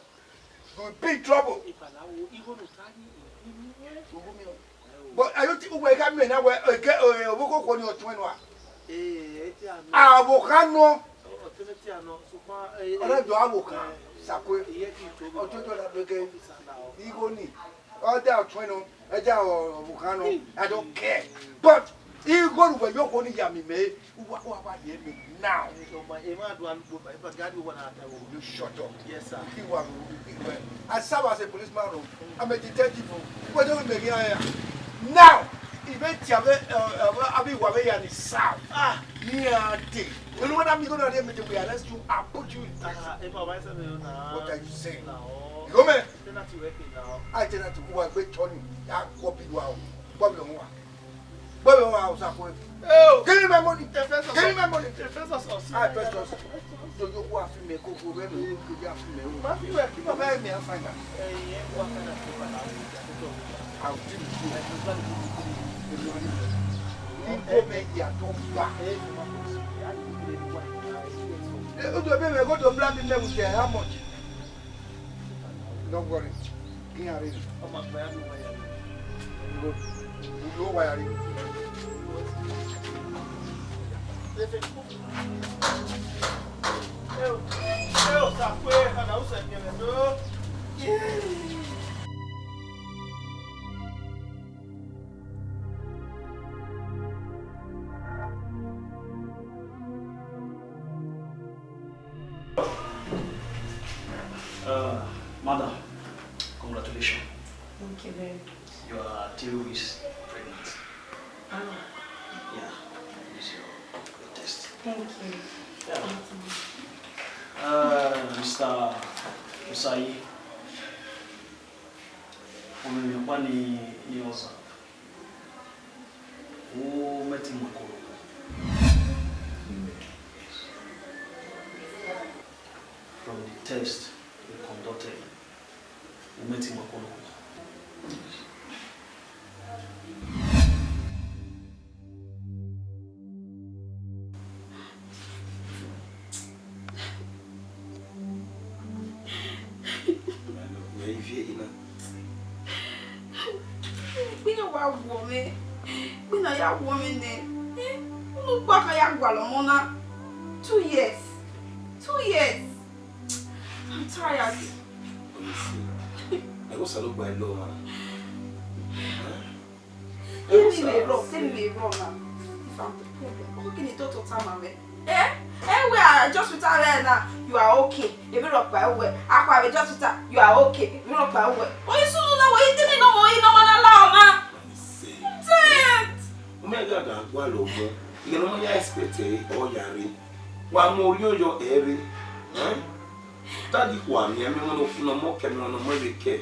You will be in trouble. Ipa la wo, igho no ta ni, igho ni. Igho mi o. But are you think uwẹ ka miẹn na wẹ eke, eh, ọvbokhan okhuo ni ọtuẹn nua? Eh, ẹ ti a nọ. Ọvbokhan nọ. Ọ, ọ tẹmẹ ti a nọ, sokpan, eh, eh, ọna do ọvbokhan, eh, Sakwe. Iye ki to. Ọtẹn do na do eke. Officer na o. Igho ni. Ọ da ọtuẹn nọ, ẹ da ọvbokhan nọ, I don't care. But igho ne uwẹ ye okhuo ni ya miẹn mẹ, uwa, uwa wa rhie mẹ now. Emwa do alugbo, if I got you one at all. You shut up. Yes, sir. Iwa ru, iwa. I serve as a policeman o. I'm a detective o. Wẹ do mẹ ghi aya. Now, I vbe tie avbe, eh, avbe, avbe iwa vbe ya ni serve. Ah. Ni a de. You know what I'm gonna do? We arrest you and put you in prison. Ah, if I was saying now. What are you saying? No. You go, man. Tenant wẹ ke now. I tenant, uwa gbe tọ ni, ya kpọ bi wa o. Kpọ bi wa. Kpọ bi wa o, Sakwe. Hey, oh. Give me my money. Give me my money. Professor, I first us. So you go after me, go, go, where me, go, go after me. Ma fi wẹ ki baba mi a find out. Eh, yeah, what kind of people are we? I will deal with you. Igho mẹ ya tọ gba. Eh, o do be me go to black people with, eh, how much? Don't worry. Iran rre. Ọ ma gba ya ne uwa ya rre. Ulo, ulo wa ya rre. Uh, madam, congratulations. Thank you very much. You are three weeks pregnant. Ah. Yeah, it's your, your test. Thank you. Yeah. Thank you. Uh, Mister Osayi, ọmọ mi ọkpa ni, ni ọzọ. U mẹ ti mu ẹko rhọkpa. Yes. From the test we conducted, u mẹ ti mu ẹko rhọkpa. Wẹ ivie ina. Gbe na wa wọ mwẹ. Gbe na ya wọ mwẹ nẹ. Eh, unu gba ka ya gualọ ọmọ na. Two years. Two years. I'm tired. Honestly, I go salo by law, man. Huh? Tell me the wrong, tell me the wrong now. If I'm the problem, how can you talk to Tama, man? Eh? Eh, we are just with her now. You are okay. If you rock by way, I just with her. You are okay. If you rock by way. Oh, you soon know what you didn't know, you know, man, allow, man. Let me say. I'm tired. Ume ga da gua lo mo. You know, ya expect eh, or yare. Wa mo yo yo ere. Eh? Daddy, wa mi, mi mo no, no mo ke, mi mo no mo ebe ke.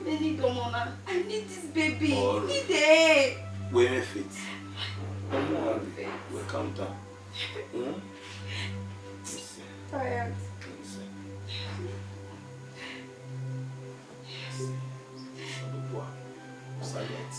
Many don't wanna. I need this baby. All right. Need it. Where my faith? Don't worry. Faith. We'll calm down. Hmm? Listen. Tired. Listen. Listen. Salut. Salut.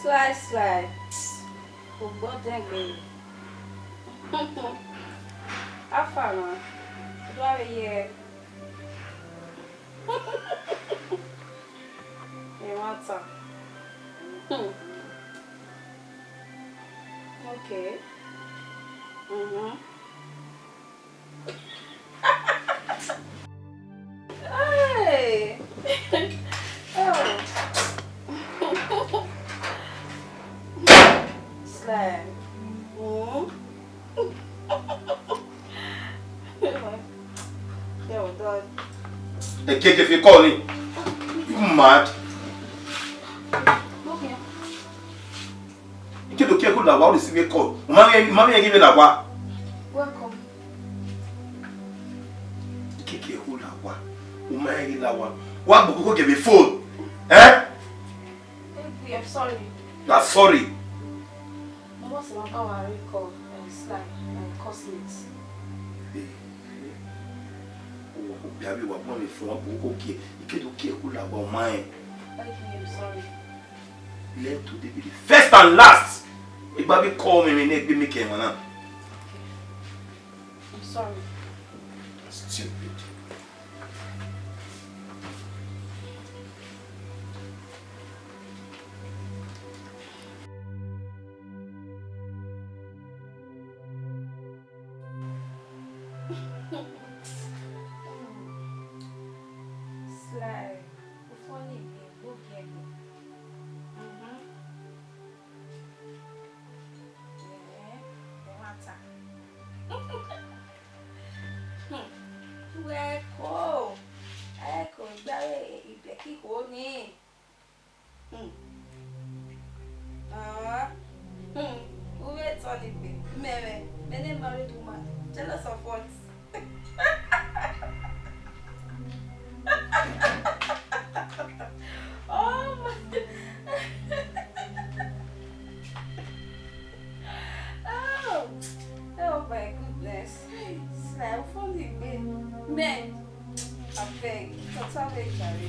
Sly, sly. Ogbodegbe. How far, man? Do I hear? Ẹ wa ta. Hmm. Okay. Mm-hmm. Hey. Oh. Sly. Mm. There we go. Ekeke fi call ni. You mad? Look here. Ike do ke ko la wa, o receive call. O ma mi, ma mi give la wa. Welcome. Ike ke ko la wa. O ma give la wa. Wa bu ko give me phone. Eh? Baby, I'm sorry. You are sorry. Mo must have our recall, uh, Sly, my classmate. Hey, hey. O, o, baby, wa bu mi phone, wa bu ko ke. Ike do ke ko la wa, o ma. Baby, I'm sorry. Let today be the first and last. Igba bi call me, me ne gbe mi ke wan na. I'm sorry. Stupid. Sly, o funny, egbe ogie egbe. Mhm. Eh, ẹ wa ta. Hmm. Wẹ ko, ẹ ko gba re ibe ki ko ni. Hmm. Ah. Hmm. U vbe tọ ni gbe, mẹ mwẹ, many married woman, jealous of what? Tota vbe jare.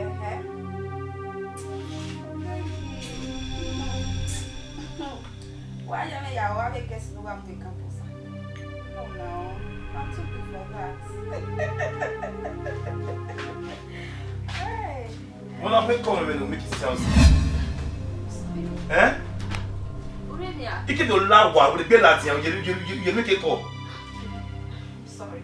Ẹhẹ. Wa ya mwẹ ya, wa vbe guest ne uwa mu vbe campus. No, no, I'm too big for that. Hey. Wọ́n náà fẹ́ kọ́ ọmọ mi nù mí kì í ṣe àwọn sí. Eh? Uremia. Ike do la wa, wọ́n gbé láti àwọn yẹlu yẹlu yẹlu yẹlu kẹ́kọ̀ọ́. Sorry.